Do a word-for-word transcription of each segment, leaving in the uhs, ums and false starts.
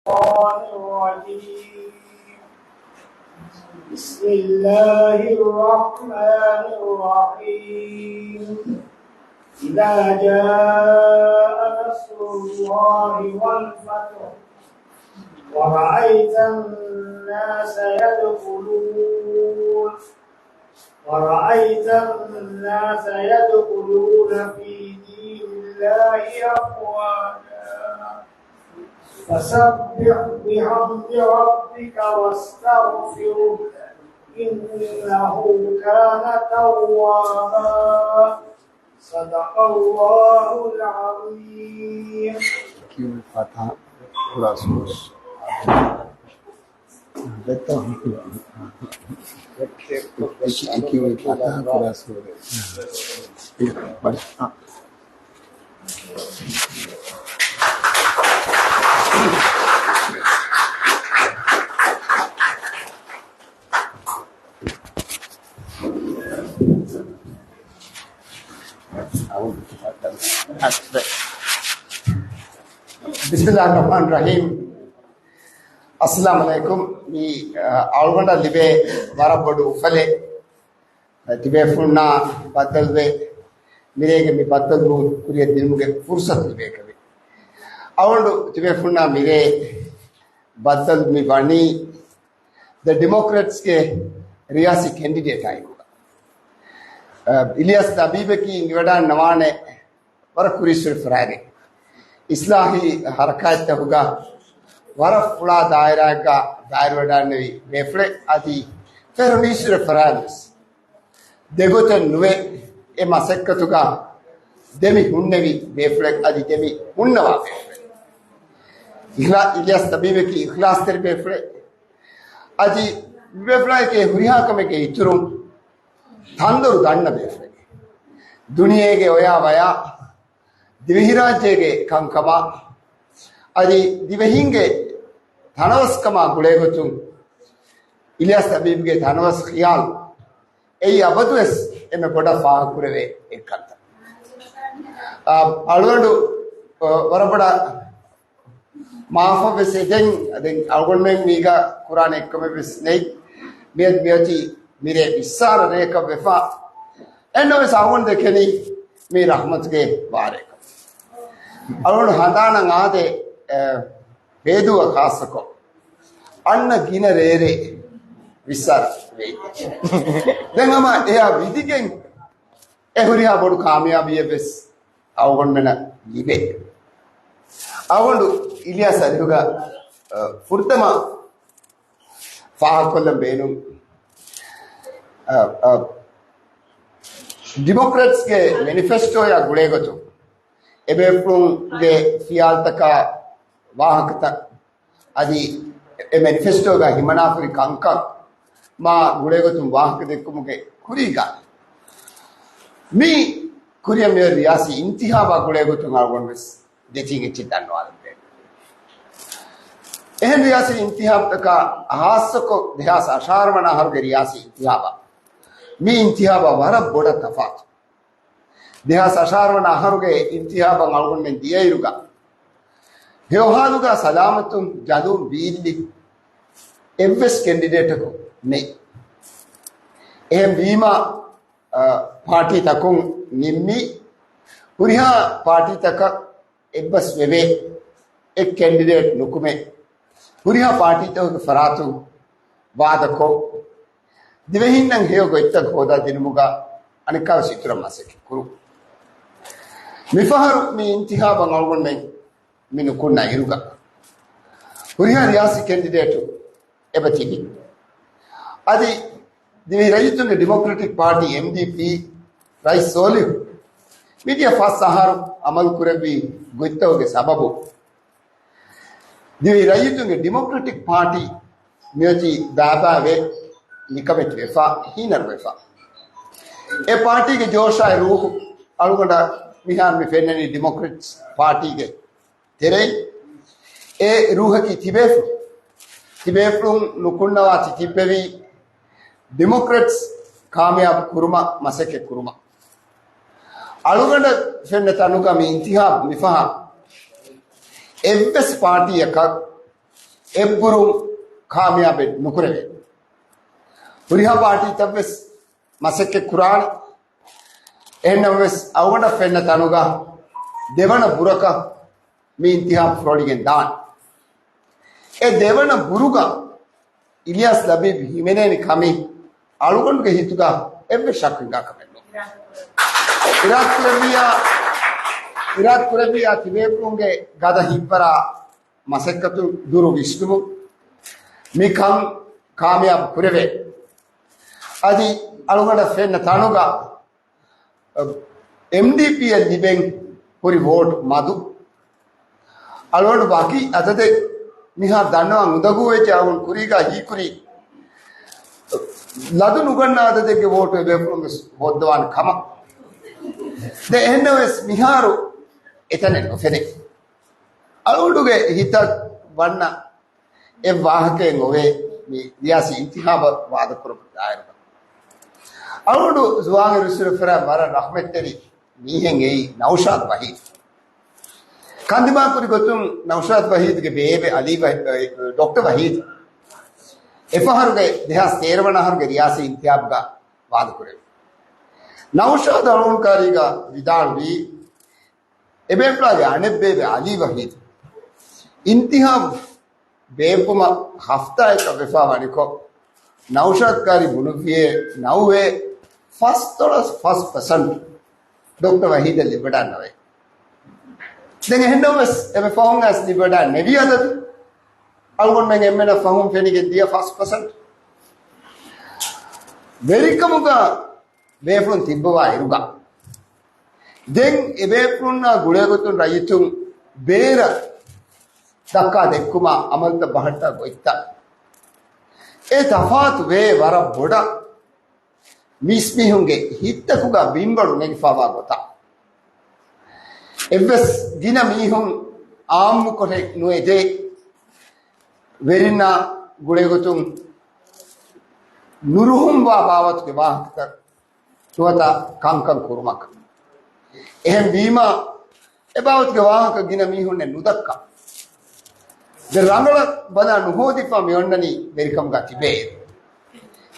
الشيطان الرجيم. بسم الله الرحمن الرحيم. إذا جاء نصر الله والفتح ورأيت الناس يدخلون ورأيت الناس يدخلون في دين الله أفواجا فسبح بحمد ربك واستغفره إنه كان توابا. صدق الله العظيم. ބިސްމިއްލާހިއްރަޙްމާނިއްރަޙީމް. އައްސަލާމު ޢަލައިކުމް. މި، އަ، އަޅުގަނޑަށް ލިބޭ ވަރަށް ބޮޑު އުފަލެއް. ތިބޭފުޅުންނާ ބައްދަލުވެ، މިރޭގެ މި ބައްދަލުވުން ކުރިއަށް ދިނުމުގެ ފުރުސަތު ލިބޭކަމެއް. އަޅުގަނޑު ތިބޭފުޅުންނާ މިރޭ ބައްދަލު މި ވަނީ ދަ ޑިމޮކްރެޓްސްގެ ރިޔާސީ ކެންޑިޑޭޓާ އިރުގަ. އަ، އިލްޔާސް ލަބީބަކީ އިނގިވަޑާން ނަވާނެ ވަރަށް ކުރީއްސުރެ ފަރާގެ އިސްލާހީ ހަރަކާތްތަކުގަ ވަރަށް ފުޅާ ދާއިރާއެއްގަ ދާއިރުވެޑާންނެވި ބޭފުޅެއް އަދި ފެރުނީއްސުރެ ފަރާންވެސް ދެގޮތެއް ނުވެ އެ މަސައްކަތުގަ ދެމި ހުންނެވި ބޭފުޅެއް އަދި ދެމި ހުންނަވާ ބޭފުޅެއް. އިހްލާ-، އިލްޔާސް ލަބީބަކީ އިޚްލާޞްތެރި ބޭފުޅެއް. އަދި މިބޭފުޅާއެކޭ ހުރިހާ ކަމެއްގެ އިތުރުން ތަންދޮރު ދަންނަ ބޭފުޅެއް. ދުނިޔޭގެ އޮޔާ ވަޔާ، ދިވެހިރާއްޖޭގެ ކަންކަމާ، އަދި ދިވެހިންގެ ތަނަވަސްކަމާ ގުޅޭގޮތުން އިލްޔާސް ލަބީބްގެ ތަނަވަސް ޚިޔާލު އެއީ އަބަދުވެސް އެންމެ ބޮޑަށް ފާހަގަކުރެވޭ އެއްކަންތައް. އާ، އަޅުގަނޑު، އަ، ވަރަށް ބޮޑަށް މާފަށްވެސް އެދެން، ދެން އަޅުގަނޑުމެން މީގަ ކުރާނެ އެއްކަމެއްވެސް ނެތް. މިއަދު މިއޮތީ މިރޭ ވިއްސާރަ ރެއަކަށް ވެފަ. އެހެންނަމަވެސް އަޅުގަނޑު ދެކެނީ މީ ރަޙްމަތުގެ ބާރެއްކަން. އަޅުގަނޑު ހަނދާނަށް އާދޭ، އެ، ހޭދޫއަށް ޚާއްޞަކޮށް އަންނަ ގިނަ ރޭރޭ ވިއްސާރަ ވެއްޖެ. ދެން ހަމަ އެއާ ވިދިގެން އެ ހުރިހާ ބޮޑު ކާމިޔާބީއެއްވެސް އަޅުގަނޑުމެނަށް ލިބޭ. އަޅުގަނޑު އިލްޔާސް އަރިހުގަ، އަ، ފުރަތަމަ ފާހަގަކޮށްލަން ބޭނުން، އަ، އަ، ޑިމޮކްރެޓްސްގެ މެނިފެސްޓޯއާ ގުޅޭގޮތުން އެބޭފުޅުންގެ ފިޔާލުތަކާ ވާހަކަތައް އަދި އެ މެނިފެސްޓޯގަ ހިމަނާފައި ކަންކަން މާ ގުޅޭގޮތުން ވާހަކަ ދެއްކުމުގެ ކުރީގަ މި ކުރިއަށް މިއޮތް ރިޔާސީ އިންތިހާބާ ގުޅޭގޮތުން އަޅުގަނޑުވެސް ދެތިން އެއްޗެއް ދަންނަވާލަން ބޭނުން. އެހެން ރިޔާސީ އިންތިހާބުތަކާ ހާއްސަކޮށް ދެހާސް އަށާރަ ވަނަ އަހަރުގެ ރިޔާސީ އިންތިހާބާ މި އިންތިހާބާ ވަރަށް ބޮޑަށް ތަފާތު. ދެހާސް އަށާރަ ވަނަ އަހަރުގެ އިންތިހާބަށް އަޅުގަނޑުމެން ދިޔައިރުގަ ހެޔޮހާލުގަ ސަލާމަތުން ޖަލުން ވީއްލި އެއްވެސް ކެންޑިޑޭޓަކު ނެތް. އެހެން ވީމަ، އަ، ޕާޓީތަކުން ނިންމި ހުރިހާ ޕާޓީތަކަށް އެއްބަސް ވެވޭ އެއް ކެންޑިޑޭޓް ނުކުމެ، ހުރިހާ ޕާޓީތަކުގެ ފަރާތުން ވާދަކޮށް، ދިވެހިންނަށް ހެޔޮ ގޮތްތައް ހޯދާ ދިނުމުގަ އަނެއްކާވެސް އިތުރަށް މަސައްކަތް ކުރުން. މިފަހަރު މި އިންތިހާބަށް އަޅުގަނޑުމެން މި ނުކުންނަ އިރުގަ ހުރިހާ ރިޔާސީ ކެންޑިޑޭޓު އެބަ ތިބި. އަދި ދިވެހި ރައްޔިތުންގެ ޑިމޮކްރެޓިކް ޕާޓީ، އެމްޑީޕީ، ރައީސް ސޯލިހު މިދިޔަ ފަސް އަހަރު އަމަލު ކުރެއްވި ގޮތްތަކުގެ ސަބަބުން ދިވެހި ރައްޔިތުންގެ ޑިމޮކްރެޓިކް ޕާޓީ މިއޮތީ ބާބާވެ، ނިކަމެތިވެފަ، ހީނަރުވެފަ. އެ ޕާޓީގެ ޖޯޝާއި ރޫހު އަޅުގަނޑަށް މިހާރު މި ފެންނަނީ ޑިމޮކްރެޓްސް ޕާޓީގެ ތެރެއިން. އެ ރޫހަކީ ތިބޭފުޅުން، ތިބޭފުޅުން ނުކުންނަވާ ތިތިއްބެވި ޑިމޮކްރެޓްސް ކާމިޔާބު ކުރުމަށް މަސައްކަތް ކުރުމަށް. އަޅުގަނޑަށް ފެންނަ ތަނުގަ މި އިންތިހާބު މިފަހަރު އެއްވެސް ޕާޓީއަކަށް އެއްބުރު ކާމިޔާބެއް ނުކުރެވޭ. ހުރިހާ ޕާޓީތައްވެސް މަސައްކަތް ކުރާނެ. އެހެންނަމަވެސް، އަޅުގަނޑަށް ފެންނަ ތަނުގަ ދެވަނަ ބުރަކަށް މި އިންތިހާބު ފުރޮޅިގެން ދާނެ. އެ ދެވަނަ ބުރުގަ އިލްޔާސް ލަބީބް ހިމެނޭނެ ކަމީ އަޅުގަނޑުގެ ހިތުގަ އެއްވެސް ޝައްކެއް ހިނގާ ކަމެއް ނޫން. އިރާދަ ކުރެއްވިއްޔާ، އިރާދަ ކުރެއްވިއްޔާ ތިބޭފުޅުންގެ ގަދަ ހިތްވަރާ މަސައްކަތު ދުރު ވިސްނުމުން މި ކަން ކާމިޔާބު ކުރެވޭ. އަދި އަޅުގަނޑަށް ފެންނަ ތަނުގަ އެމްޑީޕީއަށް ލިބެން ހުރި ވޯޓް މަދު. އަޅުގަނޑު ވަކި އަދަދެއް މިހާ ދަންނަވާން އުނދަގޫ ވެއްޖެ. އަޅުގަނޑު ކުރީގަ ހީކުރީ ލަދު ނުގަންނަ އަދަދެއްގެ ވޯޓު އެބޭފުޅުން ވެސް ހޯއްދަވާނެ ކަމަށް. ދެ އެހެންނަމަވެސް މިހާރު އެތަނެއް ނުފެނޭ. އަޅުގަނޑުގެ ހިތަށް ވަންނަ އެއް ވާހަކައެއް އޮވޭ މި ރިޔާސީ އިންތިހާބަށް ވާދަކުރުމުގެ ދާއިރުގަ. އަޅުގަނޑު ޒުވާން އިރުއްސުރެފަރާ ވަރަށް ރަޙްމަތްތެރި މީހެއް އެއީ ނައުޝާދް ވަހީދު. ކަންދިމާކުރި ގޮތުން ނައުޝާދް ވަހީދުގެ ބޭބެ އަލީ ވަހީ-، ޑޮކްޓަރ ވަހީދު އެފަހަރުގެ ދެހާސް ތޭރަ ވަނަ އަހަރުގެ ރިޔާސީ އިންތިހާބުގަ ވާދަކުރެވި. ނައުޝާދް އަޅުންކާރީގަ ވިދާޅުވީ، އެބޭފުޅާގެ އަނެއްބޭބެ އަލީ ވަހީދު އިންތިހާބު ބޭއްވުމަށް ހަފްތާއަކަށް ވެފާ ވަނިކޮށް، ނައުޝާދް ކާރީ ބުނުއްވިއޭ ނައުވޭ ފަސްދޮޅަސް ފަސް ޕަސެންޓް ޑޮކްޓަރ ވަހީދަށް ލިބިވަޑާންނަވޭ. ދެން އެހެންނަމަވެސް، އެބަ ފަހުން އައިސް ލިބިވަޑާން ނެވި އަދަދު އަޅުގަނޑުމެން އެންމެނަށް ފަހުން ފެނިގެން ދިޔަ ފަސް ޕަސެންޓް. ވެރިކަމުގަ ބޭފުޅުން ތިއްބަވާ އިރުގަ، ދެން އެބޭފުޅުންނާ ގުޅޭގޮތުން ރައްޔިތުން ބޭރަށް ދައްކާ ދެއްކުމާ އަމަލުތައް ބަހައްޓާ ގޮތްތައް، އެ ތަފާތު ވޭ ވަރަށް ބޮޑަށް މީސްމީހުންގެ ހިތްތަކުގަ ބިންވަޅު ނެގިފާވާ ގޮތަށް. އެއްވެސް ގިނަ މީހުން އާއްމުކޮށެއް ނުއެދޭ، ވެރިންނާ ގުޅޭގޮތުން ނުރުހުންވާ ބާވަތުގެ ވާހަކަތައް ނުވަތަ ކަންކަން ކުރުމަކަށް. އެހެން ވީމާ، އެ ބާވަތުގެ ވާހަކަ ގިނަ މީހުންނެއް ނުދައްކާ. ދެ ރަނގަޅަށް ބަލާ ނުހޯދިފާ މި އޮންނަނީ ވެރިކަމުގަ ތިބޭ.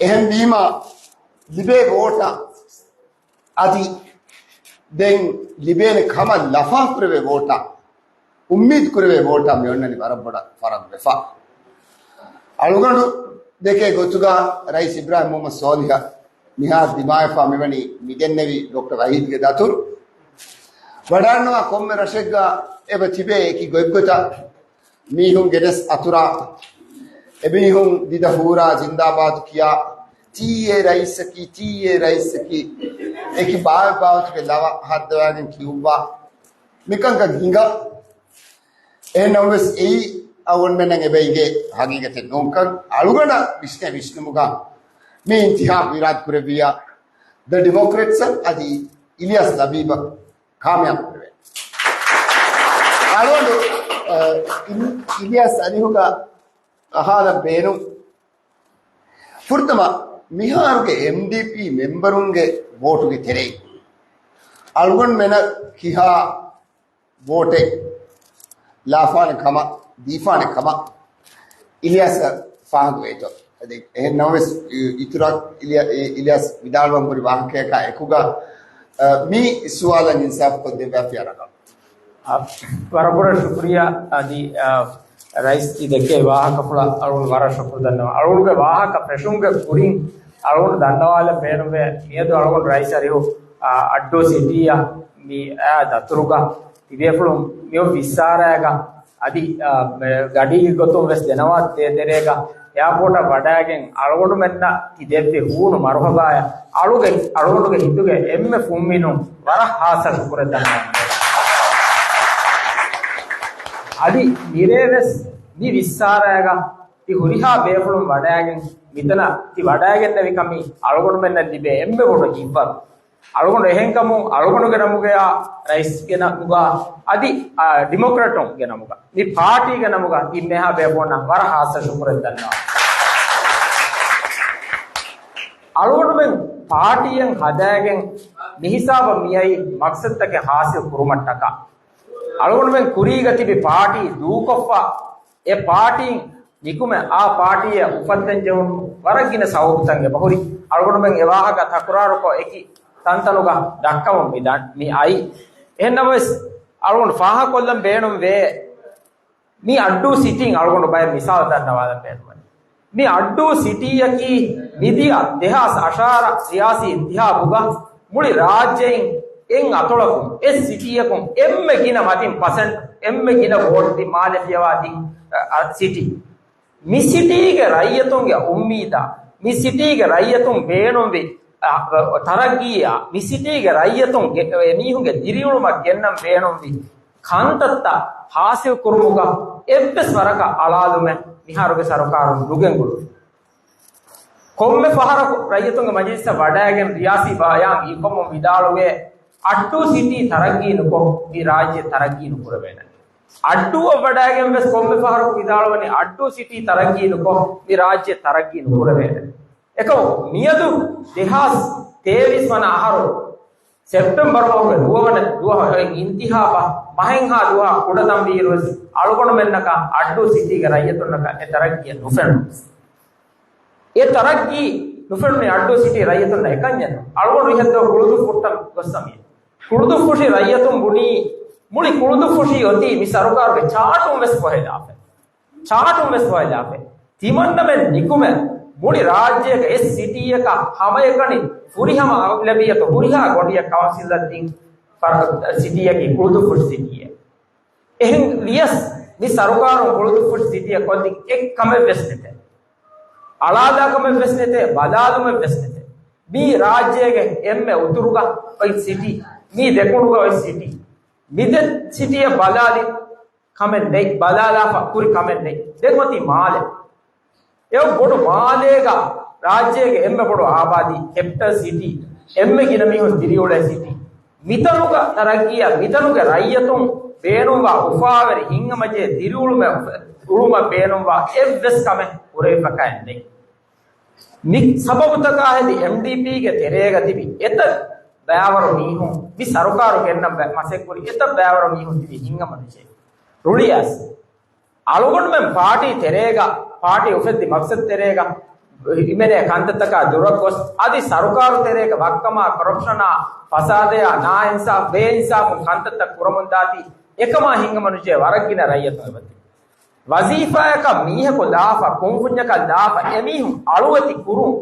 އެހެން ވީމާ، ލިބޭ ވޯޓަށް އަދި ދެން ލިބޭނެ ކަމަށް ލަފާކުރެވޭ ވޯޓަށް، އުއްމީދު ކުރެވޭ ވޯޓަށް މި އޮންނަނީ ވަރަށް ބޮޑަށް ފަރަގު ވެފަ. އަޅުގަނޑު ދެކޭ ގޮތުގަ ރައީސް އިބްރާހިމް މުހައްމަދު ސޯލިހަށް މިހާރު ދިމާވެފަ މިވަނީ މިދެންނެވި ޑޮކްޓަރ ވަހީދުގެ ދަތުރު. ވަޑާންނަވާ ކޮންމެ ރަށެއްގަ އެބަ ތިބޭ އެކި ގޮތްގޮތަށް މީހުން ގެނެސް އަތުރާ، އެމީހުން ދިދަ ހޫރާ ޒިންދާބާދު ކިޔާ، ތީއޭ ރައީސަކީ، ތީއޭ ރައީސަކީ، އެކި ބާވެ ބާވަތުގެ ލަވަ ހައްދަވާގެން ކިޔުއްވާ، މިކަންކަން ހިނގާ. އެހެން ނަމަވެސް އެއީ އަޅުގަނޑުމެންނަށް އެބަ އިނގޭ ހަގީގަތެއް ނޫންކަން އަޅުގަނޑަށް ވިސްނޭ ވިސްނުމުގަ މި އިންތިހާބު އިރާދަ ކުރެއްވިއްޔާ، ދަ ޑިމޮކްރެޓްސް އަދި އިލްޔާސް ލަބީބަށް ކާމިޔާބު ކުރެވޭ. އަޅުގަނޑު، އަ، އިލް-، އިލްޔާސް އަލީހުގަ އަހާލަން ބޭނުން. ފުރަތަމަ މިހާރުގެ އެމްޑީޕީ މެމްބަރުންގެ ވޯޓުގެ ތެރެއިން އަޅުގަނޑުމެނަށް ކިހާ ވޯޓެއް ލާފާނެ ކަމަށް، ދީފާނެ ކަމަށް އިލްޔާސް ފާހަގަވޭތޯ. އަދި އެހެން ނަމަވެސް، އި-، އިތުރަށް އިލްޔާ-، އި-، އިލްޔާސް ވިދާޅުވަން ހުރި ވާހަކަޔަކާ އެކުގަ، އަ، މި ސުވާލަށް އިންސާފުކޮށްދެއްވާފިޔާ ރަނގަޅު. އަ، ވަރަށް ބޮޑަށް ޝުކުރިއްޔާ. އަދި، އަ، ރައީސް ތި ދެކޭ ވާހަކަފުޅަށް އަޅުގަނޑު ވަރަށް ޝުކުރު ދަންނަވަން. އަޅުގަނޑުގެ ވާހަކަ ފެށުމުގެ ކުރިން އަޅުގަނޑު ދަންނަވާލަން ބޭނުންވޭ، މިއަދު އަޅުގަނޑު ރައީސް އަރިހު، އަ، އައްޑޫ ސިޓީއަށް މި އާ ދަތުރުގަ ތިބޭފުޅުން މިއޮތް ވިއްސާރައިގަ އަދި، އަ، މެ-، ގަޑީގެ ގޮތުން ވެސް ދެނަވާ ދޭތެރޭގަ އެއާޕޯޓަށް ވަޑައިގެން އަޅުގަނޑުމެންނަށް ތި ދެއްވި ހޫނު މަރުހަބާއަށް އަޅުގެ، އަޅުގަނޑުގެ ހިތުގެ އެންމެ ފުންމިނުން ވަރަށް ހާއްސަ ޝުކުރެއް ދަންނަވަން. އަދި މިރޭ ވެސް މި ވިއްސާރައިގަ ތި ހުރިހާ ބޭފުޅުން ވަޑައިގެން މިތަނަށް ތި ވަޑައިގެންނެވި ކަމީ އަޅުގަނޑުމެންނަށް ލިބޭ އެންމެ ބޮޑު ހިތްވަރު. އަޅުގަނޑު އެހެންކަމުން އަޅުގަނޑުގެ ނަމުގަޔާ ރައީސްގެ ނަމުގަ އަދި، އާ، ޑިމޮކްރެޓުންގެ ނަމުގަ މި ޕާޓީގެ ނަމުގަ ތިންމެހާ ބޭފުޅުންނަށް ވަރަށް ހާއްސަ ޝުކުރެއް ދަންނަވަން. އަޅުގަނޑުމެން ޕާޓީއެއް ހަދައިގެން މިހިސާބަށް މިއައީ މަގްސަދުތަކެއް ހާސިލް ކުރުމަށްޓަކާ. އަޅުގަނޑުމެން ކުރީގަ ތިބި ޕާޓީ ދޫކޮށްފަ އެ ޕާޓީން ނިކުމެ އާ ޕާޓީއަށް އުފައްދަން ޖެހުނު ވަރަށް ގިނަ ސަބަބުތައް އެބަހުރި. އަޅުގަނޑުމެން އެ ވާހަކަ ތަކުރާރުކޮށް އެކި ތަންތަނުގަ ދައްކަމުން މި ދަން-، މި އައީ. އެހެންނަމަވެސް، އަޅުގަނޑު ފާހަގަކޮށްލަން ބޭނުންވޭ، މި އައްޑޫ ސިޓީން އަޅުގަނޑު ބައެއް މިސާލު ދަންނަވާލަން ބޭނުންވަނީ. މި އައްޑޫ ސިޓީއަކީ މިދިޔަ ދެހާސް އަށާރަ ސިޔާސީ އިންތިހާބުގަ މުޅި ރާއްޖެއިން އެއް އަތޮޅަކުން، އެއް ސިޓީއަކުން އެންމެ ގިނަ މަތިން ޕަސެންޓް، އެންމެ ގިނަ ވޯޓް ދިން މާލެ ފިޔަވާ ދިން، އަ، ސިޓީ. މި ސިޓީގެ ރައްޔިތުންގެ އުއްމީދާ، މި ސިޓީގެ ރައްޔިތުން ބޭނުންވި، އަ، ތަރައްގީއާ، މި ސިޓީގެ ރައްޔިތުން ގެ-، އެމީހުންގެ ދިރިއުޅުމަށް ގެންނަން ބޭނުންވި ކަންތައްތައް ހާސިލް ކުރުމުގަ އެއްވެސް ވަރަކަށް އަޅާލުމެއް މިހާރުގެ ސަރުކާރުން ނުގެންގުޅުނު. ކޮންމެ ފަހަރަކު ރައްޔިތުންގެ މަޖިލިސްއަށް ވަޑައިގެން ރިޔާސީ ބަޔާން އިއްކޮމުން ވިދާޅުވޭ، އައްޑޫ ސިޓީ ތަރައްގީ ނުކޮށް، މި ރާއްޖެ ތަރައްގީ ނުކުރެވޭނެ. އައްޑޫއަށް ވަޑައިގެން ވެސް ކޮންމެ ފަހަރަކު ވިދާޅުވަނީ، އައްޑޫ ސިޓީ ތަރައްގީ ނުކޮށް، މި ރާއްޖެ ތަރައްގީ ނުކުރެވޭނެ. އެކަމު މިއަދު ދެހާސް ތޭވީސް ވަނަ އަހަރު ސެޕްޓެމްބަރު މަހުގެ ނުވަވަނަ ދުވަހު އިންތިހާބަށް މަހެއްހާ ދުވަހަށް ކުޑަތަންވީއިރުވެސް، އަޅުގަނޑުމެންނަކަށް އައްޑޫ ސިޓީގެ ރައްޔިތުންނަކަށް އެ ތަރައްގީއެއް ނުފެނުނު. އެ ތަރައްގީ ނުފެނުނީ އައްޑޫ ސިޓީ ރައްޔިތުންނަށް އެކަންޏެއް ނޫން. އަޅުގަނޑު އިހަށްދޯ ކުޅުދުއްފުށްޓަން ގޮއްސަމި. ކުޅުދުއްފުށި ރައްޔިތުން ބުނީ، މުޅި ކުޅުދުއްފުށި އޮތީ މި ސަރުކާރުގެ ޗާޓުން ވެސް ފޮހެލާފަ. ޗާޓުން ވެސް ފޮހެލާފަ. ތިމަންނަމެން ނިކުމެ މުޅި ރާއްޖޭގަ އެއް ސިޓީއަކަށް ހަމައެކަނި ފުރިހަމަ އަގްލަބިއްޔަތު ހުރިހާ ގޮނޑިއަށް ކައުންސިލަށް ދިން ފަރ-، ސިޓީއަކީ ކުޅުދުއްފުށި ސިޓީއެއް. އެހެން ވިޔަސް މި ސަރުކާރުން ކުޅުދުއްފުށި ސިޓީއަށް ކޮށްދިން އެއް ކަމެއް ވެސް ނެތޭ. އަޅާލާ ކަމެއް ވެސް ނެތޭ، ބަލާލުމެއް ވެސް ނެތޭ. މީ ރާއްޖޭގެ އެންމެ އުތުރުގަ އޮތް ސިޓީ، މީ ދެކުނުގަ އޮތް ސިޓީ. މި ދެ ސިޓީއަށް ބަލާލި ކަމެއް ނެތް، ބަލާލާފަ ކުރި ކަމެއް ނެތް. ދެން އޮތީ މާލެ. އެ ބޮޑު މާލޭގަ ރާއްޖޭގެ އެންމެ ބޮޑު އާބާދީ، ކެޕިޓަލް ސިޓީ، އެންމެ ގިނަ މީހުން ދިރިއުޅޭ ސިޓީ. މިތަނުގަ ތަރައްގީއަށް، މިތަނުގެ ރައްޔިތުން ބޭނުންވާ އުފާވެރި ހިތްހަމަޖެހޭ ދިރިއުޅުމެއް އުޅުމަށް ބޭނުންވާ އެއްވެސް ކަމެއް ކުރެވިފަކައެއް ނެތް. މި ސަބަބުތަކާ ހެދި އެމްޑީޕީގެ ތެރޭގަ ތިބި އެތައް ބައިވަރު މީހުން، މި ސަރުކާރު ގެންނަން ބަ-، މަސައްކަތްކުރި އެތައް ބައިވަރު މީހުން ތިބި ހިތްހަމަނުޖެހި. ރުޅިއައިސް އަޅުގަނޑުމެން ޕާޓީ ތެރޭގަ، ޕާޓީ އުފެއްދި މަގްސަދު ތެރޭގަ ހިމެނޭ ކަންތައްތަކާ ދުރަށް ގޮސް، އަދި ސަރުކާރު ތެރޭގަ ވައްކަމާ، ކޮރަޕްޝަނާ، ފަސާދަޔާ، ނާއިންސާފް، ބޭއިންސާފުން ކަންތައްތައް ކުރަމުންދާތީ، އެކަމާ ހިތްހަމަނުޖެހޭ ވަރަށް ގިނަ ރައްޔިތުން އެބަތި. ވަޒީފާއަކަށް މީހަކު ލާފަ، ކުންފުންޏަކަށް ލާފަ، އެމީހުން އަޅުވެތި ކުރުން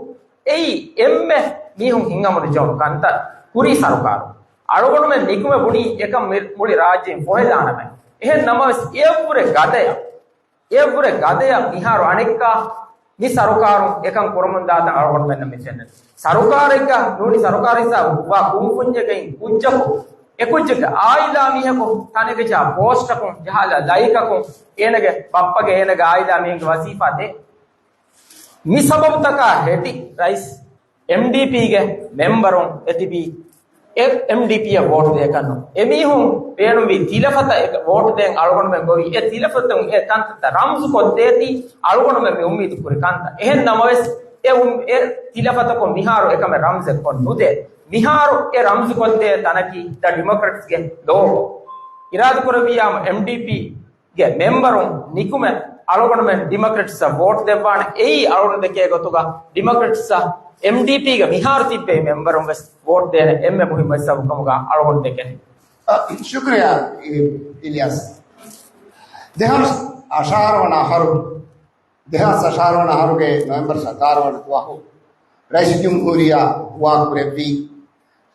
އެއީ އެންމެ މީހުން ހިތްހަމަނުޖެހުނު ކަންތައް ކުރީ ސަރުކާރު. އަޅުގަނޑުމެން ނިކުމެ ބުނީ އެކަން މި-، މުޅި ރާއްޖެއިން ފޮހެލާނަމޭ. އެހެން ނަމަވެސް އެއަށްވުރެ ގަދަޔަށް، އެއަށްވުރެ ގަދަޔަށް މިހާރު އަނެއްކާ މި ސަރުކާރުން އެކަން ކުރަމުން ދާތަން އަޅުގަނޑުމެންނަށް މި ފެންނަނީ. ސަރުކާރެއްގަ ނޫނީ ސަރުކާރު ހިސާބު ވާ ކުންފުންޏެއްގައި ކުއްޖަކު، އެ ކުއްޖެއްގެ އާއިލާ މީހަކު ތަނެއްގަ ޖަހާ ޕޯސްޓަކުން ޖަހާލާ ލައިކަކުން އޭނަގެ ބައްޕަގެ އޭނަގެ އާއިލާ މީހުންގެ ވަޒީފާ ދޭ. މި ސަބަބުތަކާ ހެދި ރައީސް އެމްޑީޕީގެ މެމްބަރުން އެތިބީ އެ އެމްޑީޕީއަށް ވޯޓް ދޭކަށްނު. އެމީހުން ބޭނުންވީ ތިލަފަތަށް އެ ވޯޓް ދޭން އަޅުގަނޑުމެން ގޮވީ އެ ތިލަފަތުން އެ ތަންތަންތައް ރަމްޒު ކޮށްދޭތީ އަޅުގަނޑުމެން މި އުއްމީދު ކުރި ކަންތައް. އެހެން ނަމަވެސް އެ އުން-، އެ ތިލަފަތަކުން މިހާރު އެކަމެއް ރަމްޒެއް ކޮށް ނުދޭ. މިހާރު އެ ރަމްޒު ކޮށްދޭ ތަނަކީ ދަ ޑިމޮކްރެޓްސްގެ ލޯގޯ. އިރާދަކުރެއްވިއްޔާމު އެމްޑީޕީ ގެ މެމްބަރުން ނިކުމެ އަޅުގަނޑުމެން ޑިމޮކްރެޓްސްއަށް ވޯޓް ދެއްވާނެ. އެއީ އަޅުގަނޑު ދެކޭ ގޮތުގަ ޑިމޮކްރެޓްސްއަށް އެމްޑީޕީގެ މިހާރު ތިއްބެވި މެމްބަރުން ވެސް ވޯޓް ދޭނެ އެންމެ މުހިއްމު ސަބަބު ކަމުގަ އަޅުގަނޑު ދެކެނީ. އަ، ޝުކުރިއްޔާ، އި-، އިލްޔާސް. ދެހާސް އަށާރަ ވަނަ އަހަރު، ދެހާސް އަށާރަ ވަނަ އަހަރުގެ ނޮވެމްބަރު ސަތާރަ ވަނަ ދުވަހު ރައީސުލްޖުމްހޫރިއްޔާ ހުވާ ކުރެއްވީ.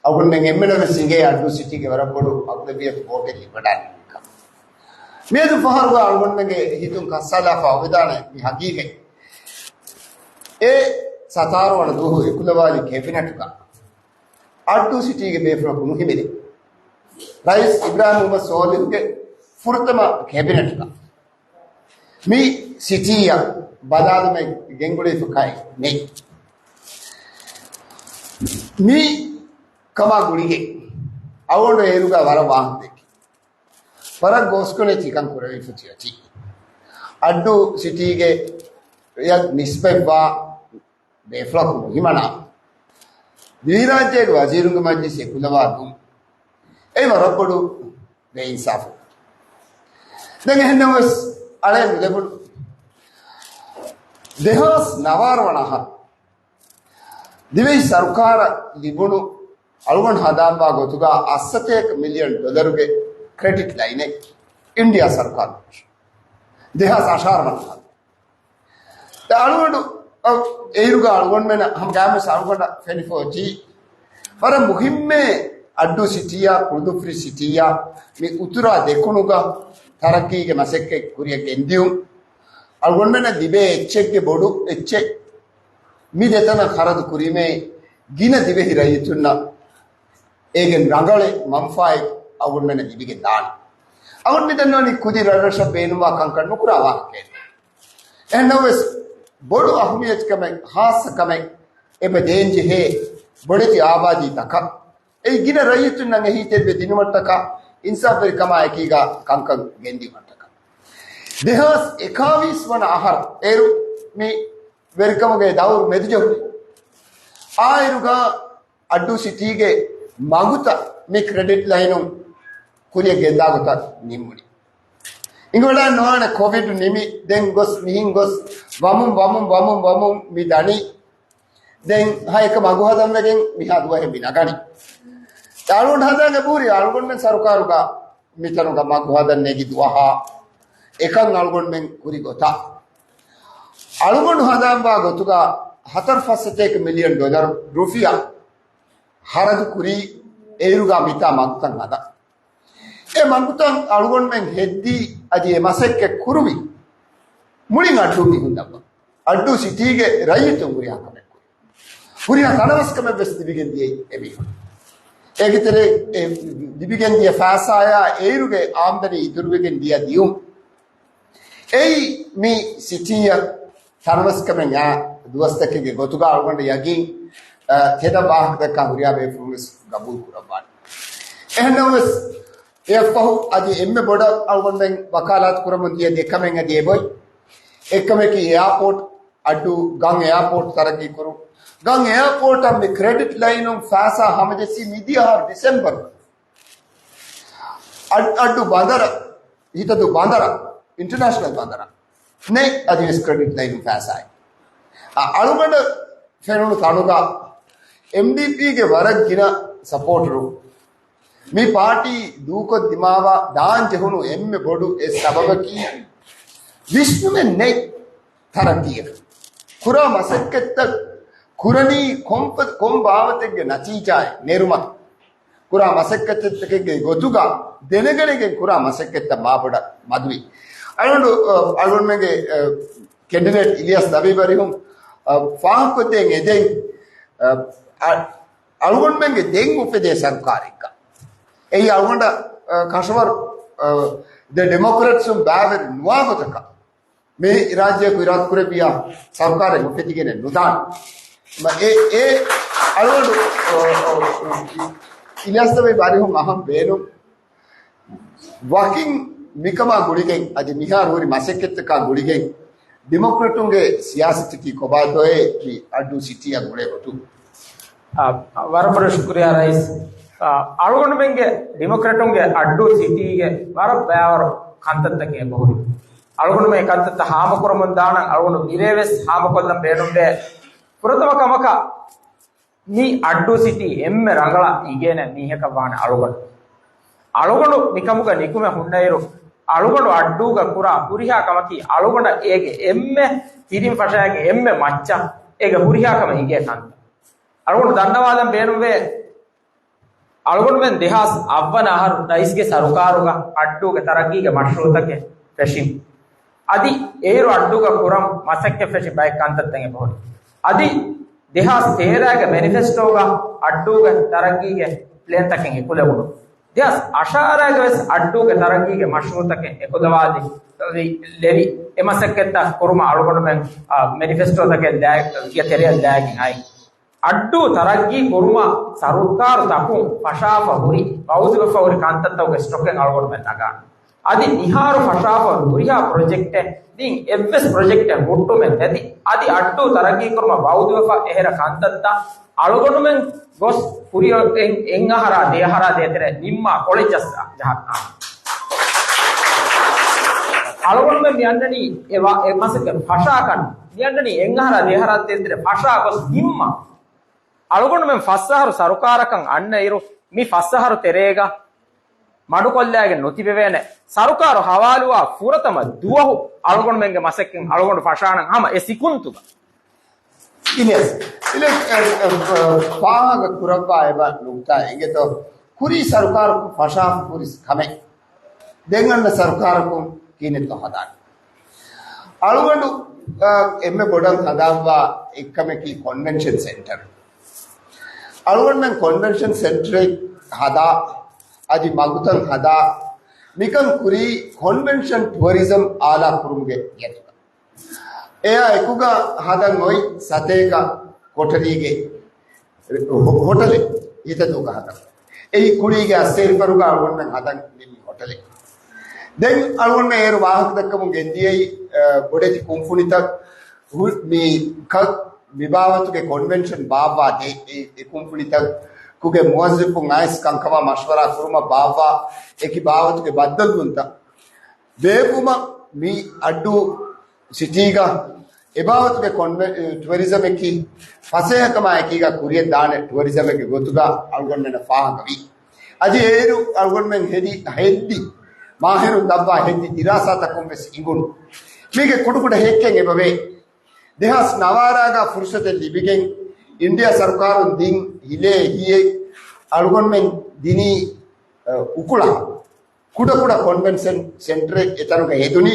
އަޅުގަނޑުމެން އެންމެނަށް ވެސް އިނގޭ އައްޑޫ ސިޓީގެ ވަރަށް ބޮޑު އަގްލަބިއްޔަތު ވޯޓެއް ލިބިވަޑައިގެން ކަމަށް. މިއަދު ފަހަރުގަ އަޅުގަނޑުމެންގެ ހިތުން ކައްސާލާފަ އޮވެދާނެ މި ހަގީގަތް. އެ ސަތާރަ ވަނަ ދުވަހު އެކުލަވާލި ކެބިނެޓުގަ އައްޑޫ ސިޓީގެ ބޭފުޅަކު ނުހިމެނޭ. ރައީސް އިބްރާހިމް މުހައްމަދު ސޯލިހުގެ ފުރަތަމަ ކެބިނެޓުގަ މި ސިޓީއަށް ބަލާލުމެއް ގެންގުޅެވިފަ ކައެއް ނެތް. މި ކަމާ ގުޅިގެން އަޅުގަނޑު އޭރުގަ ވަރަށް ވާހަކަ ދެއްކި. ވަރަށް ގޯސްކޮޅެއް ތިކަން ކުރެވިފަ ތިއޮތީ. އައްޑޫ ސިޓީގެ އެއަށް ނިސްބަތްވާ ބޭފުޅަކު ނުހިމަނާ. ދިވެހިރާއްޖޭގެ ވަޒީރުންގެ މަޖްލިސް އެކުލަވާ ދުން. އެއީ ވަރަށް ބޮޑު ބޭއިންސާފު. ދެން އެހެންނަމަވެސް އަޅެ ނުލެބުނު. ދެހާސް ނަވާރަ ވަނަ އަހަރު ދިވެހި ސަރުކާރަށް ލިބުނު އަޅުގަނޑު ހަނދާންވާ ގޮތުގަ އަށްސަތޭކަ މިލިއަން ޑޮލަރުގެ ކްރެޑިޓް ލައިނެއް އިންޑިއާ ސަރުކާރު ދެހާސް އަށާރަ ވަނަ އަހަރު. އަޅުގަނޑު އަ، އެއިރުގަ އަޅުގަނޑުމެން ހަމަ ގާމެސް އަޅުގަނޑަށް ފެނިފައޮތީ ވަރަށް މުހިއްމޭ އައްޑޫ ސިޓީއާ ކުޅުދުއްފުރި ސިޓީއާ މި އުތުރާ ދެކުނުގަ ތަރައްގީގެ މަސައްކަތް ކުރިއަށް ގެންދިޔުން. އަޅުގަނޑުމެންނަށް ލިބޭ އެއްޗެއްގެ ބޮޑު އެއްޗެއް މި ދެތަނަށް ޚަރަދު ކުރީމޭ ގިނަ ދިވެހި ރައްޔިތުންނަށް އޭގެން ރަނގަޅެއް މަންފާއެއް އަޅުގަނޑުމެންނަށް ލިބިގެން ދާނެ. އަޅުގަނޑު މި ދަންނަވަނީ ކުދި ރަށްރަށަށް ބޭނުންވާ ކަންކަން ނުކުރާ ވާހަކައެއް. އެހެންނަމަވެސް، ބޮޑު އަހުމިއްޔަތުކަމެއް، ހާއްސަ ކަމެއް އެބަ ދޭންޖެހޭ ބޮޑެތި އާބާދީ ތަކަށް. އެއީ ގިނަ ރައްޔިތުންނަށް އެހީތެރިވެ ދިނުމަށްޓަކާ، އިންސާފުވެރިކަމާއެކީގާ ކަންކަން ގެންދިއުމަށްޓަކާ. ދެހާސް އެކާވީސް ވަނަ އަހަރު އޭރު މި ވެރިކަމުގެ ދައުރު މެދުޖެހުނީ. އާއިރުގާ އައްޑޫ ސިޓީގެ މަގުތައް މި ކްރެޑިޓް ލައިނުން ކުރިއަށް ގެންދާ ގޮތަށް ނިންމުނީ. އިނގިވަޑާން ނުވާނެ ކޮވިޑް ނިމި، ދެން ގޮސް މިހިން ގޮސް ވަމުން ވަމުން ވަމުން ވަމުން މި ދަނީ. ދެން ހައެއްކަ މަގު ހަދަން ވެގެން މިހާ ދުވަހެއް މި ނަގަނީ. އަޅުގަނޑު ހަނދާން އެބަހުރި އަޅުގަނޑުމެން ސަރުކާރުގަ މިތަނުގަ މަގު ހަދަން ނެގި ދުވަހާ އެކަން އަޅުގަނޑުމެން ކުރި ގޮތަށް. އަޅުގަނޑު ހަނދާންވާ ގޮތުގަ ހަތަރު ފަސް ސަތޭކަ މިލިއަން ޑޮލަރު ރުފިޔާ ޚަރަދު ކުރީ އޭރުގަ މިތާ މަގުތައް ހަދަން. އެ މަގުތައް އަޅުގަނޑުމެން ހެއްދީ އަދި އެ މަސައްކަތް ކުރުވި މުޅިން އައްޑޫ މީހުން ދައްވަ. އައްޑޫ ސިޓީގެ ރައްޔިތުން ހުރިހާ ކަމެއް ކުރި. ހުރިހާ ތަނަވަސްކަމެއް ވެސް ލިބިގެން ދިޔައީ އެމީހުން. އޭގެ ތެރޭ އެ ލިބިގެން ދިޔަ ފައިސާޔާ އޭރުގެ އާމްދަނީ އިތުރުވެގެން ދިޔަ ދިޔުން. އެއީ މި ސިޓީއަށް ތަނަވަސްކަމެއް އާ ދުވަސްތަކެއްގެ ގޮތުގަ އަޅުގަނޑަށް ޔަގީން، އަ، ތެދަށް ވާހަކަދައްކާ ހުރިހާ ބޭފުޅުން ވެސް ގަބޫލު ކުރައްވާނެ. އެހެންނަމަވެސް، އެއަށްފަހު އަދި އެންމެ ބޮޑަށް އަޅުގަނޑުމެން ވަކާލާތު ކުރަމުން ދިޔަ ދެ ކަމެއް އަދި އެބޮތް. އެއްކަމަކީ އެއާޕޯޓް، އައްޑޫ ގަން އެއާޕޯޓް ތަރައްގީ ކުރުން. ގަން އެއާޕޯޓަށް މި ކްރެޑިޓް ލައިނުން ފައިސާ ހަމަޖެއްސީ މިދިޔަ އަހަރު ޑިސެމްބަރު. އައް-، އައްޑޫ ބަނދަރަށް، ހިތަދޫ ބަނދަރަށް، އިންޓަރނޭޝަނަލް ބަނދަރަށް ނެތް އަދިވެސް ކްރެޑިޓް ލައިނު ފައިސާއެއް. އަ-، އަޅުގަނޑަށް ފެނުނު ތަނުގަ އެމްޑީޕީގެ ވަރަށް ގިނަ ސަޕޯޓަރު މި ޕާޓީ ދޫކޮށްދިމާވާ ދާން ޖެހުނު އެންމެ ބޮޑު އެއް ސަބަބަކީ ވިސްނުމެއް ނެތް ތަރައްގީއަކަށް. ކުރާ މަސައްކަތްތައް ކުރަނީ ކޮންފަ-، ކޮން ބާވަތެއްގެ ނަތީޖާއެއް ނެރުމަށް. ކުރާ މަސައްކަތްތަކެއްގެ ގޮތުގަ ދެނެގަނެގެން ކުރާ މަސައްކަތްތައް މާބޮޑަށް މަދުވި. އަޅުގަނޑު، އަ، އަޅުގަނޑުމެންގެ، އަ، ކެންޑިޑޭޓް އިލްޔާސް ދަބީބް އަރިހުން، އަ، ފާހަގަކޮށްދޭން އެދެން، އަ، އަ، އަޅުގަނޑުމެންގެ ދެން އުފެދޭ ސަރުކާރެއްގަ. އެއީ އަޅުގަނޑަށް، އަ، ކަށަވަރު، އަ، ދެ ޑިމޮކްރެޓްސުން ބައިވެރި ނުވާ ގޮތަކަށް. މި ރާއްޖެއަކު އިރާދަކުރެއްވިޔާ ސަރުކާރެއް އުފެދިގެނެއް ނުދާނެ. މަ-، އެ، އެ އަޅުގަނޑު، އަ، އަ، އިލްޔާސް ދަބީބް އަރިހުން އަހަން ބޭނުން. ވަކިން މިކަމާ ގުޅިގެން އަދި މިހާރު ހުރި މަސައްކަތްތަކާ ގުޅިގެން ޑިމޮކްރެޓުންގެ ސިޔާސަތަކީ ކޮބާތޯއޭ މި އައްޑޫ ސިޓީއަށް ގުޅޭ ގޮތުން. އާ، ވަރަށް ބޮޑަށް ޝުކުރިޔާ ރައީސް. އާ، އަޅުގަނޑުމެންގެ ޑިމޮކްރެޓުންގެ އައްޑޫ ސިޓީގެ ވަރަށް ބައިވަރު ކަންތައްތަކެއް އެބަހުރި. އަޅުގަނޑުމެން އެ ކަންތައްތައް ހާމަކުރަމުން ދާނަން، އަޅުގަނޑު މިރޭ ވެސް ހާމަކޮށްލަން ބޭނުންވޭ. ފުރަތަމަ ކަމަކަށް މި އައްޑޫ ސިޓީ އެންމެ ރަނގަޅަށް އިނގޭނެ މީހަކަށް ވާނެ އަޅުގަނޑު. އަޅުގަނޑު މިކަމުގަ ނިކުމެ ހުންނައިރު، އަޅުގަނޑު އައްޑޫގަ ކުރާ ހުރިހާ ކަމަކީ އަޅުގަނޑަށް އޭގެ އެންމެ ތިރިން ފަށާގެ އެންމެ މައްޗަށް އޭގެ ހުރިހާ ކަމެއް އިނގޭ ކަންތައް. އަޅުގަނޑު ދަންނަވާލަން ބޭނުންވޭ، އަޅުގަނޑުމެން ދެހާސް އަށްވަނަ އަހަރު ރައީސްގެ ސަރުކާރުގަ އައްޑޫގެ ތަރައްގީގެ މަޝްރޫއުތަކެއް ފެށިން. އަދި އޭރު އައްޑޫގަ ކުރަން މަސައްކަތް ފެށި ބައެއް ކަންތައްތައް އެބަހުރި. އަދި ދެހާސް ތޭރަގެ މެނިފެސްޓޯގަ އައްޑޫގެ ތަރައްގީގެ ޕްލޭންތަކެއް އެކުލެވުނު. ދެހާސް އަށާރަގެ ވެސް އައްޑޫގެ ތަރައްގީގެ މަޝްރޫއުތަކެއް އެކުލަވާލި، ލެވި، އެ މަސައްކަތްތައް ކުރުމަށް އަޅުގަނޑުމެން، އާ، މެނިފެސްޓޯތަކެއް ލާ-، ގެ ތެރެއަށް ލާގެން އައި. އައްޑޫ ތަރައްގީ ކުރުމަށް ސަރުކާރު ތަކުން ފަށާފަ ހުރި، ބައުދިވެފަ ހުރި ކަންތައްތަކުގެ ސްޓޮކެއް އަޅުގަނޑުމެން ނަގާނެ. އަދި މިހާރު ފަށާފަ ހުރިހާ ޕްރޮޖެކްޓެއް މިއިން އެއްވެސް ޕްރޮޖެކްޓެއް ހުއްޓުމެއް ނެތި، އަދި އައްޑޫ ތަރައްގީ ކުރުމަށް ބައުދިވެފަ އެހެރަ ކަންތައްތައް އަޅުގަނޑުމެން ގޮސް ކުރިއަށް އެއް، އެއް އަހަރާ ދެ އަހަރާ ދޭތެރޭ ނިންމާ ކޮޅެއް ޖައްސާ ޖަހަން. އަޅުގަނޑުމެން މި އަންނަނީ އެ ވާ-، އެ މަސައްކަތް ފަށާކަން. މި އަންނަނީ އެއް އަހަރާ ދެ އަހަރާ ދޭތެރޭ ފަށާ ގޮސް ނިންމަން. އަޅުގަނޑުމެން ފަސް އަހަރު ސަރުކާރަކަށް އަންނަ އިރު، މި ފަސް އަހަރު ތެރޭގަ މަޑުކޮށްލާގެން ނުތިބެވޭނެ. ސަރުކާރު ހަވާލުވާ ފުރަތަމަ ދުވަހު އަޅުގަނޑުމެންގެ މަސައްކަތް އަޅުގަނޑު ފަށާނަން ހަމަ އެ ސިކުންތުގަ. އިލިޔަސް، އިލިޔަސް، އެ، އެ، އެ، ފާހަގަ ކުރައްވާ އެބަ ނުކްތާ އެނގޭތޯ؟ ކުރީ ސަރުކާރަކުން ފަށާފަ ހުރި ކަމެއް. ދެން އަންނަ ސަރުކާރަކުން ކިހިނެއްތޯ ހަދާނީ؟ އަޅުގަނޑު، އަ، އެންމެ ބޮޑަށް ހަދާފަ އެއްކަމަކީ ކޮންވެންޝަން ސެންޓަރ. އަޅުގަނޑުމެން ކޮންވެންޝަން ސެންޓަރެއް ހަދާ، އަދި މަގުތައް ހަދާ، މިކަން ކުރީ ކޮންވެންޝަން ޓުއަރިޒަމް އާލާ ކުރުމުގެ ގެތުގަ. އެއާ އެކުގަ ހަދަން އޮތް ސަތޭކަ ކޮޓަރީގެ ހޮ-، ހޮޓަލެއް ހިތަދޫގަ ހަދަން. އެއީ ކުޅީގެ އައްސޭރިފަރުގަ އަޅުގަނޑުމެން ހަދަން ނިންމި ހޮޓަލެއް. ދެން އަޅުގަނޑުމެން އޭރު ވާހަކަ ދައްކަމުން ގެންދިޔައީ، އަ، ބޮޑެތި ކުންފުނިތައް ހު-، މި ކަ-، މި ބާވަތުގެ ކޮންވެންޝަން ބާއްވާ ދޭ، އެ، އެ ކުންފުނިތަކުގެ މުވައްޒަފުން އައިސް ކަންކަމާ މަޝްވަރާ ކުރުމަށް ބާއްވާ އެކި ބާވަތުގެ ބައްދަލުވުންތައް ބޭއްވުމަށް މި އައްޑޫ ސިޓީގަ އެބާވަތުގެ ކޮންވެ-، ޓުއަރިޒަމަކީ ފަސޭހަކަމާ އެކީގަ ކުރިޔަށް ދާނެ ޓުއަރިޒަމެއްގެ ގޮތުގަ އަޅުގަނޑުމެންނަށް ފާހަގަވި. އަދި އޭރު އަޅުގަނޑުމެން ހެދި، ހެއްދި، މާހިރުން ދައްވާ ހެއްދި ދިރާސާތަކުން ވެސް އިނގުނު. މީގެ ކުޑަކުޑަ ހެއްކެއް އެބަވޭ. ދެހާސް ނަވާރާގަ ފުރުސަތެއް ލިބިގެން އިންޑިޔާ ސަރުކާރުން ދިން ހިލޭ ހިއެއް އަޅުގަނޑުމެން ދިނީ، އަ، އުކުޅަ ކުޑަކުޑަ ކޮންވެންޝަން ސެންޓަރެއް އެތަނުގަ ހެދުނީ.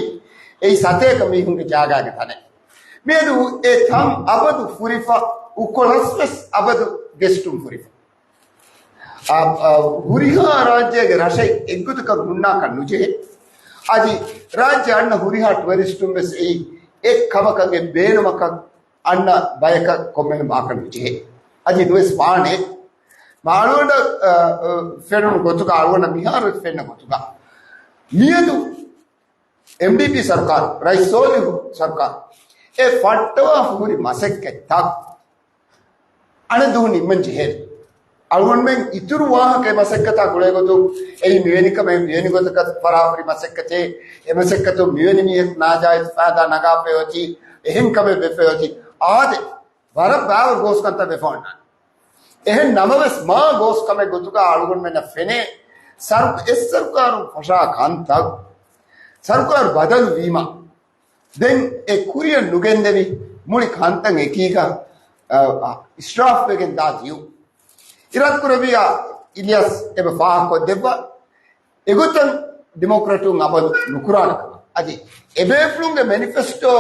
އެއީ ސަތޭކަ މީހުންގެ ޖާގާގެ ތަނެއް. މިއަދު އެ ތަން އަބަދު ފުރިފަ، އުކޮޅަސް ވެސް އަބަދު ގެސްޓުން ފުރިފަ. އަ، އަ، ހުރިހާ ރާއްޖޭގެ ރަށެއް އެއްގޮތަކަށް ހުންނާކަށް ނުޖެހޭ. އަދި ރާއްޖެ އަންނަ ހުރިހާ ޓުއަރިސްޓުން ވެސް އެއީ އެއް ކަމަކަށް އެއް ބޭނުމަކަށް އަންނަ ބަޔަކަށް ކޮންމެހެން ވާކަށް ނުޖެހޭ. އަދި ނުވެސް ވާނެ. މާޅޮނޑަށް، އަ، އަ، ފެނުނު ގޮތުގަ އަޅުގަނޑަށް މިހާރު ފެންނަ ގޮތުގަ މިއަދު އެމްޑީޕީ ސަރުކާރު، ރައީސް ސޯލިހު ސަރުކާރު އެ ފައްޓަވާ ހުރި މަސައްކަތްތައް އަނެއް ދުވަހު ނިންމަން ޖެހޭ. އަޅުގަނޑުމެން އިތުރު ވާހަކަ އެ މަސައްކަތާ ގުޅޭގޮތުން އެއީ މިވެނި ކަމެއް، މިވެނި ގޮތަކަށް ފަށާ ހުރި މަސައްކަތެއް، އެ މަސައްކަތުން މިވެނި މީހަކު ނާޖާއިޒް ފައިދާ ނަގާފައި އޮތީ، އެހެން ކަމެއް ވެފައި އޮތީ. އާދެ، ވަރަށް ބާވަރު ގޯސް ކަންތައް ވެފަ އޮންނާނެ. އެހެން ނަމަވެސް މާ ގޯސް ކަމެއް ގޮތުގަ އަޅުގަނޑުމެންނަށް ފެނޭ، ސަރު-، އެއް ސަރުކާރުން ފަށާ ކަންތައް ސަރުކާރު ބަދަލު ވީމަ، ދެން އެ ކުރިއަށް ނުގެންދެވި މުޅި ކަންތައް އެކީގަ، އަ، އިސްރާފް ވެގެން ދާ ދިޔުން. އިރާދަކުރެއްވިޔާ އިލްޔާސް އެބަ ފާހަގަކޮށްދެއްވާ. އެގޮތަށް ޑިމޮކްރެޓުން އަބަދު ނުކުރާނެ ކަމަށް. އަދި އެބޭފުޅުންގެ މެނިފެސްޓޯ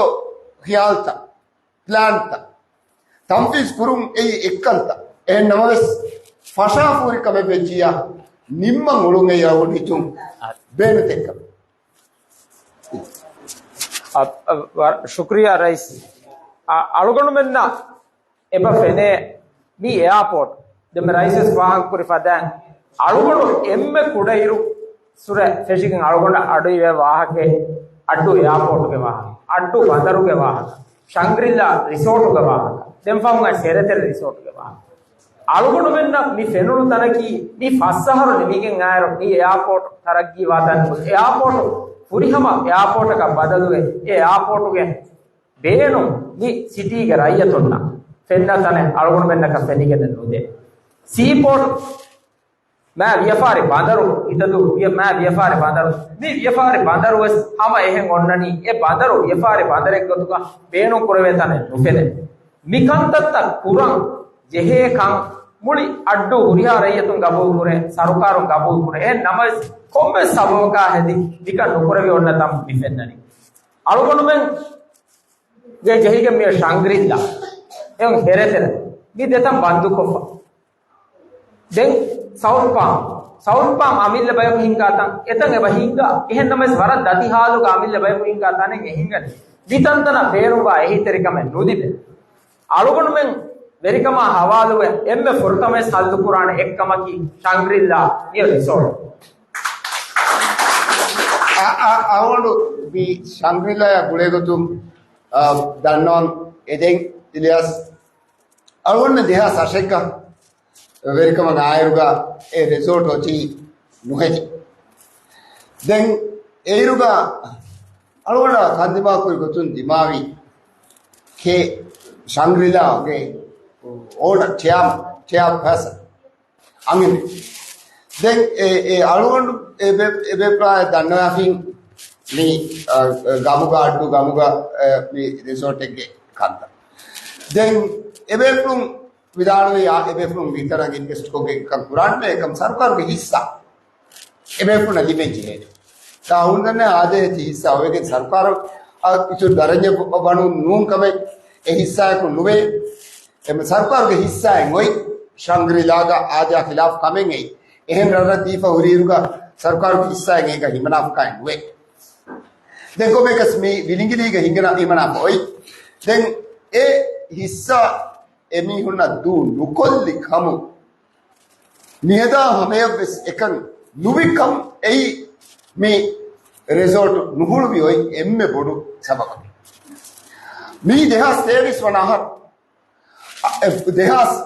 ޚިޔާލްތައް، ޕްލާންތައް ތަންފީޒް ކުރުން އެއީ އެއްކަންތައް. އެހެން ނަމަވެސް، ފަށާފަ ހުރި ކަމެއް ވެއްޖިއްޔާ، ނިންމަން އުޅުން އެއީ އަޅުގަނޑު ހިތުން ބޭނުންތެއްކަމެއް. އަ، އަ، ވަ-، ޝުކްރިޔާ ރައީސް. އަ، އަޅުގަނޑުމެންނަށް އެބަ ފެނޭ މި އެއާޕޯޓް. ދެންމެ ރައީސް ވެސް ފާހަގަކުރި ފަދައިން، އަޅުގަނޑު އެންމެ ކުޑައިރު ސުރެ ފެށިގެން އަޅުގަނޑަށް އަޑުއިވޭ ވާހަކައެއް އައްޑޫ އެއާޕޯޓުގެ ވާހަކަ، އައްޑޫ ބަނދަރުގެ ވާހަކަ، ޝަންގްރިލާ ރިސޯޓުގެ ވާހަކަ، ދެން ފަހުން އައި ސެރެތެރެ ރިސޯޓުގެ ވާހަކަ. އަޅުގަނޑުމެންނަށް މި ފެނުނު ތަނަކީ މި ފަސް އަހަރު ނިމިގެން އާއިރު މި އެއާޕޯޓު ތަރައްގީ ވާތަން، އެއާޕޯޓު ފުރިހަމަ އެއާޕޯޓަކަށް ބަދަލުވެ، އެ އެއާޕޯޓުގެ ބޭނުން މި ސިޓީގެ ރައްޔިތުންނަށް ފެންނަ ތަނެއް އަޅުގަނޑުމެންނަކަށް ފެނިގެނެއް ނުދޭ. ސީޕޯޓް މާ ވިޔަފާރި ބަނދަރު، ހިތަދޫ ވިޔަ-، މާ ވިޔަފާރި ބަނދަރު، މި ވިޔަފާރި ބަނދަރު ވެސް ހަމަ އެހެން އޮންނަނީ، އެ ބަނދަރު ވިޔަފާރި ބަނދަރެއް ގޮތުގަ ބޭނުން ކުރެވޭ ތަނެއް ނުފެނޭ. މި ކަންތައްތައް ކުރަން ޖެހޭ ކަން މުޅި އައްޑޫ ހުރިހާ ރައްޔިތުން ގަބޫލު ކުރޭ، ސަރުކާރުން ގަބޫލު ކުރޭ. އެހެން ނަމަވެސް ކޮންމެ ސަބަބަކާ ހެދި މިކަން ނުކުރެވި އޮންނަ ތަން މި ފެންނަނީ. އަޅުގަނޑުމެން ގެ ޖެހިގެން މިއޮތް ޝަންގްރިލްލާ އެހެން ހެރެތެރެ މި ދެތަން ބަންދުކޮށްފަ. ދެން ސައުތް ޕާމް، ސައުތް ޕާމް އަމިއްލަ ބަޔަކު ހިންގާ ތަން، އެތަން އެބަ ހިންގާ. އެހެން ނަމަވެސް ވަރަށް ދަތި ހާލުގަ އަމިއްލަ ބަޔަކު ހިންގާ ތަނެއް އެ ހިނގަނީ. މި ތަންތަނަށް ބޭނުންވާ އެހީތެރިކަމެއް ނުލިބޭ. އަޅުގަނޑުމެން ވެރިކަމާ ހަވާލުވެ އެންމެ ފުރަތަމަވެސް ހައްލުކުރާނެ އެއްކަމަކީ ޝަންގްރިލްލާ މި ރިސޯޓް. އަ-، އަ-، އަޅުގަނޑު މި ޝަންގްރިލްލާއާ ގުޅޭގޮތުން، އަ، ދަންނަވަން އެދެން އިލްޔާސް. އަޅުގަނޑު ދެހާސް އަށެއްގަ ވެރިކަމަށް އާއިރުގަ އެ ރިސޯޓް އޮތީ ނުހެދި. ދެން އޭރުގަ އަޅުގަނޑާ ކަންދިމާކުރި ގޮތުން ދިމާވި ކޭ ޝަންގްރިލާގެ އޯނަ ޗެއާ، ޗެއާޕާސަން އަންހެނެއް. ދެން އެ، އެ އަޅުގަނޑު އެ ބޭ-، އެ ބޭފުޅާ ދަންނަވާފިން މި، އަ، ގަމުގަ އައްޑޫ ގަމުގަ، އެ، މި ރިސޯޓެއްގެ ކަންތައް. ދެން އެ ބޭފުޅުން ވިދާޅުވި، އާ، އެބޭފުޅުން މިތަނަށް އިންވެސްޓްކޮށްގެން ކަން ކުރާންވޭ އެކަމް ސަރުކާރުގެ ހިއްސާ އެބޭފުޅުންނަށް ލިބެން ޖެހޭ. ތާ ހުންނަން އާދޭ ތި ހިއްސާ އޮވެގެން ސަރުކާރަށް އިތުރު ދަރަންޏެއް ވަނުން ނޫން ކަމެއް އެ ހިއްސާއަކުން ނުވޭ. އެ ސަރުކާރުގެ ހިއްސާއެއް އޮތް ޝަންގްރިލާގަ އާދަޔާ ޚިލާފް ކަމެއް އެއީ. އެހެން ރަށްރަށް ދީފަ ހުރިއިރުގަ ސަރުކާރުގެ ހިއްސާއެއް އޭގަ ހިމަނާފަކާއެއް ނުވޭ. ދެން ކޮބެކަސް މި ވިލިނގިލީގަ ހިނގަނަ ހިމަނާފަ އޮތް. ދެން އެ ހިއްސާ އެމީހުންނަށް ދޫ ނުކޮށްލި ކަމުން މިއަދާ ހަމަޔަށްވެސް އެކަން ނުވިކަން އެއީ މި ރެސޯޓު ނުހުޅުވި އޮތް އެންމެ ބޮޑު ސަބަބަކީ. މީ ދެހާސް ތޭވީސް ވަނަ އަހަރު، އަ، އެ، ދެހާސް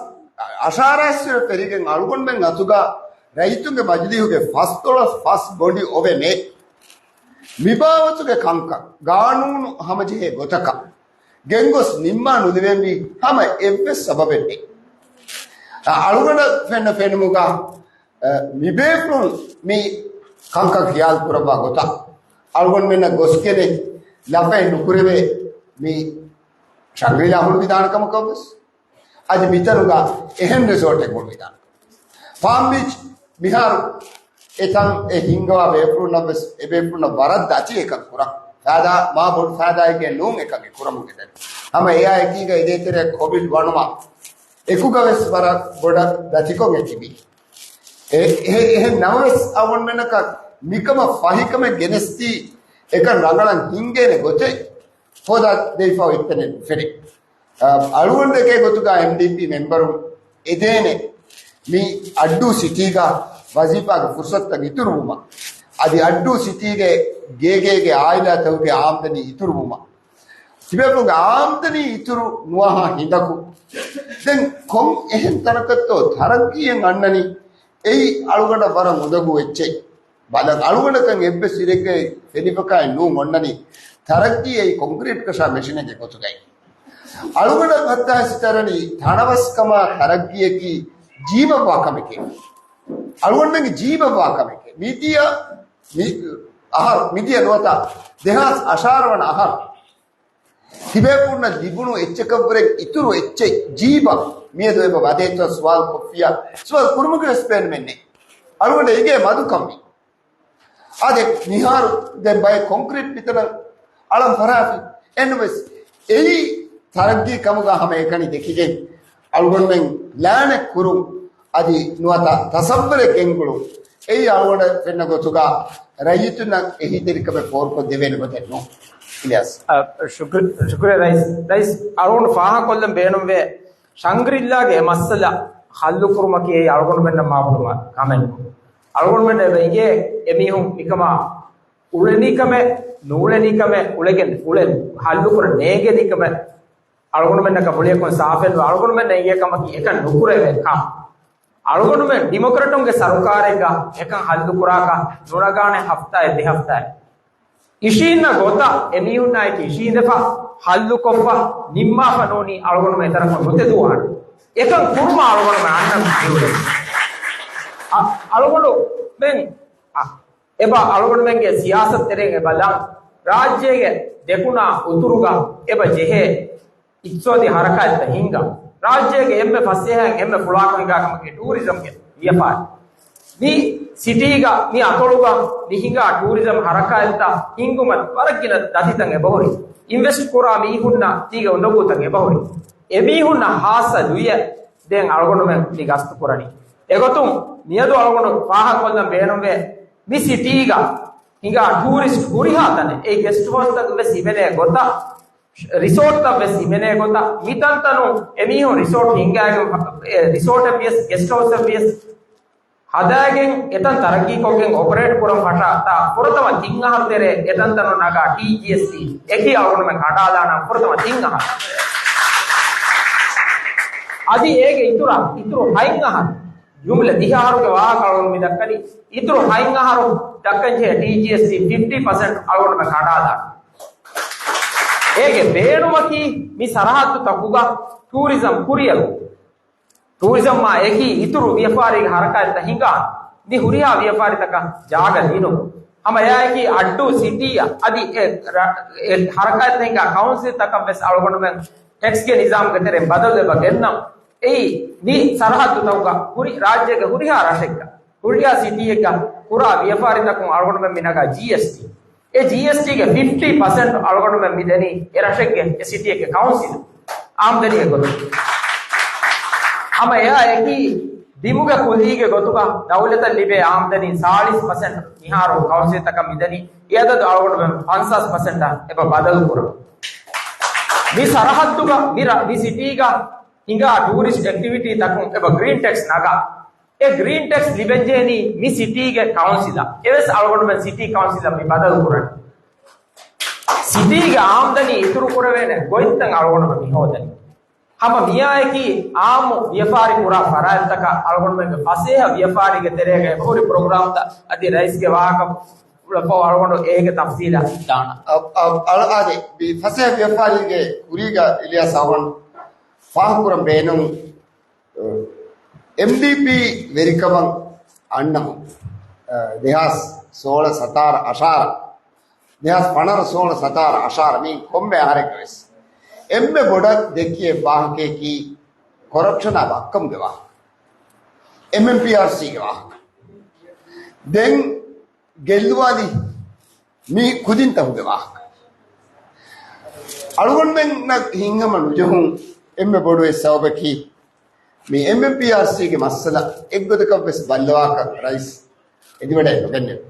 އަށާރައިސް ފެރިގެން އަޅުގަނޑުމެން އަތުގަ ރައްޔިތުންގެ މަޖިލީހުގެ ފަސްދޮޅަސް ފަސް ގޮނޑި އޮވެމޭ. މިބާވަތުގެ ކަންކަން ގާނޫނު ހަމަޖެހޭ ގޮތަކަށް ގެންގޮސް ނިންމާ ނުލެވެންވީ ހަމަ އެއްވެސް ސަބަބެއް ނެތް. އަ، އަޅުގަނޑަށް ފެންނަ ފެނުމުގަ، އަ، މިބޭފުޅުން މި ކަންކަން ޚިޔާލު ކުރައްވާ ގޮތަށް އަޅުގަނޑުމެންނަށް ގޮސްގެނެ ލަފައެއް ނުކުރެވޭ މި ޝަންގްރިލާ ހުޅުވިދާނެ ކަމަކަށްވެސް. އަދި މިތަނުގަ އެހެން ރެސޯޓެއް ހުޅުވިދާނެ. ޕާމް ބީޗް މިހާރު އެތަން އެ ހިންގަވާ ބޭފުޅުންނަށްވެސް އެބޭފުޅުންނަށް ވަރަށް ދަތި އެކަން ކުރަން. ފައިދާ، މާ ބޮޑު ފައިދާއެއްގެ ނޫން އެކަން ކުރަމުގެ ދެން. ހަމަ އެއާ އެކީގަ އެދޭތެރެ ކޮވިޑް ވަނުމާ އެކުގަވެސް ވަރަށް ބޮޑަށް ދަތިކޮށް އެ ތިބީ. އެ، އެ، އެހެން ނަމަވެސް އަވަންމެނަކަށް މިކަމަށް ފަހިކަމެއް ގެނެސްދީ އެކަން ރަނގަޅަށް ހިންގޭނެ ގޮތެއް ހޯދާ ދެވިފަ އޮތްތަނެއް ނުފެނޭ. އަ، އަޅުގަނޑެކޭ ގޮތުގަ އެމްޑީޕީ މެމްބަރުން އެދޭނެ މި އައްޑޫ ސިޓީގަ ވަޒީފާގެ ފުރުސަތުތައް އިތުރުވުމަށް، އަދި އައްޑޫ ސިޓީގެ ގޭގޭގެ އާއިލާތަކުގެ އާމްދަނީ އިތުރުވުމަށް، ތިބޭފުޅުންގެ އާމްދަނީ އިތުރު ނުވާހާ ހިނދަކު ދެން ކޮން އެހެން ތަނަކަށްތޯ ތަރައްގީއެއް އަންނަނީ؟ އެއީ އަޅުގަނޑަށް ވަރަށް އުނދަގޫ އެއްޗެއް. ބަލަން، އަޅުގަނޑަކަށް އެއްވެސް އިރެއްގައި ފެނިފަކާއެއް ނޫން އޮންނަނީ ތަރައްގީ އެއީ ކޮންކްރީޓް ކަށާ މެޝިނެއްގެ ގޮތުގައި. އަޅުގަނޑަށް ހައްދާ ހަސިތަރަނީ ތަނަވަސްކަމާ ތަރައްގީއަކީ ޖީބަށްވާ ކަމެކޭ. އަޅުގަނޑުމެންގެ ޖީބަށްވާ ކަމެކޭ. މިދިޔަ، މި، އަހަރު، މިދިޔަ ނުވަތަ ދެހާސް އަށާރަ ވަނަ އަހަރު ތިބޭފުޅުންނަށް ލިބުނު އެއްޗަކަށްވުރެ އިތުރު އެއްޗެއް ޖީބަށް މިއަދު އެބަ ވަދެއްތޯ ސުވާލު ކޮށްފިއްޔާ، ސުވާލު ކުރުމުގެވެސް ބޭނުމެއް ނެތް. އަޅުގަނޑަށް އެނގޭ މަދުކަން މި. އާދެ، މިހާރު ދެން ބައެއް ކޮންކްރީޓް މިތަނަށް އަޅަން ފަރާތުން އެންނުވެސް އެއީ ތަރައްގީ ކަމުގަ ހަމައެކަނި ދެކިގެން އަޅުގަނޑުމެން ޕްލޭނެއް ކުރުން އަދި ނުވަތަ ތަސައްވަރެއް ގެންގުޅުން. އެއީ އަޅުގަނޑަށް ފެންނަ ގޮތުގަ ރައްޔިތުންނަށް އެހީތެރިކަމެއް ފޯރުކޮށް ދެވޭނެ ގޮތެއް ނޫން. އިލްޔާސް. އަ، ޝުކްރި-، ޝުކްރިޔާ ރައީސް. ރައީސް، އަޅުގަނޑު ފާހަގަކޮށްލަން ބޭނުންވޭ، ޝަންގްރިއްލާގެ އެ މައްސަލަ ހައްލުކުރުމަކީ އެއީ އަޅުގަނޑުމެންނަށް މާބޮޑު ކަމެއް ނޫން. އަޅުގަނޑުމެންނަށް އެބަ އިނގޭ އެމީހުން މިކަމާ އުޅެނީކަމެއް، ނޫޅެނީކަމެއް، އުޅެގެން، އުޅެން، ހައްލުކުރަން ނޭނގެނީކަމެއް އަޅުގަނޑުމެންނަކަށް ގުޅިއަކުން ސާފެއްނު. އަޅުގަނޑުމެންނަށް އެނގޭ ކަމަކީ އެކަން ނުކުރެވޭ ކަން. އަޅުގަނޑުމެން ޑިމޮކްރެޓުންގެ ސަރުކާރެއްގަ އެކަން ހައްލުކުރާކަށް ނުނަގާނެ ހަފްތާއެއް ދެ ހަފްތާއެއް. އިށީންނަ ގޮތަށް އެމީހުންނާއެކީ އިށީނދެފަ، ހައްލުކޮށްފަ، ނިންމާފަ ނޫނީ އަޅުގަނޑުމެން އެތަނަކުން ނުތެދުވާނެ. އެކަން ކުރުމަށް އަޅުގަނޑުމެން އަންނަން ޖެހުނީ. އަ-، އަޅުގަނޑުމެން، އަ، އެބަ އަޅުގަނޑުމެންގެ ސިޔާސަތް ތެރެއިން އެބަ ލަން، ރާއްޖޭގެ ދެކުނާ އުތުރުގަ އެބަ ޖެހޭ އިޤްތިޞާދީ ހަރަކާތްތައް ހިންގާ، ރާއްޖޭގެ އެންމެ ފަސޭހައިން އެންމެ ފުޅާކޮށް ހިނގާ ކަމަކީ ޓޫރިޒަމްގެ ވިޔަފާރި. މި ސިޓީގަ، މި އަތޮޅުގަ މި ހިނގާ ޓޫރިޒަމް ހަރަކާތްތައް ހިންގުމަށް ވަރަށް ގިނަ ދަތިތައް އެބަހުރި. އިންވެސްޓް ކުރާ މީހުންނަށް ތީގެ އުނދަގޫތައް އެބަހުރި. އެމީހުންނަށް ހާއްސަ ލުޔެއް ދޭން އަޅުގަނޑުމެން މި ގަސްތު ކުރަނީ. އެގޮތުން މިއަދު އަޅުގަނޑު ފާހަގަކޮށްލަން ބޭނުންވޭ، މި ސިޓީގަ ހިނގާ ޓޫރިސްޓް ހުރިހާ ތަނެއް، އެއީ ގެސްޓް ހައުސްތައް ވެސް ހިމެނޭ ގޮތަށް، ރިސޯޓްތައް ވެސް ހިމެނޭ ގޮތަށް، މި ތަންތަނުން އެމީހުން ރިސޯޓް ހިންގާގެން، އެ، ރިސޯޓެއް ވިޔަސް، ގެސްޓް ހައުސްއެއް ވިޔަސް ހަދާގެން އެތަން ތަރައްގީކޮށްގެން އޮޕަރޭޓް ކުރަން ފަށާ ތާ ފުރަތަމަ ތިން އަހަރު ތެރޭ އެތަންތަނުން ނަގާ ޓީޖީއެސްޓީ އެކީ އަޅުގަނޑުމެން ކަނޑާލާނަން ފުރަތަމަ ތިން އަހަރު. އަދި އޭގެ އިތުރަށް، އިތުރު ހަތް އަހަރު، ޖުމްލަ ދިހަ އަހަރުގެ ވާހަކަ އަޅުގަނޑު މި ދައްކަނީ، އިތުރު ހަތް އަހަރު ދައްކަން ޖެހޭ ޓީޖީއެސްޓީ ފިފްޓީ ޕަސެންޓް އަޅުގަނޑުމެން ކަނޑާލާނަން. އޭގެ ބޭނުމަކީ މި ސަރަހައްދުތަކުގަ ޓޫރިޒަމް ކުރިއަރު، ޓޫރިޒަމްއާ އެކީ އިތުރު ވިޔަފާރީގެ ހަރަކާތްތައް ހިނގާ، މި ހުރިހާ ވިޔަފާރިތަކަށް ޖާގަ ދިނުން. ހަމަ އެއާއެކީ އައްޑޫ ސިޓީއަށް އަދި އެ ރަ-، އެ ހަރަކާތްތައް ހިނގާ ކައުންސިލްތަކަށް ވެސް އަޅުގަނޑުމެން ޓެކްސްގެ ނިޒާމުގެ ތެރެއިން ބަދަލު އެބަ ގެންނަން. އެއީ މި ސަރަހައްދުތަކުގަ ހުރި ރާއްޖޭގެ ހުރިހާ ރަށެއްގަ، ހުރިހާ ސިޓީއެއްގަ ކުރާ ވިޔަފާރިތަކުން އަޅުގަނޑުމެން މި ނަގާ ޖީއެސްޓީ. އެ ޖީއެސްޓީގެ ފިފްޓީ ޕަސެންޓް އަޅުގަނޑުމެން މި ދެނީ އެ ރަށެއްގެ އެ ސިޓީއެއްގެ ކައުންސިލަށް އާމްދަނީގެ ގޮތުން. ހަމަ އެއާ އެކީ ބިމުގެ ކުލީގެ ގޮތުގަ ދައުލަތަށް ލިބޭ އާމްދަނީ ސާޅީސް ޕަސެންޓް މިހާރު ކައުންސިލްތަކަށް މިދަނީ. އެ އަދަދު އަޅުގަނޑުމެން ފަންސާސް ޕަސެންޓަށް އެބަ ބަދަލު ކުރަން. މި ސަރަހައްދުގަ މި ރަ-، މި ސިޓީގަ ހިނގާ ޓޫރިސްޓް އެކްޓިވިޓީތަކުން އެބަ ގްރީން ޓެކްސް ނަގާ. އެ ގްރީން ޓެކްސް ލިބެންޖެހެނީ މި ސިޓީގެ ކައުންސިލަށް. އެވެސް އަޅުގަނޑުމެން ސިޓީ ކައުންސިލަށް މި ބަދަލު ކުރަނީ. ސިޓީގެ އާމްދަނީ އިތުރު ކުރެވޭނެ ގޮތްތައް އަޅުގަނޑުމެން މި ހޯދަނީ. ހަމަ މިއާއެކީ އާއްމު ވިޔަފާރި ކުރާ ފަރާތްތަކަށް އަޅުގަނޑުމެންގެ ފަސޭހަ ވިޔަފާރީގެ ތެރޭގަ އެބަހުރި ޕްރޮގްރާމްތައް އަދި ރައީސްގެ ވާހަކަ އުޅަފަ އަޅުގަނޑު އޭގެ ތަފްސީލަށް ދާނަން. އަ-، އަ-، އަޅު އާދެ، މި ފަސޭހަ ވިޔަފާރީގެ ކުރީގަ އިލްޔާސް އަޅުގަނޑު ފާހަގަކުރަން ބޭނުން، އެމްޑީޕީ ވެރިކަމަށް އަންނަމުން، އަ، ދެހާސް ސޯޅަ ސަތާރަ އަށާރަ، ދެހާސް ފަނަރަ ސޯޅަ ސަތާރަ އަށާރަ މީ ކޮންމެ އަހަރެއްގަ ވެސް އެންމެ ބޮޑަށް ދެއްކި އެއް ވާހަކަޔަކީ ކޮރަޕްޝަނާ ވައްކަމުގެ ވާހަކަ، އެމްއެމްޕީއާރްސީގެ ވާހަކަ. ދެން ގެއްލުވާލި މި ކުދިންތަކުގެ ވާހަކަ. އަޅުގަނޑުމެންނަށް ހިތްހަމަ ނުޖެހުން އެންމެ ބޮޑު އެއް ސަބަބަކީ، މި އެމްއެމްޕީއާރްސީގެ މައްސަލަ އެއްގޮތަކަށް ވެސް ބައްލަވާކަށް ރައީސް އެދިވަޑައެއް ނުގެންނެވި.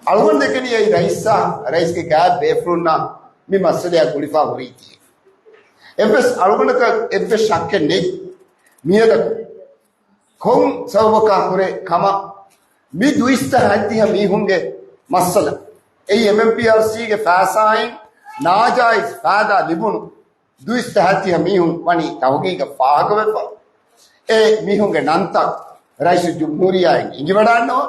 އަޅުގަނޑު ދެކެނީ އެއީ ރައީސާ ރައީސްގެ ގާތް ބޭފުޅުންނާ މި މައްސަލައާ ގުޅިފާ ހުރީތީ. އެއްވެސް އަޅުގަނޑަކަށް އެއްވެސް ޝައްކެއް ނެތް މިއަދަކު ކޮން ސަބަބަކާ ހުރެ ކަމަށް މި ދުއިސައްތަ ހަތްދިހަ މީހުންގެ މައްސަލަ. އެއީ އެމްއެމްޕީއާރްސީގެ ފައިސާއިން ނާޖާއިޒް ފައިދާ ލިބުނު ދުއިސައްތަ ހަތްދިހަ މީހުން ވަނީ ތަހުގީގަށް ފާހަގަވެފަ. އެ މީހުންގެ ނަންތައް ރައީސުލްޖުމްހޫރިއްޔާއިން އެނގިވަޑާންނަވާ.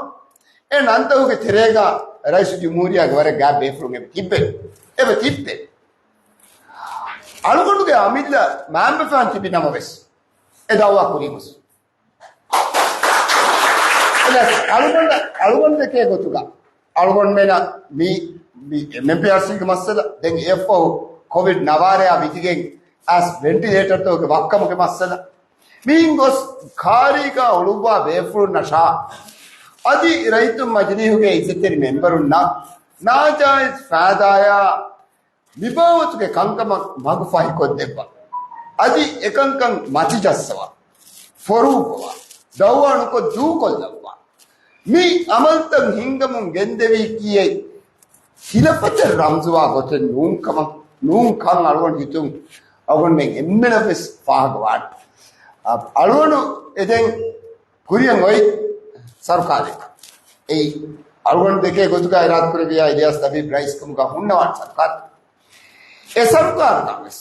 އެ ނަންތަކުގެ ތެރޭގަ ރައީސުލްޖުމްހޫރިއްޔާގެ ވަރަށް ގާތް ބޭފުޅުން އެބަ ތިއްބެވި. އެބަ ތިއްބެ. އަޅުގަނޑުގެ އަމިއްލަ މައިންބަފައިން ތިބި ނަމަވެސް، އެ ދައުވާ ކުރީމަސް. އަޅުގަނޑަށް، އަޅުގަނޑު ދެކޭ ގޮތުގަ، އަޅުގަނޑުމެނަށް މި، މި އެމްއެމްޕީއާރްސީގެ މައްސަލަ، ދެން އެއަށްފަހު ކޮވިޑް ނަވާރަޔާ ވިދިގެން އައިސް ވެންޓިލޭޓަރްތަކުގެ ވައްކަމުގެ މައްސަލަ، މިއިން ގޮސް ކާރީގަ އުޅުއްވާ ބޭފުޅުންނަށާ، އަދި ރައްޔިތުން މަޖިލީހުގެ އިއްޒަތްތެރި މެމްބަރުންނަށް ނާޖާއިޒް ފައިދާޔާ މިބާވަތުގެ ކަންކަމަށް މަގު ފަހިކޮށްދެއްވާ. އަދި އެކަންކަން މަތިޖައްސަވާ، ފޮރުއްވަވާ، ދައުވާނުކޮށް ދޫކޮށްލައްވާ. މި އަމަލްތައް ހިންގަމުން ގެންދެވީކީއެއް ހިލަފަތެއް ރަމްޒުވާ ގޮތެއް ނޫންކަމަށް، ނޫންކަން އަޅުގަނޑު ހިތުން އަޅުގަނޑުމެން އެންމެނަށް ވެސް ފާހަގަވާނެ. އަ-، އަޅުގަނޑު އެދެން ކުރިއަށް އޮތް ސަރުކާރެއް. އެއީ އަޅުގަނޑު ދެކޭ ގޮތުގަ އިރާދަކުރެއްވިޔާ އިލްޔާސް ލަބީބް ރައީސްކަމުގަ ހުންނަވާނެ ސަރުކާރެއް. އެ ސަރުކާރުގަ ވެސް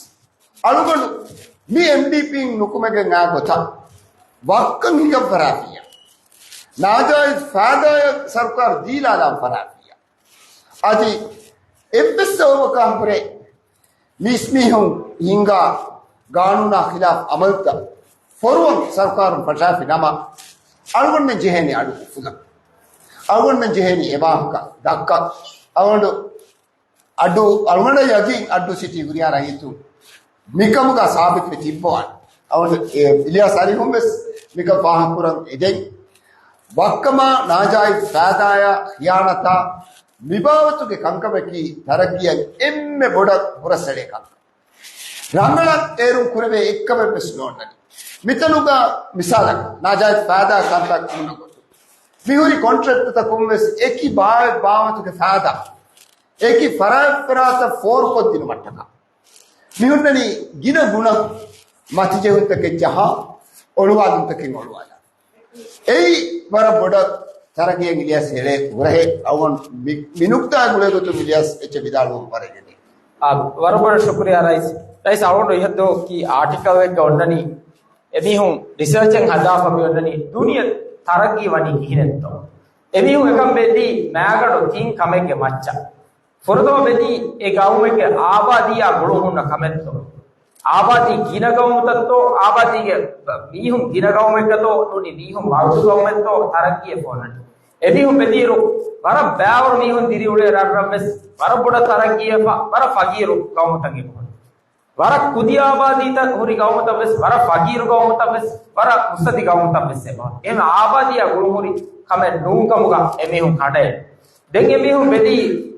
އަޅުގަނޑު މި އެމްޑީޕީން ނުކުމެގެން އާ ގޮތަށް ވައްކަން ހިނގަން ފަރާފިއްޔާ، ނާޖާއިޒް ފައިދާއަށް ސަރުކާރު ދީލާލާން ފަރާފިއްޔާ، އަދި އެއްވެސް ސަބަބަކާ ހުރެ މިސްމީހުން ހިންގާ ގާނޫނާ ޚިލާފް އަމަލުތައް ފޮރުވަން ސަރުކާރުން ފަށާފި ނަމަ، އަޅުގަނޑުމެން ޖެހޭނީ އަޑު އުފުލަން. އަޅުގަނޑުމެން ޖެހޭނީ އެ ވާހަކަ ދައްކަން. އަޅުގަނޑު އަޑު، އަޅުގަނޑަށް ޔަގީން އައްޑޫ ސިޓީ ހުރިހާ ރައްޔިތުން މިކަމުގަ ސާބިތުވެ ތިއްބަވާނެ. އަޅުގަނޑު އިލްޔާސް އަރިހުން ވެސް މިކަން ފާހަގަކުރަން އެދެން. ވައްކަމާ ނާޖާއިޒް ފައިދާއާ ޚިޔާނަތާ މިބާވަތުގެ ކަންކަމަކީ ތަރައްގީއަށް އެންމެ ބޮޑަށް ހުރަސްއެޅޭ ކަންކަން. ރަނގަޅަށް އޭރުން ކުރެވޭ އެއްކަމެއް ވެސް ނޯންނަނީ. މިތަނުގަ މިސާލަކަށް، ނާޖާއިޒް ފައިދާ ކަންތައް ހުންނަ ގޮތުން، މިހުރި ކޮންޓްރެކްޓްތަކުން ވެސް އެކި ބާވަތް ބާވަތުގެ ފައިދާ، އެކި ފަރާތް ފަރާތަށް ފޯރުކޮށްދިނުމަށްޓަކާ، މިހުންނަނީ ގިނަ ގުނަ މަތިޖެހުންތަކެއް ޖަހާ، އޮޅުވާލުންތަކެއް އޮޅުވާލާ. އެއީ ވަރަށް ބޮޑަށް ތަރައްގީއަށް އިލްޔާސް އެޅޭ ހުރަހެއް. އަޅުގަނޑު މި، މި ނުކްތާއަށް ގުޅޭ ގޮތުން އިލްޔާސް އެއްޗެއް ވިދާޅުވުން ވަރަށް ގެންނޭ. އާ، ވަރަށް ބޮޑަށް ޝުކުރިއްޔާ ރައީސް. ރައީސް، އަޅުގަނޑު އިހަށްދުވަހަކީ އާޓިކަލްއެއްގަ އޮންނަނީ އެމީހުން ރިސާޗެއް ހަދާފަ މި އޮންނަނީ ދުނިޔެ ތަރައްގީ ވަނީ ކިހިނެއްތޯ؟ އެމީހުން އެކަން ބެއްލީ މައިގަނޑު ތިން ކަމެއްގެ މައްޗަށް. ފުރަތަމަ ބެދީ އެ ގައުމެއްގެ އާބާދީއާ ގުޅުން ހުންނަ ކަމެއްތޯ؟ އާބާދީ ގިނަ ގައުމުތައްތޯ؟ އާބާދީގެ މީހުން ގިނަ ގައުމެއްގަތޯ؟ ނޫނީ މީހުން މައުތު ގައުމެއްތޯ؟ ތަރައްގީއެއް ފޯނަނީ. އެމީހުން ބެދިއިރު، ވަރަށް ބައިވަރު މީހުން ދިރިއުޅޭ ރަށްރަށްވެސް ވަރަށް ބޮޑަށް ތަރައްގީވެފަ، ވަރަށް ފަގީރު ގައުމުތައް އެބަހުރި. ވަރަށް ކުދި އާބާދީތައް ހުރި ގައުމުތައްވެސް، ވަރަށް ފަގީރު ގައުމުތައްވެސް، ވަރަށް މުއްސަދި ގައުމުތައްވެސް އެބަހުރި. އެހެން އާބާދީއާ ގުޅުންހުރި ކަމެއް ނޫންކަމުގަ އެމީހުން ކަނޑައެޅި. ދެން އެމީހުން ބެދީ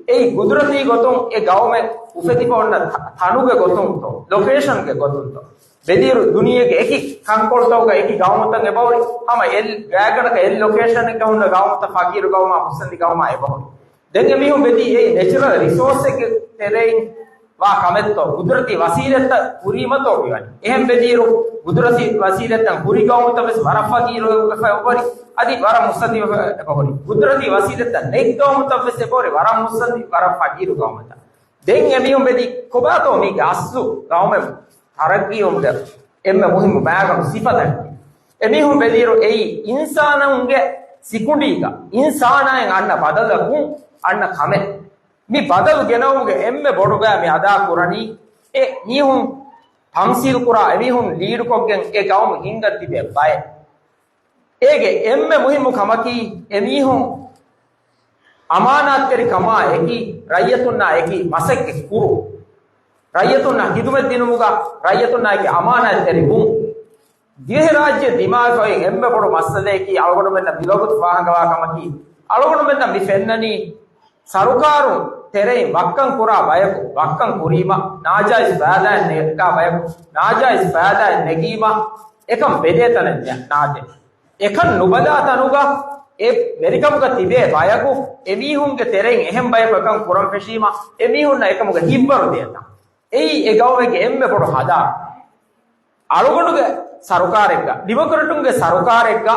އެއީ ގުދުރަތީ ގޮތުން އެ ގައުމެއް އުފެދިފަ އޮންނަ ތަ-، ތަނުގެ ގޮތުންތޯ، ލޮކޭޝަންގެ ގޮތުންތޯ. ބެދިއިރު ދުނިޔޭގެ އެކި ކަންކޮޅުތަކުގަ އެކި ގައުމުތައް އެބަހުރި، ހަމަ އެއް ގާތްގަނޑަކަށް އެއް ލޮކޭޝަނެއްގަ ހުންނަ ގައުމުތައް ފަގީރު ގައުމާ މުއްސަނދި ގައުމާ އެބަހުރި. ދެން އެމީހުން ބެދީ އެއީ ނެޗުރަލް ރިސޯސްއެއްގެ ތެރެއިން ވާ ކަމެއްތޯ، ގުދުރަތީ ވަސީލަތްތައް ކުރީމަތޯ މިވަނީ. އެހެން ބެދިއިރު ގުދުރަތީ ވަސީލަތްތައް ހުރި ގައުމުތައް ވެސް ވަރަށް ފަގީރު އެބަހުރި، އަދި ވަރަށް މުއްސަނދި އެބަހުރި. ގުދުރަތީ ވަސީލަތްތައް ނެތް ގައުމުތައް ވެސް އެބަހުރި، ވަރަށް މުއްސަނދި، ވަރަށް ފަގީރު ގައުމުތައް. ދެން އެމީހުން ބެދި ކޮބާތޯ މީގެ އަސްލު ގައުމެއް ތަރައްގީވުމުގެ އެންމެ މުހިއްމު ބައިގަނޑު ސިފަތަކީ. އެމީހުން ބެލިއިރު އެއީ އިންސާނުންގެ ސިކުނޑީގަ އިންސާނާއިން އަންނަ ބަދަލަކުން އަންނަ ކަމެއް. މި ބަދަލު ގެނައުމުގެ އެންމެ ބޮޑު ބައި މި އަދާ ކުރަނީ އެ މީހުން ތަމްސީލް ކުރާ، އެމީހުން ލީޑުކޮށްގެން އެ ގައުމު ހިންގަން ތިބޭ ބައެއް. އޭގެ އެންމެ މުހިއްމު ކަމަކީ އެމީހުން އަމާނާތްތެރިކަމާ އެކީ، ރައްޔިތުންނާ އެކީ މަސައްކަތް ކުރުން. ރައްޔިތުންނަށް ހިދުމަތް ދިނުމުގަ ރައްޔިތުންނާ އެކީ އަމާނާތްތެރި ވުން. ދިވެހިރާއްޖެ ދިމާވެފައި އެންމެ ބޮޑު މައްސަލައަކީ އަޅުގަނޑުމެންނަށް މިވަގުތު ފާހަގަވާ ކަމަކީ، އަޅުގަނޑުމެންނަށް މި ފެންނަނީ ސަރުކާރުން ތެރެއިން ވައްކަން ކުރާ ބަޔަކު، ވައްކަން ކުރީމަ، ނާޖާއިޒް ފައިދާއެއް ނެގާ ބަޔަކު، ނާޖާއިޒް ފައިދާއެއް ނެގީމަ، އެކަން ބެލޭ ތަނެއް ނާދޭ. އެކަން ނުބަލާ ތަނުގަ އެ ވެރިކަމުގަ ތިބޭ ބަޔަކު، އެމީހުންގެ ތެރެއިން އެހެން ބަޔަކު އެކަން ކުރަން ފެށީމަ، އެމީހުންނަށް އެކަމުގެ ހިތްވަރު ދޭތަން. އެއީ އެ ގައުމެއްގެ އެންމެ ބޮޑު ހަލާކު. އަޅުގަނޑުގެ ސަރުކާރެއްގަ، ޑިމޮކްރެޓުންގެ ސަރުކާރެއްގަ،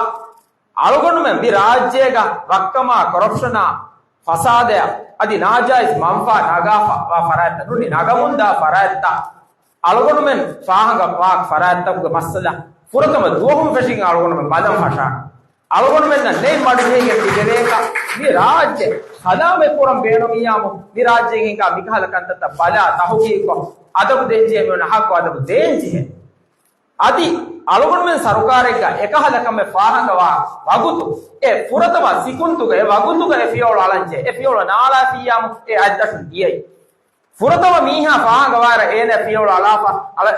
އަޅުގަނޑުމެން މި ރާއްޖޭގަ ވައްކަމާ، ކޮރަޕްޝަނާ، ފަސާދަޔާ، އަދި ނާޖާއިޒް މަންފާ ނަގާފަ ވާ ފަރާތްތައް ނޫނީ ނަގަމުންދާ ފަރާތްތައް އަޅުގަނޑުމެން ފާހަގަ ވާ ފަރާތްތަކުގެ މައްސަލަ ފުރަތަމަ ދުވަހުން ފެށިގެން އަޅުގަނޑުމެން ބަލަން ފަށާނަން. އަޅުގަނޑުމެންނަށް ނެތް މަޑުޖެހިގެން ތިބެވޭކަށް މި ރާއްޖެ ސަލާމަތް ކުރަން ބޭނުމިއްޔާމު، މި ރާއްޖޭގެ ހިނގާ މިކަހަލަ ކަންތައްތައް ބަލާ ތަހުގީގުކޮށް އަދަބު ދޭންޖެހޭ، މިއޮންނަ ހައްގު އަދަބު ދޭންޖެހޭ. އަދި އަޅުގަނޑުމެން ސަރުކާރެއްގަ އެކަހަލަ ކަމެއް ފާހަގަވާ ވަގުތު، އެ ފުރަތަމަ ސިކުންތުގަ އެ ވަގުތުގަ އެ ފިޔަވަޅު އަޅަންޖެހޭ. އެ ފިޔަވަޅު ނާޅާފިއްޔާމު އެ އަތްދަށުން ދިޔައީ. ފުރަތަމަ މީހާ ފާހަގަވާއިރަށް އޭނަ ފިޔަވަޅު އަޅާފަ، އަޅަ-،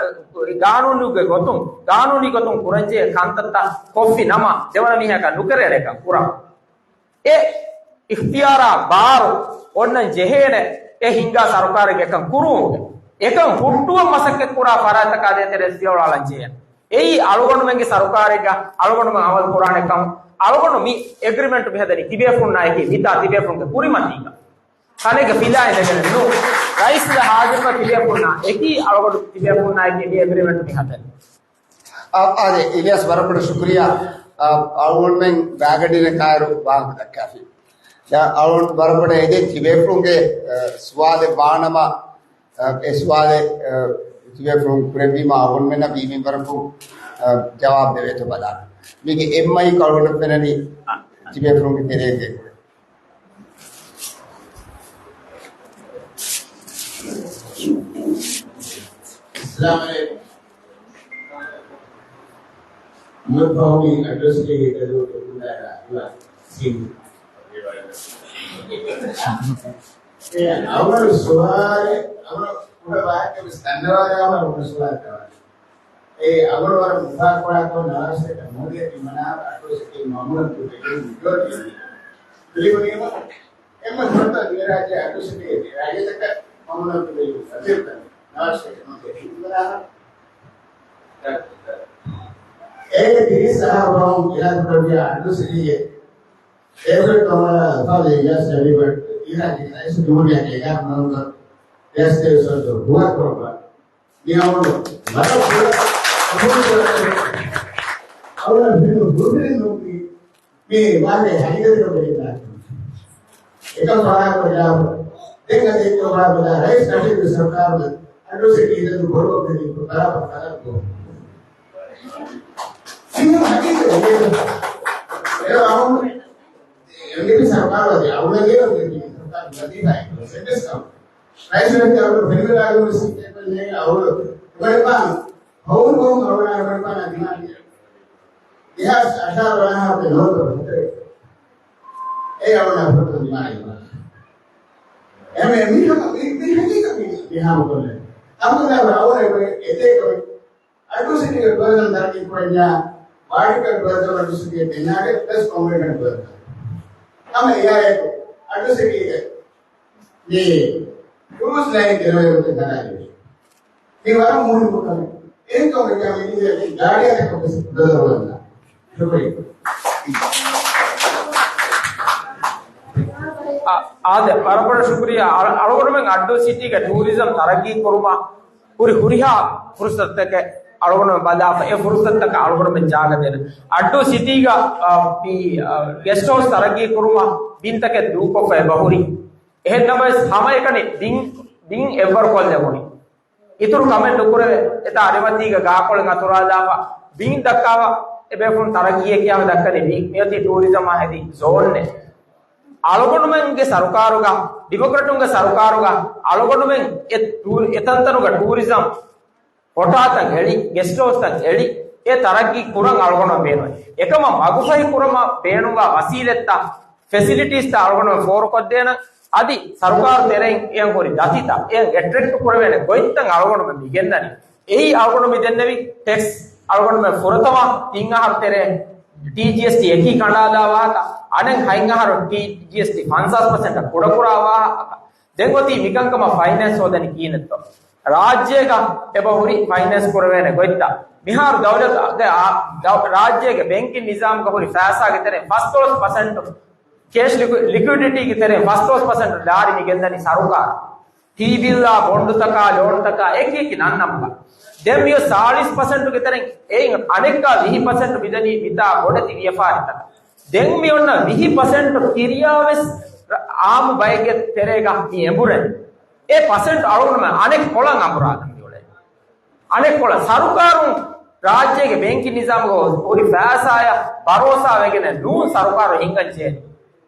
ގާނޫނުގެ ގޮތުން، ގާނޫނީ ގޮތުން ކުރަންޖެހޭ ކަންތައްތައް ކޮށްފި ނަމަ، ދެވަނަ މީހަކަށް ނުކެރޭނެކަން ކުރަން. އެ އިޚްތިޔާރާ ބާރު އޮންނަން ޖެހޭނެ، އެ ހިންގާ ސަރުކާރެއްގެ އެކަން ކުރުވުމުގެ. އެކަން ހުއްޓުވަން މަސައްކަތް ކުރާ ފަރާތްތަކާ ދޭތެރޭ ފިޔަވަޅު އަޅަން ޖެހޭނެ. އެއީ އަޅުގަނޑުމެންގެ ސަރުކާރެއްގަ އަޅުގަނޑުމެން އަމަލު ކުރާނެ ކަމު. އަޅުގަނޑު މި އެގްރިމެންޓު މި ހަދަނީ ތިބޭފުޅުންނާ އެކީ މިތާ ތިބޭފުޅުންގެ ކުރިމަތީގަ. ކަލޭގެ ފިލާ އިނދެގެނެއް ނޫން. ރައީސް ހާޒިރުކޮށް ތިބޭފުޅުންނާ އެކީ އަޅުގަނޑު ތިބޭފުޅުންނާ އެކީ މި އެގްރިމެންޓު މި ހަދަނީ. އާ، އާދެ، އިލްޔާސް ވަރަށް ބޮޑަށް ޝުކުރިއްޔާ. އާ، އަޅުގަނޑުމެން ބައިގަނޑިންނަށް ކާއިރު ވާހަކަ ދައްކާފި. ދެން އަޅުގަނޑު ވަރަށް ބޮޑަށް އެދެން ތިބޭފުޅުންގެ، އާ، ސުވާލެއް ވާނަމަ، އާ، އެ ސުވާލެއް، އާ، ތިބޭފުޅުން ކުރެއްވީމަ އަޅުގަނޑުމެންނަށް ވީމިންވަރަކު، އާ، ޖަވާބު ދެވޭތޯ ބަލާނަން. މީގެ އެއް މައިކް އަޅުގަނޑަށް ފެންނަނީ ތިބޭފުޅުންގެ ތެރޭގައި. އައްސަލާމު ޢަލައިކުމް. މި ޤައުމީ އެޓްރޮސިޓީގެ ދަރިވަރު ކުރިއަރާ ސީން. އެ އަވަލު ސުވާލެއް، އަވަލު ކުޑަ ވާހަކަ ވެސް ދަންނަވާލާ އަވަލު ސުވާލު ކުރަން. އެ އަވަލު ވަރަށް މުބާރަކްވާތޯ ނަވާރަސަތަ މުޅި ތިމަނާ އަޓްވެސް އެކެއް މަމުނަށް ދުވެގެން މިޖޯޑި ލިބުނީމަ އެންމެ ފުރަތަމަ ދިވެހިރާއްޖެ އަޓްވެސް އެކެއް ރާއްޖެތަކަށް މަމުނަށް ދުވެގެން ފަތިރުކަން ނަވާރަސަތަ މުޅި ތިމަނާ އޭގެ ތިރީސް އަހަރު ބަހުން އިރާދަކުރެއްވިޔާ އަޓްވެސް އެކެއް އޭގެ ތޮމަ ފާލެ އިލްޔާސް ނަބީ ވަ އިރާނީ ރައީސް ޖުމްހޫރިއްޔާގެ އެގާރަ ނަވަމްބަރު ދެހާސް ތޭވީސް ވަނަ ދުވަހު ނުވަތަ ކުރައްވާ. މި އަވަލު ވަރަށް ބޮޑަށް އަމުރު ކުރައްވާ. އަވަލަށް ހިނދު ދުރުހެލިން ނުވި މި ވާހަކަ ހަގީގަތަކަށް ބެލިން ދާނެ. އެކަން ފާހަގަކޮށްލާފަ. ދެން އަދި އެއްކޮށް ވާގޮތާ ރައީސް ނަޝީދު ސަރުކާރުގެ އައްޑޫ ސިޓީ ހިނދު ބޮޑު އޮފީހަކީ ބަރާބަރަށް ކަލަކު. ސިހިން ހަގީގަތެއް ނޭނގެ. އެ އަހުން އެމްޑީޕީ ސަރުކާރު އަދި އަހުން ނޭނގެ ސަރުކާރު. ލަތީފާއެކު ސެންޓަސް ކަމަށް. ރައީސު ވެއްޖެ އަޅުގަނޑު ފެނިވެލާގެން ވެސް އެކަން ނޭނގެ އަޅުގަނޑު އެބަ އެބަ ހަވަނު އަޅުގަނޑު އެބަ އެބަ ދިމާ ދިހާސް އަށާރަ ވަނަ ހާ ނޯޓު ހުތެރެ. އެ އަޅުގަނޑު ހުތުރު ދިމާ އެބަ. އެމެ މި ހަމަ މި މި ހަގީގަތް މި ހާމަ ކޮށްލެ. އަހުމަދާ އަޅުގަނޑު އެބަ އެތޭ ކަމެއް އައްޑޫ ސިޓީގެ ޓުއަރިޒަމް ތަރައްގީ ކުރަންޏާ، ވާޓިކަލް ޓުއަރިޒަމް އައްޑޫ ސިޓީގެ ދެންނާގެ ޕްލަސް ކޮންވެންޝަން ޓުއަރިޒަމް. ހަމަ އެއާއެކު އައްޑޫ ސިޓީގެ މި ކްރޫޒް ލައިން ދެރަވޭގޮތެއް ހަދާދެވޭ. މި ވަރަށް މުހިއްމު ކަމެއް. އެހެންކަމުގަ މި މި ގާޑިއަކަށް ވެސް ދޮލަރު ވަންނާ. ޝުކުރިއްޔާ. އާދެ، ވަރަށް ބޮޑަށް ޝުކުރިއްޔާ. އަޅު-، އަޅުގަނޑުމެން އައްޑޫ ސިޓީގެ ޓޫރިޒަމް ތަރައްގީ ކުރުމަށް ހުރި ހުރިހާ ފުރުސަތުތަކެއް އަޅުގަނޑުމެން ބަލާފަ، އެ ފުރުސަތުތަކަށް އަޅުގަނޑުމެން ޖާގަ ދޭނެ. އައްޑޫ ސިޓީގަ، އަ، މި، އަ، ގެސްޓް ހައުސް ތަރައްގީ ކުރުމަށް ބިންތަކެއް ދޫކޮށްފަ އެބަ ހުރި. އެހެން ނަމަވެސް ހަމައެކަނި ބިން، ބިން އެއްވަރު ކޮށްލެވުނީ. އިތުރު ކަމެއް ނުކުރެވޭ. އެތާ އަރިމަތީގަ ގާކޮޅެއް އަތުރާލާފަ، ބިން ދައްކާފަ، އެބޭފުޅުން ތަރައްގީއެއް ކިޔާފަ ދައްކަނީ ބިން. މިއޮތީ ޓޫރިޒަމާ ހެދި ޒޯންއެއް. އަޅުގަނޑުމެންގެ ސަރުކާރުގަ، ޑިމޮކްރެޓުންގެ ސަރުކާރުގަ އަޅުގަނޑުމެން އެ ޓޫ-، އެތަންތަނުގަ ޓޫރިޒަމް ހޮޓާތައް އެޅި، ގެސްޓް ހައުސްތައް އެޅި، އެ ތަރައްގީ ކުރަން އަޅުގަނޑު ބޭނުން. އެކަމަށް މަގުފަހި ކުރަމަށް ބޭނުންވާ ވަސީލަތްތައް، ފެސިލިޓީސްތައް އަޅުގަނޑު ފޯރުކޮށްދޭނަން. އަދި ސަރުކާރު ތެރެއިން އެހެން ހުރި ދަތިތައް، އެހެން އެޓްރެކްޓް ކުރެވޭނެ ގޮތްތައް އަޅުގަނޑު މި ގެންނަނީ. އެއީ އަޅުގަނޑު މި ދެންނެވި ޓެކްސް. އަޅުގަނޑުމެން ފުރަތަމަ ތިން އަހަރު ތެރޭ ޓީޖީއެސްޓީ އެކީ ކަނޑާލާ ވާހަކަ، އަނެއް ހަތް އަހަރު ޓީޖީއެސްޓީ ފަންސާސް ޕަސެންޓަށް ކުޑަކުރާ ވާހަކަ. ދެން އޮތީ މިކަންކަމަށް ފައިނޭންސް ހޯދަނީ ކިހިނެއްތޯ؟ ރާއްޖޭގަ އެބަ ހުރި ފައިނޭންސް ކުރެވޭނެ ގޮތްތައް. މިހާރު ދައުލަތުގެ އާ، ދައު-، ރާއްޖޭގެ ބޭންކިން ނިޒާމުގަ ހުރި ފައިސާގެ ތެރެއިން ފަސްދޮޅަސް ޕަސެންޓު، ކޭޝް ލިކު-، ލިކުއިޑިޓީގެ ތެރެއިން ފަސްދޮޅަސް ޕަސެންޓު ލާރި މި ގެންދަނީ ސަރުކާރަށް. ޓީ ބިލްއާ، ބޮންޑުތަކާ، ލޯންތަކާ، އެކި އެކި ނަންނަމުގަ. ދެން މިއޮތް ސާޅީސް ޕަސެންޓުގެ ތެރެއިން އެއިން އަނެއްކާ ވިހި ޕަސެންޓު މިދަނީ މިތާ ބޮޑެތި ވިޔަފާރިތަކަށް. ދެން މި އޮންނަ ވިހި ޕަސެންޓު ކިރިޔާވެސް ރ-، އާއްމު ބައެއްގެ ތެރޭގަ މި އެނބުރެން. އެ ޕަސެންޓް އަޅުގަނޑުމެން އަނެއްކޮޅަށް އަނބުރާގަން މިއުޅެނީ. އަނެއްކޮޅަށް ސަރުކާރުން ރާއްޖޭގެ ބޭންކިން ނިޒާމުގަ ހުރި ފައިސާޔަށް ބަރޯސާ ވެގެނެއް ނޫން ސަރުކާރު ހިންގަން ޖެހޭ.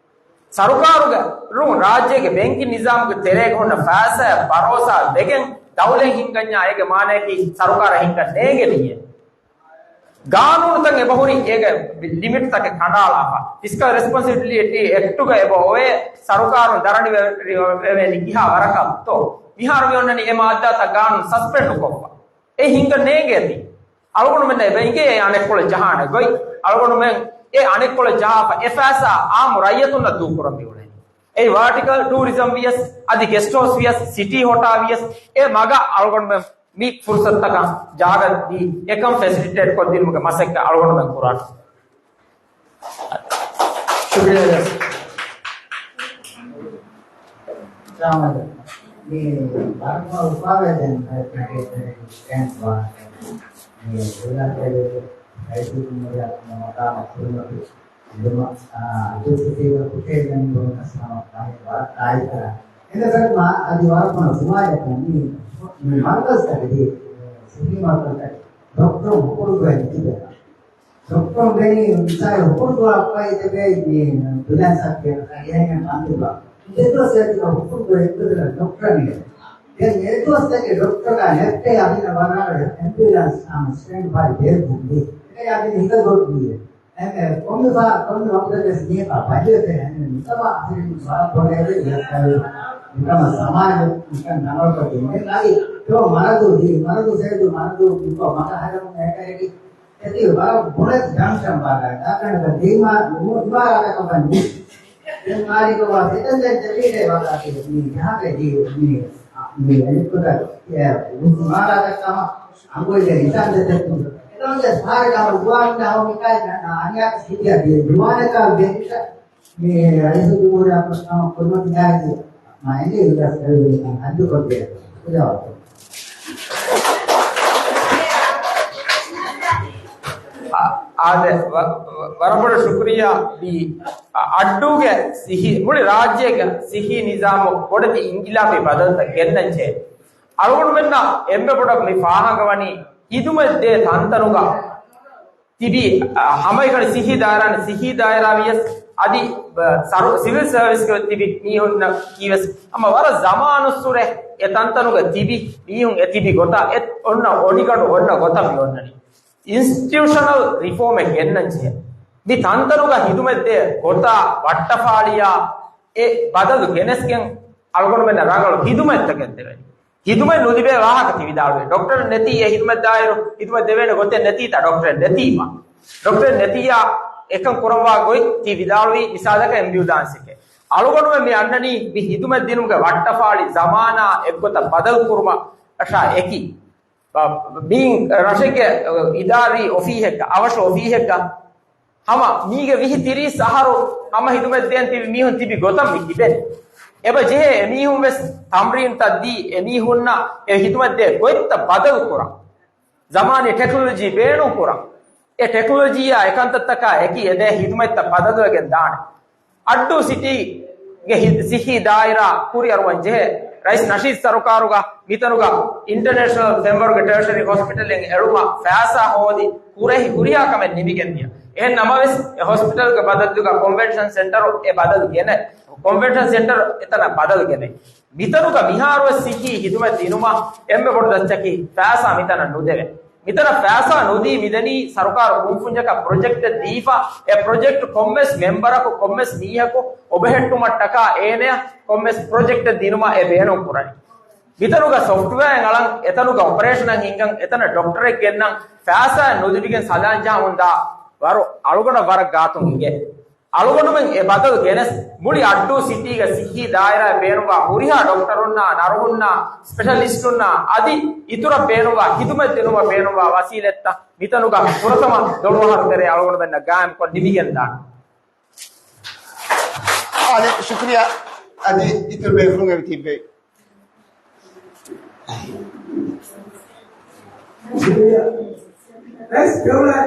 ސަރުކާރުގެ ރު-، ރާއްޖޭގެ ބޭންކިން ނިޒާމުގެ ތެރޭގަ ހުންނަ ފައިސާޔަށް ބަރޯސާ ވެގެން ދައުލަތް ހިންގަންޏާ އޭގެ މާނަޔަކީ ސަރުކާރަށް ހިންގަން ނޭނގެނީއޭ. ގާނޫނުތައް އެބަހުރި އޭގެ ލިމިޓްތަކެއް ކަނޑާލާފަ. ފިސްކަލް ރެސްޕޮންސިބިލިޓީ އެކްޓުގަ އެބަ އޮވޭ ސަރުކާރުން ދަރަނިވެ-، ވެވޭނީ ކިހާ ވަރަކަށްތޯ؟ މިހާރު މި އޮންނަނީ އެ މާއްދާތައް ގާނޫނު ސަސްޕެންޑު ކޮށްފަ. އެ ހިނގަން ނޭނގޭތީ. އަޅުގަނޑުމެންނަށް އެބަ އިނގޭ އެ އަނެއްކޮޅެއް ޖަހާނެ ގޮތް. އަޅުގަނޑުމެން އެ އަނެއްކޮޅެއް ޖަހާފަ އެ ފައިސާ އާއްމު ރައްޔިތުންނަށް ދޫކުރަން މިއުޅެނީ. އެއީ ވާޓިކަލް ޓޫރިޒަމް ވިޔަސް، އަދި ގެސްޓް ހައުސް ވިޔަސް، ސިޓީ ހޮޓާ ވިޔަސް، އެ މަގަށް އަޅުގަނޑުމެން މި ފުރުސަތުތަކަށް ޖާގަ ދީ، އެކަން ފެސިލިޓޭޓް ކޮށްދިނުމުގެ މަސައްކަތް އަޅުގަނޑުމެން ކުރާނެ. ޝުކުރިއްޔާ. ސަލާމް އަލައިކުމް. މި ބަރުން އުފާވެ ދެން މި ރައީސު ޖުމްހޫރިއްޔާ މަގާމަށް ކުރިމަތި ލުމަ، އާ، އަބްދުއް ސަތީރު ކުށޭގެން ބުނުމަށް ހަމަ ވަރަށް ވަރަށް ކާއިތަރާ. އެން އެސް އެފް މާ އަދި ވަރަށް ބޮޑަށް ދުޢާއެއް ކަން މި، މި މަރުކަޒްތަކެއް، ސިޓީ މަރުކަޒްތަކެއް ޑޮކްޓަރު ހުކުރުގޮތް ނެތިބެ. ޑޮކްޓަރު ދެނީ މިސާލު ހުކުރުގޮތް އައްޕައި ތެބޭ މި ބެލެންސް އަށް ގެން ގެން ބަންދުގަ. ދެދުވަސް އެތި ހުކުރުގޮތް އެއްގޮތަށް ޑޮކްޓަރު ނިޔެ. ދެން އެދުވަސްތަކެއް ޑޮކްޓަރުގަ ނެއްޓޭ އަދިނަ ވަރަށް އެމްބިއުލަންސް ހަމަ ސްޓޭންޑް ބައި ބޭއްވުން ދޭ. އެކަނި އަދި ހިތަށް ގޮތް ދީ. އެ، ކޮންމެ ފަ-، ކޮންމެ ވަގުތެއް ވެސް މީހަކާ ބަޖެޓެއް ހެން މިކަމާ އަހަރެން ވަރަށް ބޮޑަށް މިކަމަށް ސަމާލު މިކަން ނަންވަރުކޮށް ދިން. އަދި ތޯ މަރަދު ދީ، މަރަދު ސޭދު، މަރަދު މިކޮށް މަގަ ހަދަމުން އެކައިގެ އެތި ވަރަށް ބޮޑެތި ޖަންކްޝަން ބާގާ ދާކަން ދީމާ ނު-، އިމާރާތަކަށް ވަނީ. ދެން މާރިކޮށް ވާ ސެކަންޑް ދެން ދެވީގެ ވާގާ ތި މި ޖަހާގެ ދީ މި، މި އެނިކުތަ، އެ، މާރާތަކަށް ހަމަ އަނގުލިގެ ނިޝާން ދެތެއް ތުން. އެކަމުގެ ސާރެ ކަމަށް ގުވާ މި ހަމަ މިކާ އަނިޔާ ސިޓިއަށް ދިޔަ ޒުވާނެކާ ބެހިސަ މި ރައީސުލްޖުމްހޫރިއްޔާ ކަމަށް ކުރިމަތި ޖާގަ މާ އެނގޭ އިލާސް ކަރެވެނީ ހައްދު ކޮށްދޭ. އާދެ، ވަ-، ވަ-، ވަރަށް ބޮޑަށް ޝުކުރިއްޔާ މި އައްޑޫގެ ސިހި، މުޅި ރާއްޖޭގެ ސިހީ ނިޒާމު ބޮޑެތި އިންގިލާބީ ބަދަލުތައް ގެންނަންޖެހޭ. އަޅުގަނޑުމެންނަށް އެންމެ ބޮޑަށް މި ފާހަގަވަނީ ހިދުމަތް ދޭ ތަންތަނުގަ ތިބި، އަ، ހަމައެކަނި ސިހީ ދާއިރާ، ސިހީ ދާއިރާ ވިޔަސް، އަދި، ސަރު-، ސިވިލް ސަރވިސްގަ ތިބި މީހުންނަކީވެސް ހަމަ ވަރަށް ޒަމާނުއްސުރެ އެ ތަންތަނުގަ ތިބި މީހުން އެ ތިބި ގޮތަށް އެ އޮންނަ އޮނިގަނޑު އޮންނަ ގޮތަށް މި އޮންނަނީ. އިންސްޓިޓިއުޝަނަލް ރިފޯމެއް ގެންނަން ޖެހޭ. މި ތަންތަނުގަ ހިދުމަތްދޭ ގޮތާ ވައްޓަފާޅިޔާ އެ ބަދަލު ގެނެސްގެން އަޅުގަނޑުމެންނަށް ރަނގަޅު ހިދުމަތްތަކެއް ދެވެން. ހިދުމަތް ނުލިބޭ ވާހަކަ ތި ވިދާޅުވޭ. ޑޮކްޓަރެއް ނެތީ އެ ހިދުމަތް ދާއިރު ހިދުމަތް ދެވޭނެ ގޮތެއް ނެތީތާ ޑޮކްޓަރެއް ނެތީމަ. ޑޮކްޓަރެއް ނެތިއްޔާ އެކަން ކުރައްވާ ގޮތް ތި ވިދާޅުވީ މިސާލަކަށް އެމްބިއުލާންސެކޭ. އަޅުގަނޑުމެން މި އަންނަނީ މި ހިދުމަތް ދިނުމުގެ ވައްޓަފާޅި ޒަމާނާ އެއްގޮތަށް ބަދަލު ކުރުމަށާ އެކީ. ބ-، މި ރަށެއްގެ އިދާރީ އޮފީހެއްގަ، އަވަށު އޮފީހެއްގަ ހަމަ މީގެ ވިހި ތިރީސް އަހަރު ހަމަ ހިދުމަތް ދޭން ތިބި މީހުން ތިބި ގޮތަށް މި ތިބެނީ. އެބަ ޖެހޭ އެމީހުން ވެސް ތަމްރީންތައް ދީ އެމީހުންނަށް އެ ހިދުމަތް ދޭ ގޮތްތައް ބަދަލު ކުރަން. ޒަމާނީ ޓެކްނޮލޮޖީ ބޭނުން ކުރަން. އެ ޓެކްނޮލޮޖީއާ އެކަންތައްތަކާ އެކި އެދޭ ހިދުމަތްތައް ބަދަލުވެގެން ދާނެ. އައްޑޫ ސިޓީގެ ހި-، ސިއްހީ ދާއިރާ ކުރިއަރުވަން ޖެހޭ. ރައީސް ނަޝީދު ސަރުކާރުގަ މިތަނުގަ އިންޓަރނޭޝަނަލް ފްރޭމްވަރކް ޓެރޝަރީ ހޮސްޕިޓަލެއް އެޅުމަށް ފައިސާ ހޯދި ކުރެހި ހުރިހާ ކަމެއް ނިމިގެން ދިޔަ. އެހެން ނަމަވެސް، އެ ހޮސްޕިޓަލްގެ ބަދަލުގަ ކޮންވެންޝަން ސެންޓަރު އެ ބަދަލު ގެނެ، ކޮންވެންޝަން ސެންޓަރު އެތަނަށް ބަދަލު ގެނެ. މިތަނުގަ މިހާރުވެސް ސިއްހީ ހިދުމަތް ދިނުމަށް އެންމެ ބޮޑު ދައްޗަކީ ފައިސާ މިތަނަށް ނުދެވެ. މިތަނަށް ފައިސާ ނުދީ މިދެނީ ސަރުކާރު ކުންފުންޏަކަށް ޕްރޮޖެކްޓެއް ދީފަ، އެ ޕްރޮޖެކްޓް ކޮންމެސް މެމްބަރަކު ކޮންމެސް މީހަކު އޮބެހެއްޓުމަށްޓަކާ އޭނަޔަށް ކޮންމެސް ޕްރޮޖެކްޓެއް ދިނުމަށް އެ ބޭނުން ކުރަނީ. މިތަނުގަ ސޮފްޓްވެއާއެއް އަޅަން، އެތަނުގަ އޮޕަރޭޝަނަށް ހިންގަން، އެތަނަށް ޑޮކްޓަރެއް ގެންނަން، ފައިސާއެއް ނުލިބިގެން ސަލާން ޖަހަމުންދާ ވަރު އަޅުގަނޑަށް ވަރަށް ގާތުން އިނގޭ. އަޅުގަނޑުމެން އެ ބަދަލު ގެނެސް، މުޅި އައްޑޫ ސިޓީގެ ސިއްހީ ދާއިރާއެއް ބޭނުންވާ ހުރިހާ ޑޮކްޓަރުންނާ، ނަރުހުންނާ، ސްޕެޝަލިސްޓުންނާ އަދި އިތުރަށް ބޭނުންވާ ހިދުމަތް ދިނުމަށް ބޭނުންވާ ވަސީލަތްތައް މިތަނުގަ ފުރަތަމަ ދޮޅުއަހަރު ތެރޭ އަޅުގަނޑުމެންނަށް ގާއިމްކޮށް ނިމިގެންދާނެ. އާދެ، ޝުކުރިއްޔާ. އަދި އިތުރު ބޭފުޅުން އެބަ ތިއްބެވި. ރައީސް ކެވުނާ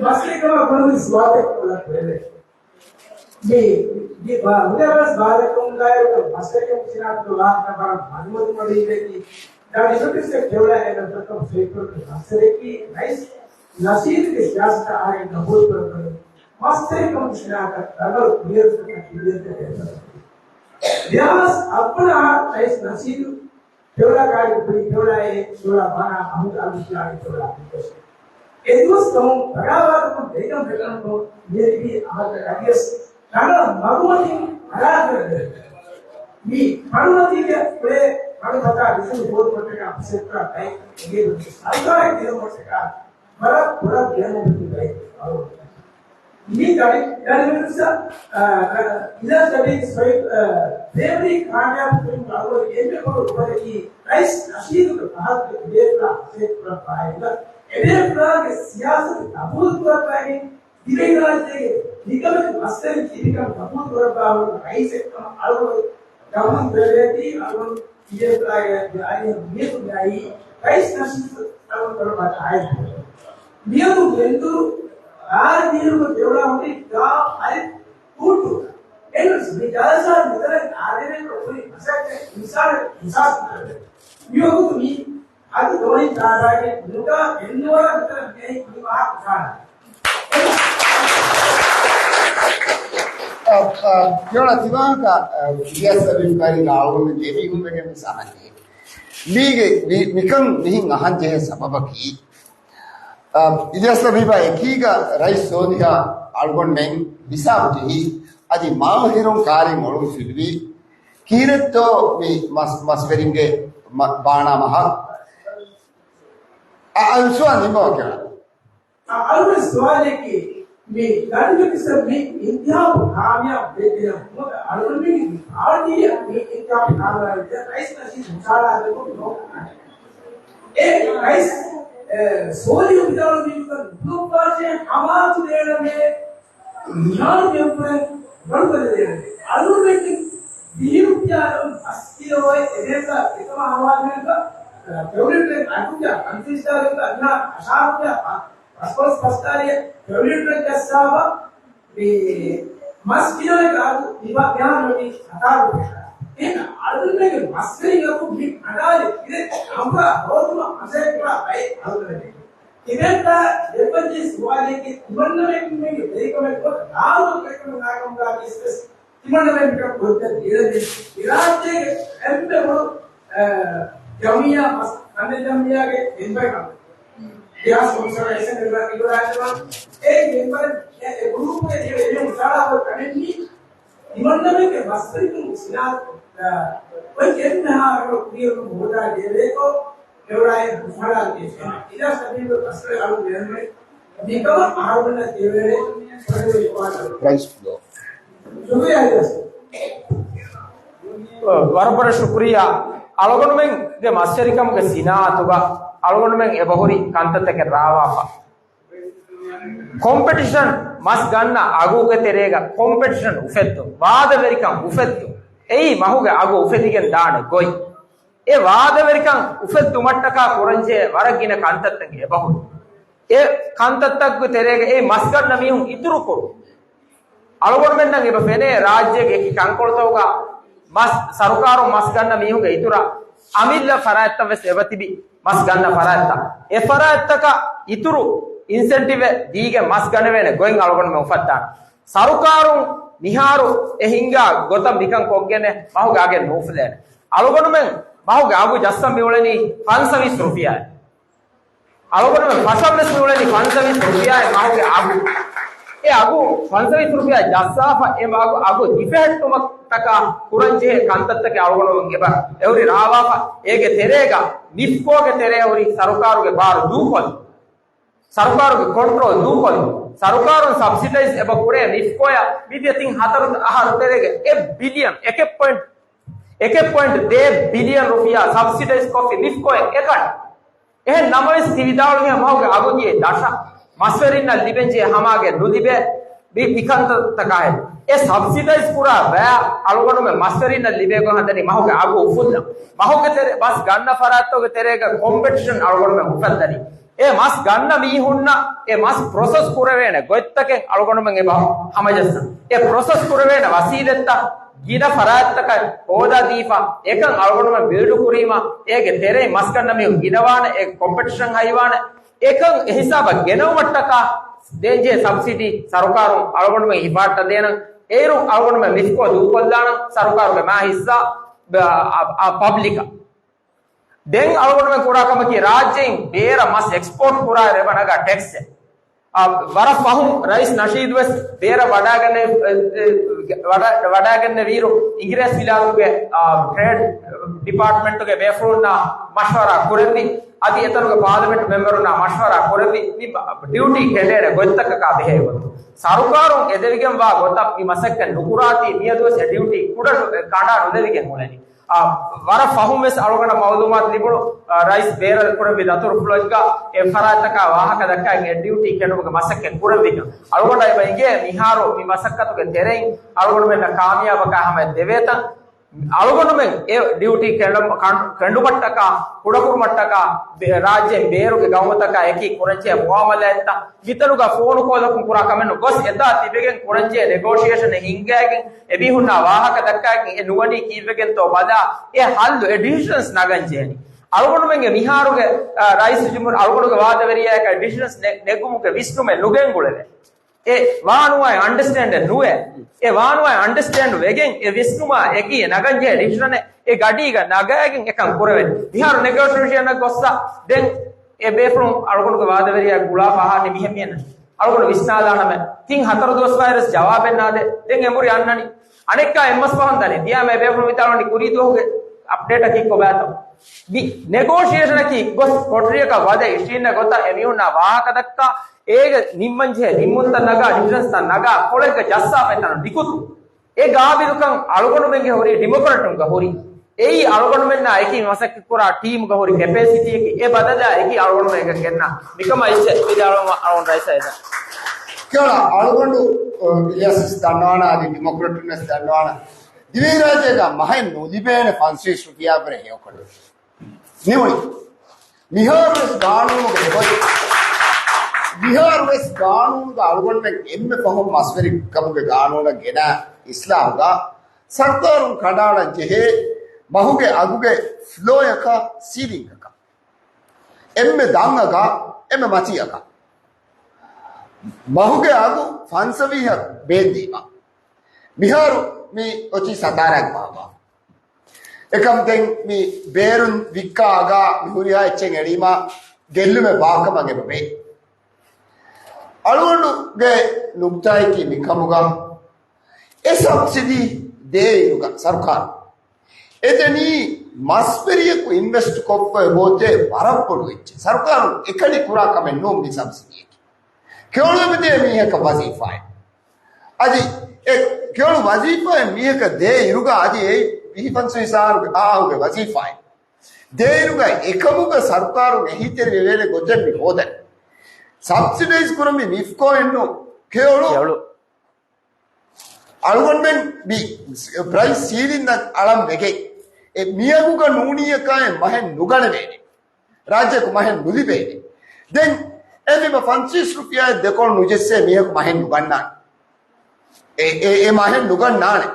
މަސްލެކަމަށް ބުނުމުން ސުވާލެއް ކޮށްލަން ވެވޭ. މި، މި ބާ-، މުދެވަސް ބާރަކުން ދާއިރު މަސްލެކަމު ސިނާތު ވާހަކަ ބާ މަދުމަދު މަޑުވެއްޖެ. ދާ ވިސްނުމަށް ކެވުނާ އެން އަބްދުލް ސައިދު ކުރެއްވި މައްސަލައަކީ ރައީސް ނަޝީދުގެ ސިޔާސަތަށް އަހަރެން ގަބޫލު ކުރައްވަނީ މަސްތެރިކަމުގެ ސިނާއަތަށް ރަނގަޅު ކުރިއަރުތަކަށް ތިބިއިރުތަކެއް ދެއްވަން. ދެހާސް އަށްވަނަ ރައީސް ނަޝީދު ކެވުނާ ކާރި ކުރި ކެވުނާއޭ ކެވުނާ ބާނާ އަހުމަދު އަލް މިޝާގެ ކެވުނާ ކުރި. އެދުވަސް ކަމުން ބަޣާވާތަކުން ދެކަން ދެކަންކޮށް މިއެދިވި އަހަރުގެ ރައްޔަސް ރަނގަޅަށް މަގުމަތިން އަރާދުރަށް ދެވެ. މި ފަނުމަތީގެ ކުރެ ފަނުމަތާ ވިސްނުން ހޯދުމަށްޓަކާ ފުރުސަތުތައް ބައެއް އެނގޭ ސަރުކާރެއް ދިނުމަށްޓަކާ ވަރަށް ބޮޑަށް ގެންނެވި ބައެއް. މި ދަނި-، ދަނިވެރިސަ، އާ، އާ، އިލާ ސަބީ ސޮއި، އާ، ދޭވަރީ ކާމިޔާބު ކުރިން އަޅުގަނޑު އެންމެ ބޮޑު އުފަލަކީ ރައީސް ނަޝީދުގެ ފަހަތުގެ އެބޭފުޅާ ހަސޭ ކުރަން ފާއިތުގަ އެބޭފުޅާގެ ސިޔާސަތު ގަބޫލު ކުރައްވައިގެން ދިވެހިރާއްޖޭގެ ނިކަމެތި މައްސަލައިން ތިބިކަން ގަބޫލު ކުރައްވާ ހުރި ރައީސެއް ކަމަށް އަޅުގަނޑު ގަބޫލު ކުރެވޭތީ އަޅުގަނޑު ތިބޭފުޅާގެ އަރިހަށް މިއަދު މިއައީ ރައީސް ނަޝީދު އަޅުގަނޑު ކުރައްވާ ތާއީދު. މިއަދު ގެންދުރު އާދިއިރުގަ ދެވަޅާ ހުރި ގާ އަލި ކޫއްޓު. އެންވެސް މި ޖަލަސާ މިތަނަށް އާދެވޭތޯ ހުރި މަސައްކަތް އިންސާނެއް އިހްސާސް ކުރެވޭ. މިވަގުތު މި އަދި ދޯނި ތާދާގެ ނުގާ އެންނުވާ މިތަނަށް މިއައީ ކުރި ވާހަކަ ކާނެ. އަ، އަ، ކިޔޮޅަ ތިވާހަކަ، އަ، އިލްޔާސް ލަބީބު ކާރި ގާޅުމެ ދެވީހުން ވެގެން ވެސް އަހަން ޖެހޭ. މީގެ މި-، މިކަން މިހިން އަހަން ޖެހޭ ސަބަބަކީ، އަ، އިލްޔާސް ލަބީބާ އެކީގަ ރައީސް ސޯލިހާ އަޅުގަނޑުމެން ހިސާބު ޖެހި، އަދި މާހިރުން ކާރި މޮޅު ފިލުވި، ކީރެއްތޯ މި މަސް-، މަސްވެރިންގެ މަ-، ބާނާ މަހަށް؟ އަ، އަ، ސުވާލު ނިންމަވަކި. އަ، އަޅުގަނޑު ސުވާލަކީ، މި ދަނޑުގެ މި އިންތިހާބު ކާމިޔާބު ވެއްޖެ ހަމަ އަޅުގަނޑުމެންގެ މި ޕާޓީއަށް މި އިންތިހާބު ކާމިޔާބު ވެއްޖެ ރައީސް ނަޝީދު މުސާރަ ދެއްވުން ނޯ. އެ ރައީސް، އެ، ސޯލިހު ވިދާޅުވީ ނުކުޅުއްވާށޭ ހަމާތު ދޭނަމޭ މިހާރު މެންބަރުން ބަނޑުކޮށްލަދޭނަމޭ. އަޅުގަނޑުމެން ވިހި ރުފިޔާ އަޅު ފަސް ކިލޯއެއް އެދޭތާ އެކަމާ ހަވާލުވެގެން، އެ، ފެބްރުއަރީ އަށް ރުފިޔާ ފަންސަވީސް އަންނާ އަށާރު ރުފިޔާ ފަސް ފަސް ފަސް ކާރިއަށް ފެބްރުއަރީ އަށް ގައްސާފަ މި މަސް ކިލޯއެއް އަދު މި މިހާރު މި ހަތާރު ރުފިޔާ. އެހެން އަޅުގަނޑުމެންގެ މަސްވެރިން އަކު މި އަނގާރި ކިރެ އަނބުރާ ހޯދުމަށް މަސައްކަތް ކުރާ ބައެއް އަޅުގަނޑުމެން. ތިމަންނަ ދެއްވަންޖެހޭ ސުވާލެއްގެ ތިމަންނަމެންގެ ދެރިކަމެއް ކޮށް ދާވަތު ކައިކަމެއް ނާކަމުގާ ވިސްވެސް ތިމަންނަމެން މިކަން ކޮށްދެން ދިޔައީ މި ރާއްޖޭގެ އެންމެ ބޮޑު، އަ، ޖަމިއްޔާ މަސް ކަންނެ ޖަމިއްޔާގެ މެމްބަރަކަށް ގެއާސް ކޮންސަލްޓޭޝަން އެބަ އިބުރާހިމް އެ މެމްބަރު އެ ގްރޫޕްގެ ދިވެ އެ މުސާރާ ކަމެއް ނީ ތިމަންނަމެންގެ މަސްވެރިކަން ސިނާ، އަ، އޮތް އެންމެހާ ރަނގަޅު ކުރިއެރުމަށް ހޯދާ ދެވޭކޯ އެވަރާއެއް ހުށަހަޅާ ދޭ. އިލާސް އަބީބު މަސްވެރި އަޅު ދެންމެ މިކަމަށް އަހަރުމެންނަށް ދެވޭނެ ރަނގަޅު ވާހަކަ. ރައީސް ފްލޯ. ޝުކުރިއްޔާ އިލާސް. ވަރަށް ވަރަށް ޝުކުރިއްޔާ. އަޅުގަނޑުމެންގެ މަސްވެރިކަމުގެ ސިނާއަތުގަ އަޅުގަނޑުމެން އެބަހުރި ކަންތައްތަކެއް ރާވާފަ. ކޮމްޕެޓިޝަން މަސް ގަންނަ އަގުގެ ތެރޭގަ ކޮމްޕެޓިޝަން އުފެއްދުން، ވާދަވެރިކަން އުފެއްދުން. އެއީ މަހުގެ އަގު އުފެދިގެން ދާނެ ގޮތް. އެ ވާދަވެރިކަން އުފެއްދުމަށްޓަކާ ކުރަންޖެހޭ ވަރަށް ގިނަ ކަންތައްތަކެއް އެބަހުރި. އެ ކަންތައްތަކުގެ ތެރޭގަ އެ މަސް ގަންނަ މީހުން އިތުރުކުރުން. އަޅުގަނޑުމެންނަށް އެބަ ފެނޭ ރާއްޖޭގެ އެކި ކަންކޮޅުތަކުގަ މަސް، ސަރުކާރުން މަސް ގަންނަ މީހުންގެ އިތުރަށް އަމިއްލަ ފަރާތްތައް ވެސް އެބަ ތިބި މަސް ގަންނަ ފަރާތްތައް. އެ ފަރާތްތަކަށް އިތުރު އިންސެންޓިވެއް ދީގެން މަސް ގަނެވޭނެ ގޮތް އަޅުގަނޑުމެން އުފައްދާނެ. ސަރުކާރުން މިހާރު އެ ހިންގާ ގޮތަށް މިކަން ކޮށްގެނެ މަހުގެ އަގެއް ނޫފުލޭނެ. އަޅުގަނޑުމެން މަހުގެ އަގު ޖައްސަން މިއުޅެނީ ފަންސަވީސް ރުފިޔާއެއް. އަޅުގަނޑުމެން ފަށަން ވެސް މިއުޅެނީ ފަންސަވީސް ރުފިޔާއެއް މަހުގެ އަގު. އެ އަގު ފަންސަވީސް ރުފިޔާ ޖައްސާފަ އެ އަގު، އަގު ދިފެހެއްޓުމަށްޓަކާ ކުރަންޖެހޭ ކަންތައްތަކެއް އަޅުގަނޑުމެން އެބަ އެހުރި ރާވާފަ. އޭގެ ތެރޭގަ މިފްކޯގެ ތެރޭ ހުރި ސަރުކާރުގެ ބާރު ދޫކޮށްލި. ސަރުކާރުގެ ކޮންޓްރޯލް ދޫކޮށްލި. ސަރުކާރުން ސަބްސިޑައިޒް އެބަ ކުރޭ މިފްކޯޔަށް މިދިޔަ ތިން ހަތަރު އަހަރު ތެރޭގަ އެއް ބިލިއަން، އެކެއް ޕޮއިންޓް، އެކެއް ޕޮއިންޓް ދޭއް ބިލިއަން ރުފިޔާ ސަބްސިޑައިޒް ކޮށްފި މިފްކޯއެއް އެކަން. އެހެން ނަމަވެސް ތި ވިދާޅުވިހެން މަހުގެ އަގު ދިޔައީ ދަށަށް. މަސްވެރިންނަށް ލިބެންޖެހޭ ހަމައަގެއް ނުލިބޭ. މި، މިކަންތައްތަކާއި އެ ސަބްސިޑައިޒް ކުރާ ވައި އަޅުގަނޑުމެން މަސްވެރިންނަށް ލިބޭ ގޮތް ހަދަނީ މަހުގެ އަގު އުފުއްލަން. މަހުގެ ތެރެ، މަސް ގަންނަ ފަރާތްތަކުގެ ތެރޭގަ ކޮމްޕެޓިޝަން އަޅުގަނޑުމެން އުފައްދަނީ. އެ މަސް ގަންނަ މީހުންނަށް އެ މަސް ޕްރޮސެސް ކުރެވޭނެ ގޮތްތަކެއް އަޅުގަނޑުމެން އެބަ ހަމަޖައްސަން. އެ ޕްރޮސެސް ކުރެވޭނެ ވަސީލަތްތައް ގިނަ ފަރާތްތަކަށް ހޯދާދީފަ، އެކަން އަޅުގަނޑުމެން ބިލްޑް ކުރީމަ، އޭގެ ތެރެއިން މަސްގަންނަ މީހުން ގިނަވާނެ، އޭގެ ކޮމްޕެޓިޝަން ހައިވާނެ. އެކަން އެހިސާބަށް ގެނައުމަށްޓަކާ ދޭންޖެހޭ ސަބްސިޑީ ސަރުކާރުން އަޅުގަނޑުމެން ހިފާއްޓަށް ދޭނަން. އޭރު އަޅުގަނޑުމެން މިފްކޯ ދޫކޮށްލާނަން ސަރުކާރުގެ މާ ހިއްސާ ބ-، އަ، އަ، ޕަބްލިކަށް. ދެން އަޅުގަނޑުމެން ކުރާ ކަމަކީ، ރާއްޖެއިން ބޭރަށް މަސް އެކްސްޕޯޓް ކުރާއިރު އެބަ ނަގާ ޓެކްސްއެއް. އާ، ވަރަށް ފަހުން ރައީސް ނަޝީދު ވެސް ބޭރަށް ވަޑާގެންނެ-، އެ، އެ، ވަޑަ-، ވަޑާގެންނެވިއިރު، އިނގިރޭސި ވިލާތުގެ، އާ، ޓްރޭޑް ޑިޕާޓްމަންޓުގެ ބޭފުޅުންނާ މަޝްވަރާ ކުރެއްވި. އަދި އެތަނުގެ ޕާލަމެންޓް މެމްބަރުންނާ މަޝްވަރާ ކުރެއްވި. މި ޑިއުޓީ ކެނޑޭނެ ގޮތްތަކަކާ ބެހޭ ގޮތުން. ސަރުކާރުން އެދެވިގެންވާ ގޮތަށް މި މަސައްކަތް ނުކުރާތީ، މިއަދުވެސް އެ ޑިއުޓީ ކުޑަ ނު-، ކަނޑާ ނުލެވިގެން އުޅެނީ. އާ، ވަރަށް ފަހުން ވެސް އަޅުގަނޑަށް މައުލޫމާތު ލިބުނު، އާ، ރައީސް ބޭރަށް ކުރެއްވި ދަތުރުފުޅެއްގަ އެ ފަރާތްތަކާ ވާހަކަ ދައްކައިގެން އެ ޑިއުޓީ ކެނޑުމުގެ މަސައްކަތް ކުރެއްވިކަން. އަޅުގަނޑަށް އެބަ އެނގޭ މިހާރު މި މަސައްކަތުގެ ތެރެއިން އަޅުގަނޑުމެންނަށް ކާމިޔާބަކާ ހަމަޔަށް ދެވޭތަން. އަޅުގަނޑުމެން އެ ޑިއުޓީ ކެނޑު-، ކަން-، ކެނޑުމަށްޓަކާ، ކުޑަކުރުމަށްޓަކާ، ބެ-، ރާއްޖޭން ބޭރުގެ ގައުމުތަކާ އެކީ ކުރަންޖެހޭ މުއާމަލާތްތައް މިތަނުގަ ފޯނު ކޯލަކުން ކުރާ ކަމެއް ނޫން. ގޮސް އެތާ ތިބެގެން ކުރަންޖެހޭ ނެގޯޝިއޭޝަނެއް ހިންގައިގެން އެމީހުންނާ ވާހަކަ ދައްކާގެން އެ ނުވަނީ ކީއްވެގެންތޯ ބަލާ، އެ ހައްލު، އެ ޑިސިޝަންސް ނަގަން ޖެހެނީ. އަޅުގަނޑުމެންގެ މިހާރުގެ، އާ، ރައީސުލްޖުމްހޫރިއްޔާ، އަޅުގަނޑުގެ ވާދަވެރިޔާއަކަށް ޑިސިޝަންސް ނެ-، ނެގުމުގެ ވިސްނުމެއް ނުގެންގުޅެވޭ. އެ ވާނުވާ އަންޑަސްޓޭންޑެއް ނުވޭ. އެ ވާނުވާ އަންޑަސްޓޭންޑް ވެގެން އެ ވިސްނުމާ އެކީ ނަގަންޖެހޭ ޑިސިޝަނެއް އެ ގަޑީގަ ނަގައިގެން އެކަން ކުރެވެން. މިހާރު ނެގޯޝިއޭޝަނަށް ގޮއްސަ ދެން އެ ބޭފުޅުން އަޅުގަނޑުގެ ވާދަވެރިޔާ ގުޅާފަ އަހާނީ މިހެން މިހެން. އަޅުގަނޑު ވިސްނާލާނަމޭ. ތިން ހަތަރު ދުވަސް ވާއިރުވެސް ޖަވާބެއް ނާދޭ. ދެން އެނބުރި އަންނަނީ. އަނެއްކާ އެއްމަސް ފަހުން ދަނީ. ދިޔާމޭ ބޭފުޅުން ވިދާޅުވަނީ ކުރީ ދުވަހުގެ އަޕްޑޭޓަކީ ކޮބާތޯ؟ މި ނެގޯޝިއޭޝަނަކީ ގޮސް ކޮޓަރިއަކަށް ވަދެ އިށީންނަ ގޮތަށް އެމީހުންނާ ވާހަކަ ދައްކާ، އޭގެ ނިންމަންޖެހޭ ނިންމުންތައް ނަގާ، ޑިސިޝަންސްތައް ނަގާ، ކޮޅެއްގަ ޖައްސާފައި ތަނު ނިކުތު. އެ ގާބިލުކަން އަޅުގަނޑުމެންގެ ހުރި، ޑިމޮކްރެޓުންގަ ހުރި. އެއީ އަޅުގަނޑުމެންނާ އެކީ މަސައްކަތްކުރާ ޓީމުގަ ހުރި ކެޕޭސިޓީއަކީ އެ ބަދަލާ އެކީ އަޅުގަނޑުމެން އެކަން ގެންނާ. މިކަމަށް އިއްޒަތް ވިދާޅުވުމަށް އަޅުގަނޑު ރައީސާ އެދާނެ. ކިޔާ އަޅުގަނޑު، އަ، އިލްޔާސް ވެސް ދަންނަވާނެ، އަދި ޑިމޮކްރެޓުން ވެސް ދަންނަވާނެ. ދިވެހިރާއްޖޭގަ މަހެއް ނުލިބޭނެ ފަންސަވީސް ރުފިޔާ ވުރެ ހެޔޮކޮޅެއް. ނިމުނީ. މިހާރުވެސް ގާނޫނުގެ އެބައޮތް. މިހާރުވެސް ގާނޫނުގަ އަޅުގަނޑުމެން އެންމެ ފަހުން މަސްވެރިކަމުގެ ގާނޫނަށް ގެނަ އިސްލާހުގަ ސަރުކާރުން ކަނޑައަޅަން ޖެހޭ މަހުގެ އަގުގެ ފްލޯއަކަށް ސީލިންގަކަށް. އެންމެ ދަށްއަގަށް އެންމެ މަތީއަކަށް. މަހުގެ އަގު ފަންސަވީހަށް ބޭންދީމަ، މިހާރު މި އޮތީ ސަތާރައަށް ބާއްވާ. އެކަމް ދެން މި ބޭރުން ވިއްކާ އަގާ މި ހުރިހާ އެއްޗެއް އެޅީމާ ގެއްލުމެއް ވާކަމަށް އެބަ ވޭ. އަޅުގަނޑުގެ ނުކްތާއަކީ މިކަމުގަ، އެ ސަބްސިޑީ ދޭއިރުގަ ސަރުކާރު އެދެނީ މަސްވެރިޔަކު އިންވެސްޓް ކޮށްފައި ހޯދޭ ވަރަށް ބޮޑު އެއްޗެއް. ސަރުކާރުން އެކަނި ކުރާ ކަމެއް ނޫން މި ސަބްސިޑީއަކީ. ކެޔޮޅު އެބަދޭ މީހަކަށް ވަޒީފާއެއް. އަދި އެ ކެޔޮޅު ވަޒީފާއެއް މީހަކަށް ދޭ އިރުގަ އަދި އެ ވިހި ފަންސަވީސް އަހަރުގެ އާހުގެ ވަޒީފާއެއް ދޭއިރުގަ އެކަމުގަ ސަރުކާރުން އެހީތެރިވެވޭނެ ގޮތެއް މި ހޯދަން. ސަބްސިޑައިޒް ކުރަން މި މިފްކޯއެއްނު ކެޔޮޅު. ކެޔޮޅު. އަޅުގަނޑުމެން މި ޕްރައިސް ސީލިންއަށް އަޅަން ވެގެން އެ މިއަގުގަ ނޫނީއަކާއެއް މަހެއް ނުގަނެވޭނެ. ރާއްޖެއަކު މަހެއް ނުލިބޭނެ. ދެން އެ މި ފަންސަވީސް ރުފިޔާއެއް ދެކޮޅު ނުޖެއްސޭ މީހަކު މަހެއް ނުގަންނާނެ. އެ، އެ، އެ މަހެއް ނުގަންނާނެ.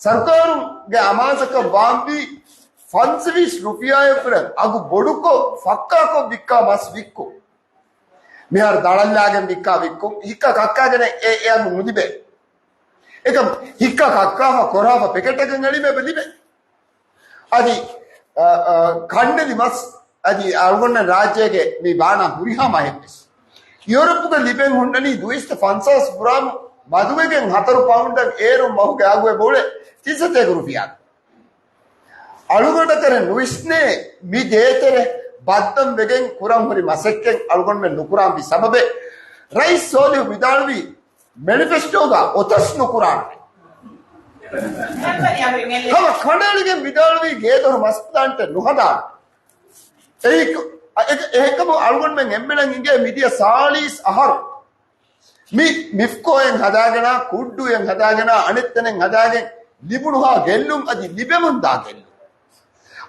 ސަރުކާރުގެ އަމާޒަކަށް ވާންވީ ފަންސަވީސް ރުފިޔާއަށްވުރެ އަގު ބޮޑުކޮށް ފައްކާކޮށް ވިއްކާ މަސް ވިއްކުން. މިހާރު ދަޅަންލާގެން ވިއްކާ ވިއްކުން، ހިއްކާ ކައްކާގެނެއް އެ، އެ އަގު ނުލިބޭ. އެކަމް ހިއްކާ ކައްކާފަ ކޮރާފަ ޕެކެޓަކަށް އެޅީމަ އެބަ ލިބޭ. އަދި، އަ، އަ، ކަންނެލި މަސް އަދި އަޅުގަނޑަށް ރާއްޖޭގެ މި ބާނާ ހުރިހާ މަހެއްވެސް ޔޫރަޕުގަ ލިބެން ހުންނަނީ ދުއިސައްތަ ފަންސާސް ގްރާމު މަދުވެގެން ހަތަރު ޕައުންޑަށް އޭރުން މަހުގެ އަގު އެބަ އުޅޭ ތިންސައްތައެއް ރުފިޔާ. އަޅުގަނޑަކަށް ނުވިސްނޭ މި ދޭތެރެ ބައްދަން ވެގެން ކުރަން ހުރި މަސައްކަތް އަޅުގަނޑުމެން ނުކުރާންވީ ސަބަބެއް. ރައީސް ސޯލިހު ވިދާޅުވީ މެނިފެސްޓޯގަ އޮތަސް ނުކުރާނެ. ހަމަ ކަނޑައެޅިގެން ވިދާޅުވީ ގޭދޮރު މަސް ޕްލާންޓެއް ނުހަދާނެ. އެއީ، އެ-، އެހެންކަމުން އަޅުގަނޑުމެން އެންމެނަށް އިނގޭ މިދިޔަ ސާޅީސް އަހަރު މި މިފްކޯއެއް ހަދާގެނާ، ކުއްޑޫއެއް ހަދާގެނާ، އަނެއްތަނެއް ހަދާގެން ލިބުނުހާ ގެއްލުން އަދި ލިބެމުންދާ ގެއްލުން.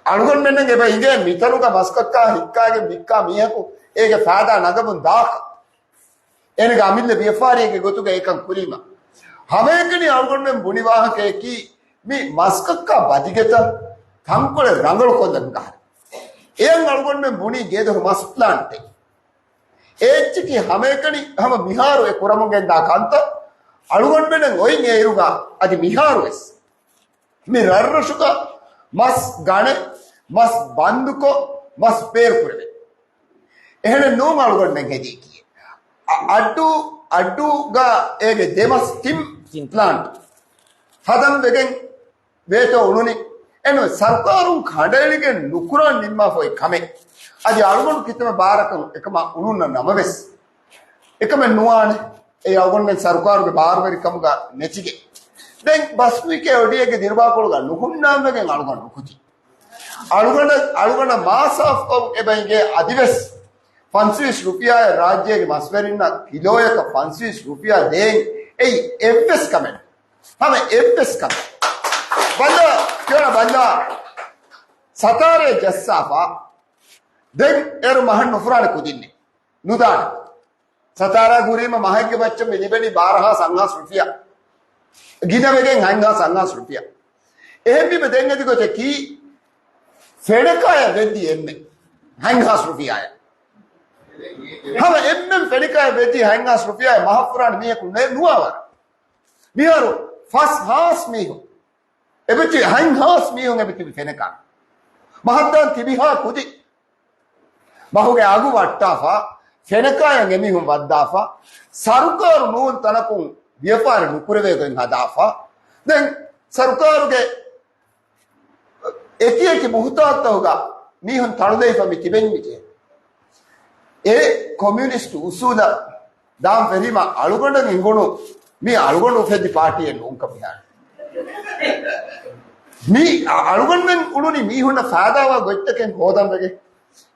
އަޅުގަނޑުމެންނަށް އެބަ އިނގޭ މިތަނުގަ މަސްކައްކާ ހިއްކާގެން ވިއްކާ މީހަކު އޭގެ ފައިދާ ނަގަމުން ދާކަށް. އޭނަގެ އަމިއްލަ ވިޔަފާރިއެއްގެ ގޮތުގަ އެކަން ކުރީމަ. ހަމައެކަނި އަޅުގަނޑުމެން ބުނި ވާހަކަޔަކީ މި މަސްކައްކާ ބަދިގެތައް ތަންކޮޅެއް ރަނގަޅުކޮށްލަން ގަހަރެ. އެޔަށް އަޅުގަނޑުމެން ބުނީ ގޭދޮރު މަސް ޕްލާންޓެއް. އެއްޗަކީ ހަމައެކަނި ހަމަ މިހާރު އެ ކުރަމުން ގެންދާ ކަންތައް އަޅުގަނޑުމެން އޮތް އޭރުގަ އަދި މިހާރުވެސް މި ރަށްރަށުގަ މަސް ގަނެ، މަސް ބަންދުކޮށް، މަސް ބޭރުކުރެވޭ. އެހެނެއް ނޫން އަޅުގަނޑުމެން ހެދީކީ. އަ-، އައްޑޫ، އައްޑޫގަ އޭގެ ދެމަސް ތިން ޕްލާންޓް ހަދަން ވެގެން ވޭތޯ އުޅުނީ. އެންމެ ސަރުކާރުން ކަނޑައެޅިގެން ނުކުރާން ނިންމާފައި ކަމެއް. އަދި އަޅުގަނޑު ކިތަންމެ ބާރަކަށް އެކަމަށް އުޅުންނަ ނަމަވެސް، އެކަމެއް ނުވާނެ. އެ އަޅުގަނޑުމެން ސަރުކާރުގެ ބާރުވެރިކަމުގަ ނެތިގެން. ދެން ބަސްވީކޭ އޮޑިއެއްގެ ދިރުބާކޮޅުގަ ނުހުންނާންވެގެން އަޅުގަނޑު ނުކުތީ. އަޅުގަނޑަށް، އަޅުގަނޑަށް މާ ސާފުކޮށް އެބަ އިނގޭ އަދިވެސް ފަންސަވީސް ރުފިޔާއެއް ރާއްޖޭގެ މަސްވެރިންނަށް ކިލޯއަކަށް ފަންސަވީސް ރުފިޔާ ދޭން އެއީ އެއްވެސް ކަމެއް. ހަމަ އެއްވެސް ކަމެއް. ބަލާ، ކިޔާ ބަލާ. ސަތާރައެއް ޖައްސާފަ. ދެން އޭރު މަހަށް ނުފުރާނެ ކުދިންނެއް. ނުދާނެ. ސަތާރަ ހުރީމަ މަހެއްގެ މައްޗަށް މި ލިބެނީ ބާރަހާސް އަށްހާސް ރުފިޔާ. ގިނަވެގެން ހަތްހާސް އަށްހާސް ރުފިޔާ. އެހެންވީމަ ދެން އަދި ގޮތަކީ ފެނަކާޔަށް ވެއްދީ އެންމެ ހަތްހާސް ރުފިޔާއެއް. ހަމަ އެންމެން ފެނަކާޔަށް ވެއްދީ ހަތްހާސް ރުފިޔާއެއް މަހަށް ފުރާނެ މީހަކު ނެ-، ނުވާވަރަށް. މިހާރު ފަސް ހާސް މީހުން އެބަތި ހަތްހާސް މީހުން އެބަތިބި ފެނަކާ. މަހަށްދާން ތިބިހާ ކުދި. މަހުގެ އަގު ވައްޓާފަ، ފެނަކާޔަށް އެމީހުން ވައްދާފަ، ސަރުކާރު ނޫން ތަނަކުން ވިޔަފާރި ނުކުރެވޭ ގޮތް ހަދާފަ. ދެން ސަރުކާރުގެ އެކި އެކި ބުހުތާންތަކުގަ މީހުން ތަޅުލައިފަ މި ތިބެން މި ޖެހޭ. އެ ކޮމިއުނިސްޓު އުސޫލަށް ދާން ފެށީމަ އަޅުގަނޑަށް އެނގުނު މި އަޅުގަނޑު އުފެއްދި ޕާޓީއެއް ނޫންކަން މިހާރު. މި އަ-، އަޅުގަނޑުމެން އުޅުނީ މީހުންނަށް ފައިދާވާ ގޮތްތަކެއް ހޯދަން ވެގެން.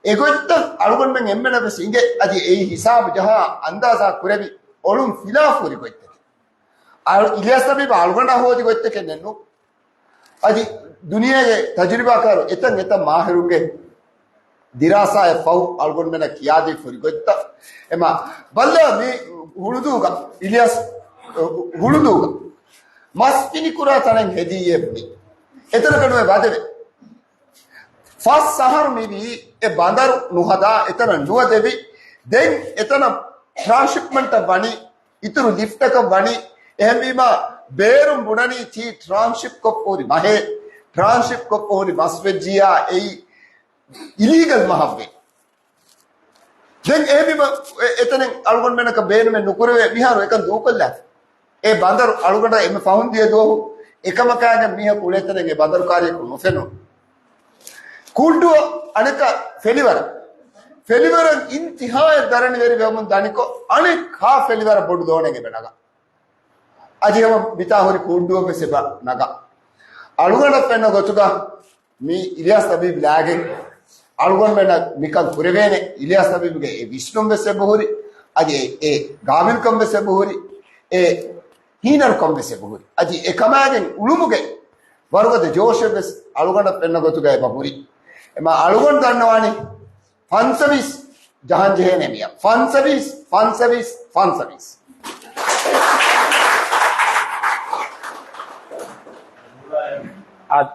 އެ ގޮތްތައް އަޅުގަނޑުމެން އެންމެނަށް ވެސް އިނގޭ. އަދި އެއީ ހިސާބު ޖަހާ އަންދާޒާ ކުރެވި އޮޅުން ފިލާފުރި ގޮތްތަކެއް. އަޅު-، އިލްޔާސް ލަބީބަށް އަޅުގަނޑާ ހޯދި ގޮތްތަކެއް ނެއްނު. އަދި ދުނިޔޭގެ ތަޖުރިބާކާރު އެތަން އެތަން މާހިރުންގެ ދިރާސާއެއް ފަހު އަޅުގަނޑުމެންނަށް ކިޔާދީ ފުރި ގޮތްތައް. އެމަ ބައްލަ މި ހުޅުދޫގަ، އިލްޔާސް، ހުޅުދޫގަ މަސް ފިނިކުރާ ތަނެއް ހެދީއޭ ބުނި. އެތަނަކަށް ނުވެ ވަދެވެ. ފަސް އަހަރު މިވީ އެ ބަނދަރު ނުހަދާ، އެތަނަށް ނުވަދެވި. ދެން އެތަނަށް ޓްރާންސްޝިޕްމަންޓަށް ވަނީ، އިތުރު ލިފްޓަކަށް ވަނީ. އެހެންވީމާ، ބޭރުން ބުނަނީ ތީ ޓްރާންސްޝިޕް ކޮށްފަ ހުރި މަހޭ، ޓްރާންސްޝިޕް ކޮށްފަ ހުރި މަސްވެއްޖިއްޔާ އެއީ އިލީގަލް މަހަށްވޭ. ދެން އެހެންވީމަ، އެ-، އެތަނެއް އަޅުގަނޑުމެންނަކަށް ބޭނުމެއް ނުކުރެވޭ. މިހާރު އެކަން ދޫކޮށްލާފަ. އެ ބަނދަރު އަޅުގަނޑަށް އެންމެ ފަހުން ދިޔަ ދުވަހު އެކަމަކާގެން މީހަކު އުޅޭ ތަނެއް އެ ބަނދަރު ކާރިޔަކު ނުފެނުނު. ކޫއްޑޫ އަނެކަ ފެލިވަރަށް، ފެލިވަރަށް އިންތިހާއަށް ދަރަނިވެރިވެމުން ދަނިކޮށް، އަނެއް ހާ ފެލިވަރަށް ބޮޑު ދޯނެއް އެބަ ނަގާ. އަދި ހަމަ މިތާ ހުރި ކޫއްޑޫއަށް ވެސް އެބަ ނަގާ. އަޅުގަނޑަށް ފެންނަ ގޮތުގަ މި އިލްޔާސް ލަބީބް ލާގެން އަޅުގަނޑުމެންނަށް މިކަން ކުރެވޭނެ. އިލްޔާސް ލަބީބްގެ އެ ވިސްނުން ވެސް އެބަހުރި، އަދި އެ، އެ ގާބިލްކަން ވެސް އެބަހުރި، އެ ހީނަރުކަން ވެސް އެބަހުރި. އަދި އެ ކަމާގެން އުޅުމުގެ ވަރުގަދަ ޖޯޝެއް ވެސް އަޅުގަނޑަށް ފެންނަ ގޮތުގަ އެބަ ހުރި. އެމާ އަޅުގަނޑު ދަންނަވާނީ ފަންސަވީސް ޖަހަން ޖެހޭނެ މިޔަށް. ފަންސަވީސް، ފަންސަވީސް، ފަންސަވީސް. އަދް.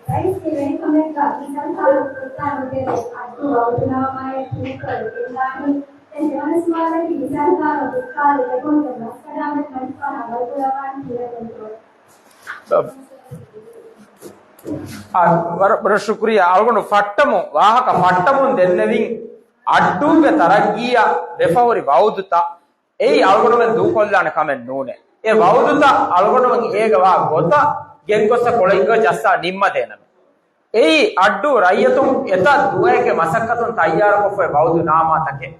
ރައީސް ކަމެއްގަ މި ސަރުކާރު ކުރިތާ ނުދެވޭ އައްޑޫ ވައުދުނާމާއެއް ހިންގަވެގެންދާނީ. ދެން ދެވަނަ ސުވާލަކީ މި ސަރުކާރު ދުއްކާލި އެގޮތުން މަސްކަނޑާމެ މަނިކުފާނަށް ވަރުކުރައްވާނީ ކީއްވެގެންތޯ؟ އާ، ވަރަށް، ވަރަށް ޝުކުރިއްޔާ. އަޅުގަނޑު ފައްޓަމުން، ވާހަކަ ފައްޓަމުން ދެންނެވިން އައްޑޫގެ ތަރައްގީއަށް ވެފަހުރި ވައުދުތައް އެއީ އަޅުގަނޑުމެން ދޫކޮށްލާނެ ކަމެއް ނޫނޭ. އެ ވައުދުތައް އަޅުގަނޑުމެން އޭގަ ވާ ގޮތަށް ގެންގޮސް ކޮޅެއްގަ ޖައްސާ ނިންމަދޭނަމޭ. އެއީ އައްޑޫ ރައްޔިތުން އެތައް ދުވަހެއްގެ މަސައްކަތުން ތައްޔާރުކޮށްފައި ވައުދު ނާމާތަކެއް.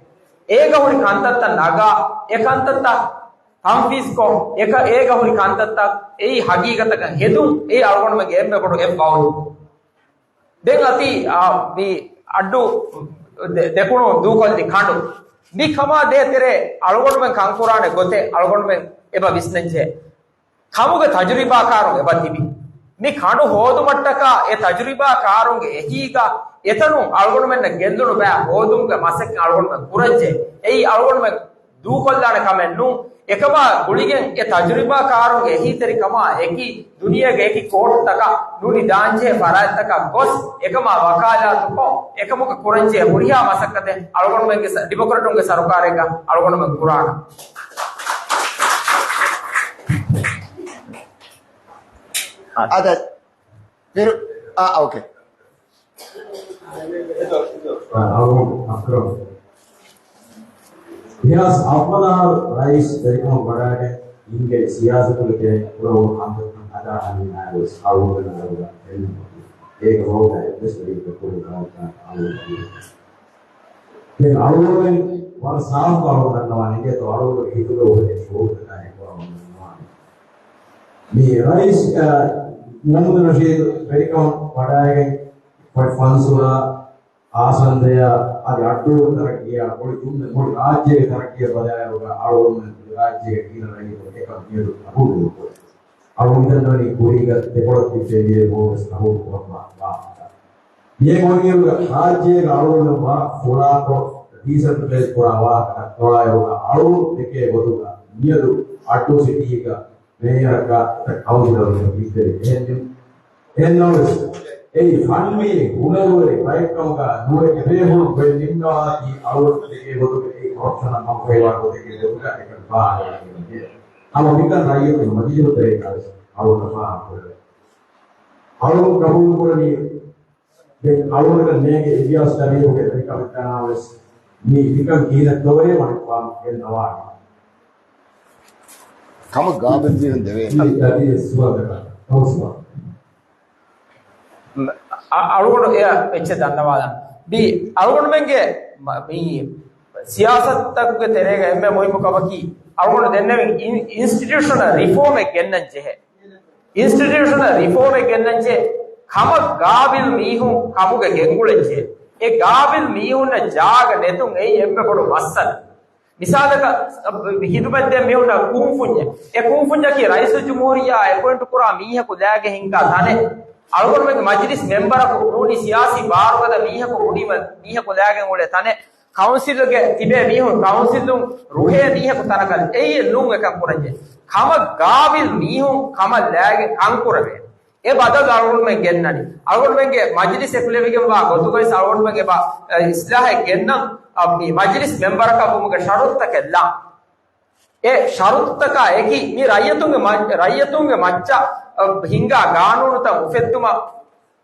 އޭގަ ހުރި ކަންތައްތައް ނަގާ، އެ ކަންތައްތައް ތަންފީޒްކޮށް، އެކަ-، އޭގަ ހުރި ކަންތައްތައް އެއީ ހަގީގަތަކަށް ހެދުން، އެއީ އަޅުގަނޑުމެންގެ އެންމެ ބޮޑު އެއް ވައުދު. ދެން އަދި، އާ، މި އައްޑޫ ދެ-، ދެކުނު ދޫކޮށްލި ކަނޑު. މި ކަމާ ދޭތެރޭ އަޅުގަނޑުމެން ކަންކުރާނެ ގޮތެއް އަޅުގަނޑުމެން އެބަ ވިސްނަންޖެހޭ. ކަމުގެ ތަޖުރިބާކާރުން އެބަ ތިބި. މި ކަނޑު ހޯދުމަށްޓަކާ އެ ތަޖުރިބާކާރުންގެ އެހީގަ އެތަނުން އަޅުގަނޑުމެންނަށް ގެއްލުނު ބައި ހޯދުމުގެ މަސައްކަތް އަޅުގަނޑުމެން ކުރަންޖެހޭ. އެއީ އަޅުގަނޑުމެން ދޫކޮށްލާނެ ކަމެއް ނޫން. އެކަމާ ގުޅިގެން އެ ތަޖުރިބާކާރުންގެ އެހީތެރިކަމާ އެކި ދުނިޔޭގެ އެކި ކޯޓުތަކަށް ނޫނީ ދާންޖެހޭ ފަރާތްތަކަށް ގޮސް އެކަމާ ވަކާލާތުކޮށް އެކަމުގެ ކުރަންޖެހޭ ހުރިހާ މަސައްކަތެއް އަޅުގަނޑުމެންގެ ސަ-، ޑިމޮކްރެޓުންގެ ސަރުކާރެއްގަ އަޅުގަނޑުމެން ކުރާނަން. އަދަ، އާ، އޯކޭ. އަޅުގަނޑު އަކްރަމް. ދެހާސް ހަތްވަނަ އަހަރު ރައީސް ވެރިކަމަށް ވަޑައިގެން އިނގޭ ސިޔާސަތުގެ ތެރެއިން ކުރެވުނު ކަންތައްތައް ހަދާ ހަނިން އައިވެސް އަޅުގަނޑު އަރުގަ އެންމެ އޭގެ ހޯދާ އެއްވެސް ވެރިއެއްގެ ކުރިން އަޅުގަނޑު ދެން އަޅުގަނޑުމެން ވަރަށް ސާފުކޮށް އަޅުގަނޑު ދަންނަވާނެ އިނގޭތޯ އަޅުގަނޑުގެ ހިތުގަ އުފެދޭ ޝުޢޫރުތަކާއި އެކު އަޅުގަނޑު ދަންނަވާނެ. މި ރައީސް، އަ، މުޙައްމަދު ނަޝީދު ވެރިކަމަށް ވަޑައިގެން ފަންސުރާ އާސަންދަޔާ އަދި އައްޑޫގެ ތަރައްގީއާ މުޅި ދުނި-، މުޅި ރާއްޖޭގެ ތަރައްގީއަށް ބަލާއިރުގަ އަޅުގަނޑުމެން މުޅި ރާއްޖޭގެ ގިނަ ރައްޔިތުން އެކަން މިއަދު ޤަބޫލު ކުރެވޭ. އަޅުގަނޑު މި ދަންނަވަނީ ކުރީގަ ދެކޮޅަށް ތިއްބެވިއޭ ބޯވެސް ޤަބޫލު ކުރައްވާ ވާހަކަ. މިއަދު އޮނިއިރުގަ ރާއްޖޭގަ އަޅުގަނޑު ވާ ފުޅާކޮށް ޑީސެންޓްރަލައިޒް ކުރާ ވާހަކަ ދައްކަވާއިރުގަ އަޅުގަނޑު ދެކޭ ގޮތުގަ މިއަދު އައްޑޫ ސިޓީގަ މޭޔަރަކާ އެތައް ކައުންސިލަރުން ތިއްބެވި. އެހެން، އެހެންނަމަވެސް، އެއީ ފަންނީ ހުނަރުވެރި ބައެއްކަމުގަ ނުވެ އެބޭފުޅުން ގޮތް ނިންމަވާތީ އަޅުގަނޑު ދެކޭ ގޮތުގައި ކޮރަޕްޝަނަށް ވަކުފައިވާ ގޮތެއްގެ ގޮތުގަ އެކަން ފާހަގަވެގެން ހަމަ މިކަން ރައްޔިތުން މަޖިލީހު ތެރޭގަވެސް އަޅުގަނޑަށް ފާހަގަކުރެވޭ. އަޅުގަނޑު ޤަބޫލުކުރަނީ ދެން އަޅުގަނޑަށް ނޭނގެ އިލްޔާސް ލަރީފުގެ ވެރިކަމެއްގަނާވެސް މި މިކަން ކިހިނެއްތޯއޭ ވަނިކުފާނު ގެންނަވާނެ. ކަމަށް ގާބިލް މީހުން ދެވޭނެ. މި އަދި ސުވާލަކަށް ކައުންސިލަރ. އަ-، އަޅުގަނޑު އެއަށް އެއްޗެއް ދަންނަވާލަން. މި އަޅުގަނޑުމެންގެ މަ-، މި ސިޔާސަތުތަކުގެ ތެރޭގަ އެންމެ މުހިއްމު ކަމަކީ، އަޅުގަނޑު ދެންނެވިން އިން-، އިންސްޓިޓިއުޝަނަލް ރިފޯމެއް ގެންނަން ޖެހޭ. އިންސްޓިޓިއުޝަނަލް ރިފޯމެއް ގެންނަންޖެ ކަމަށް ގާބިލް މީހުން ކަމުގަ ގެންގުޅެންޖެ. އެ ގާބިލް މީހުންނަށް ޖާގަ ނެތުން އެއީ އެންމެ ބޮޑު މައްސަލަ. މިސާލަކަށް، އަ، ހިދުމަތްދޭ މީހުންނަށް ކުންފުންޏެއް. އެ ކުންފުންޏަކީ ރައީސުލްޖުމްހޫރިއްޔާ އެޕޮއިންޓް ކުރާ މީހަކު ލާގެ ހިންގާ ތަނެއް. އަޅުގަނޑުމެންގެ މަޖިލިސް މެމްބަރަކު ނޫނީ ސިޔާސީ ބާރުގަދަ މީހަކު ބުނީމަ މީހަކު ލާގެން އުޅޭ ތަނެއް. ކައުންސިލުގެ ތިބޭ މީހުން ކައުންސިލުން ރުހޭ މީހަކު ތަނަކަށް އެއީ ނޫން އެކަން ކުރަންޖެ. ކަމަށް ގާބިލް މީހުން ކަމަށް ލާގެ ކަންކުރެވޭ. އެ ބަދަލު އަޅުގަނޑުމެން ގެންނަނީ. އަޅުގަނޑުމެންގެ މަޖިލިސް އެކުލެވިގެންވާ ގޮތުގައި އަޅުގަނޑުމެން އެބަ، އެ، އިސްލާހެއް ގެންނަން، އަ، މި މަޖިލިސް މެމްބަރަކަށް ވުމުގެ ޝަރުތުތަކެއް ލާ. އެ ޝަރުތުތަކާ އެކީ މި ރައްޔިތުންގެ މަ-، ރައްޔިތުންގެ މައްޗަށް، އަ، ހިންގާ ގާނޫނުތައް އުފެއްދުމަށް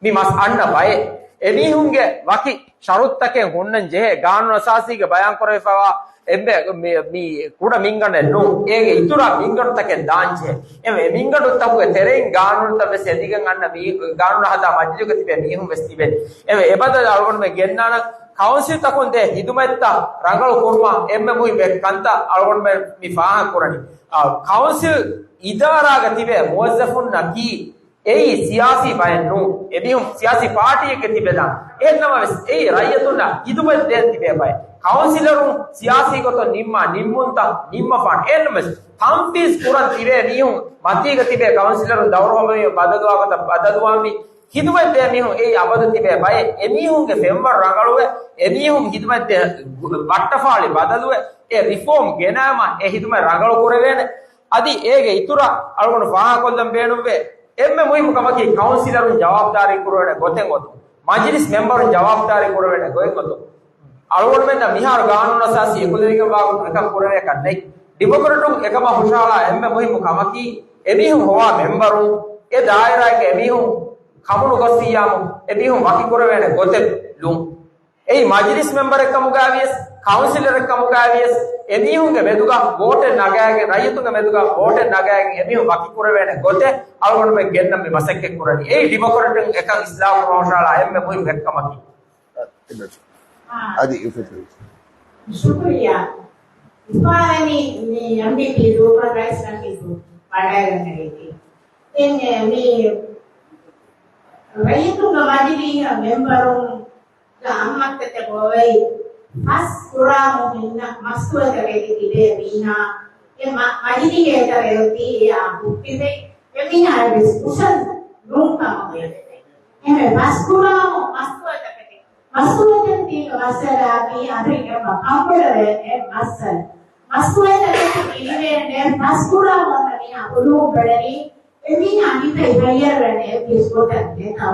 މި މަސް އަންނަ ބައެއް. އެމީހުންގެ ވަކި ޝަރުތުތަކެއް ހުންނަން ޖެހޭ. ގާނޫނު އަސާސީގެ ބަޔާން ކުރެވިފައިވާ އެންމެ މި، މި ކުޑަ މިންގަނޑެއް ނޫން. އޭގެ އިތުރަށް މިންގަނޑުތަކެއް ދާންޖެހޭ. އެ މިންގަނޑުތަކުގެ ތެރެއިން ގާނޫނުތައް ވެސް ހެދިގެން އަންނަ މީ، ގާނޫނު ހަދާ މަޖިލީހުގަ ތިބޭ މީހުން ވެސް ތިބޭ. އެ، އެބަދަލު އަޅުގަނޑުމެން ގެންނާނަން ކައުންސިލްތަކުން ދޭ ހިދުމަތްތައް ރަނގަޅު ކުރުމަށް އެންމެ މުހިއްމު ކަންތައް އަޅުގަނޑުމެން މި ފާހަގަ ކުރަނީ. އާ، ކައުންސިލް އިދާރާގަ ތިބޭ މުވައްޒަފުންނަކީ އެއީ ސިޔާސީ ބައެއް ނޫން. އެމީހުން ސިޔާސީ ޕާޓީއެއްގެ ތިބެދާނެ. އެހެންނަމަވެސް، އެއީ ރައްޔިތުންނަށް ހިދުމަތް ދޭން ތިބޭ ބައެއް. ކައުންސިލަރުން ސިޔާސީ ގޮތުން ނިންމާ ނިންމުންތައް ނިންމަފާނެ. އެހެންނަމަވެސް، ތަންފީޒް ކުރަން ތިބޭ މީހުން މަތީގަ ތިބޭ ކައުންސިލަރުން ދައުރު ހަމަވީމަ ބަދަލުވާ ގޮތަށް ބަދަލުވާންވީ. ހިދުމަތް ދޭ މީހުން އެއީ އަބަދު ތިބޭ ބައެއް. އެމީހުންގެ ފެންވަރު ރަނގަޅުވެ، އެމީހުން ހިދުމަތް ދޭ ވައްޓަފާޅި ބަދަލުވެ، އެ ރިފޯމް ގެނައިމަ އެ ހިދުމަތް ރަނގަޅު ކުރެވޭނެ. އަދި އޭގެ އިތުރަށް އަޅުގަނޑު ފާހަގަކޮށްލަން ބޭނުންވޭ. އެންމެ މުހިއްމު ކަމަކީ ކައުންސިލަރުން ޖަވާބުދާރީ ކުރެވޭނެ ގޮތެއް އޮތުން. މަޖިލިސް މެމްބަރުން ޖަވާބުދާރީ ކުރެވޭނެ ގޮތް އޮތުން. އަޅުގަނޑުމެންނަށް މިހާރު ގާނޫނު އަސާސީ އެކުލެވިގެންވާ ގޮތުން އެކަން ކުރެވޭކަށް ނެތް. ޑިމޮކްރެޓުން އެކަމަށް ހުށަހަޅާ އެންމެ މުހިއްމު ކަމަކީ، އެމީހުން ހޮވާ މެމްބަރުން އެ ދާއިރާއެއްގެ އެމީހުން ކަމުނު ގޮސްފިއްޔާމު އެމީހުން ވަކިކުރެވޭނެ ގޮތެއް ލުން. އެއީ މަޖިލިސް މެމްބަރެއް ކަމުގައިވިޔަސް، ކައުންސިލަރެއް ކަމުގައިވިޔަސް، އެމީހުންގެ މެދުގަ ވޯޓެއް ނަގައިގެން، ރައްޔިތުންގެ މެދުގަ ވޯޓެއް ނަގައިގެން އެމީހުން ވަކިކުރެވޭނެ ގޮތެއް އަޅުގަނޑުމެން ގެންނަން މި މަސައްކަތް ކުރަނީ. އެއީ ޑިމޮކްރެޓުން އެކަން އިސްލާހު ކުރުމަށް ހުށަހަޅާ އެންމެ މުހިއްމު އެއްކަމަކީ. އާ. އަދި އުފެދުން. ޝުކުރިއްޔާ. އިފާވެނި މި އެމްޑީޕީ ރޫކަން ރައީސް ނަޝީދު ވަޑައިގަންނަވީތީ. ދެން މި ރައްޔިތުންގެ މަޖިލީހަށް މެމްބަރުން ގެ އަންމައްތަކެއް ބޮވައި ފަސް ކުރާމު ހިންނަ މަސްތުވަތަކެތި ތިބޭ މީހާ އެ މަ-، މަޖިލީހޭތަ ރޭވަތީ އެއާ ހުއްޓިފައި އެމީހާ ވެސް ކުށަން ނޫން ކަމަށް އޮތް. އެހެން ފަސް ކުރާމު މަސްތުވަތަކެތި މަސްތުވަތަކެތީގެ މައްސަލައަކީ އަދި އެ މަ-، ކަންބޮޑުވޭ އެ މައްސަލަ. މަސްތުވަތަކެތި ކިރިވޭނެ ފަސް ކުރާމު އޮންނަ މީހާ ހުލުވުން ބެލެނީ އެމީހާ ހިތަށް ހައްޔަރުވެން އެއްވެސް ގޮތެއް ނެތަ؟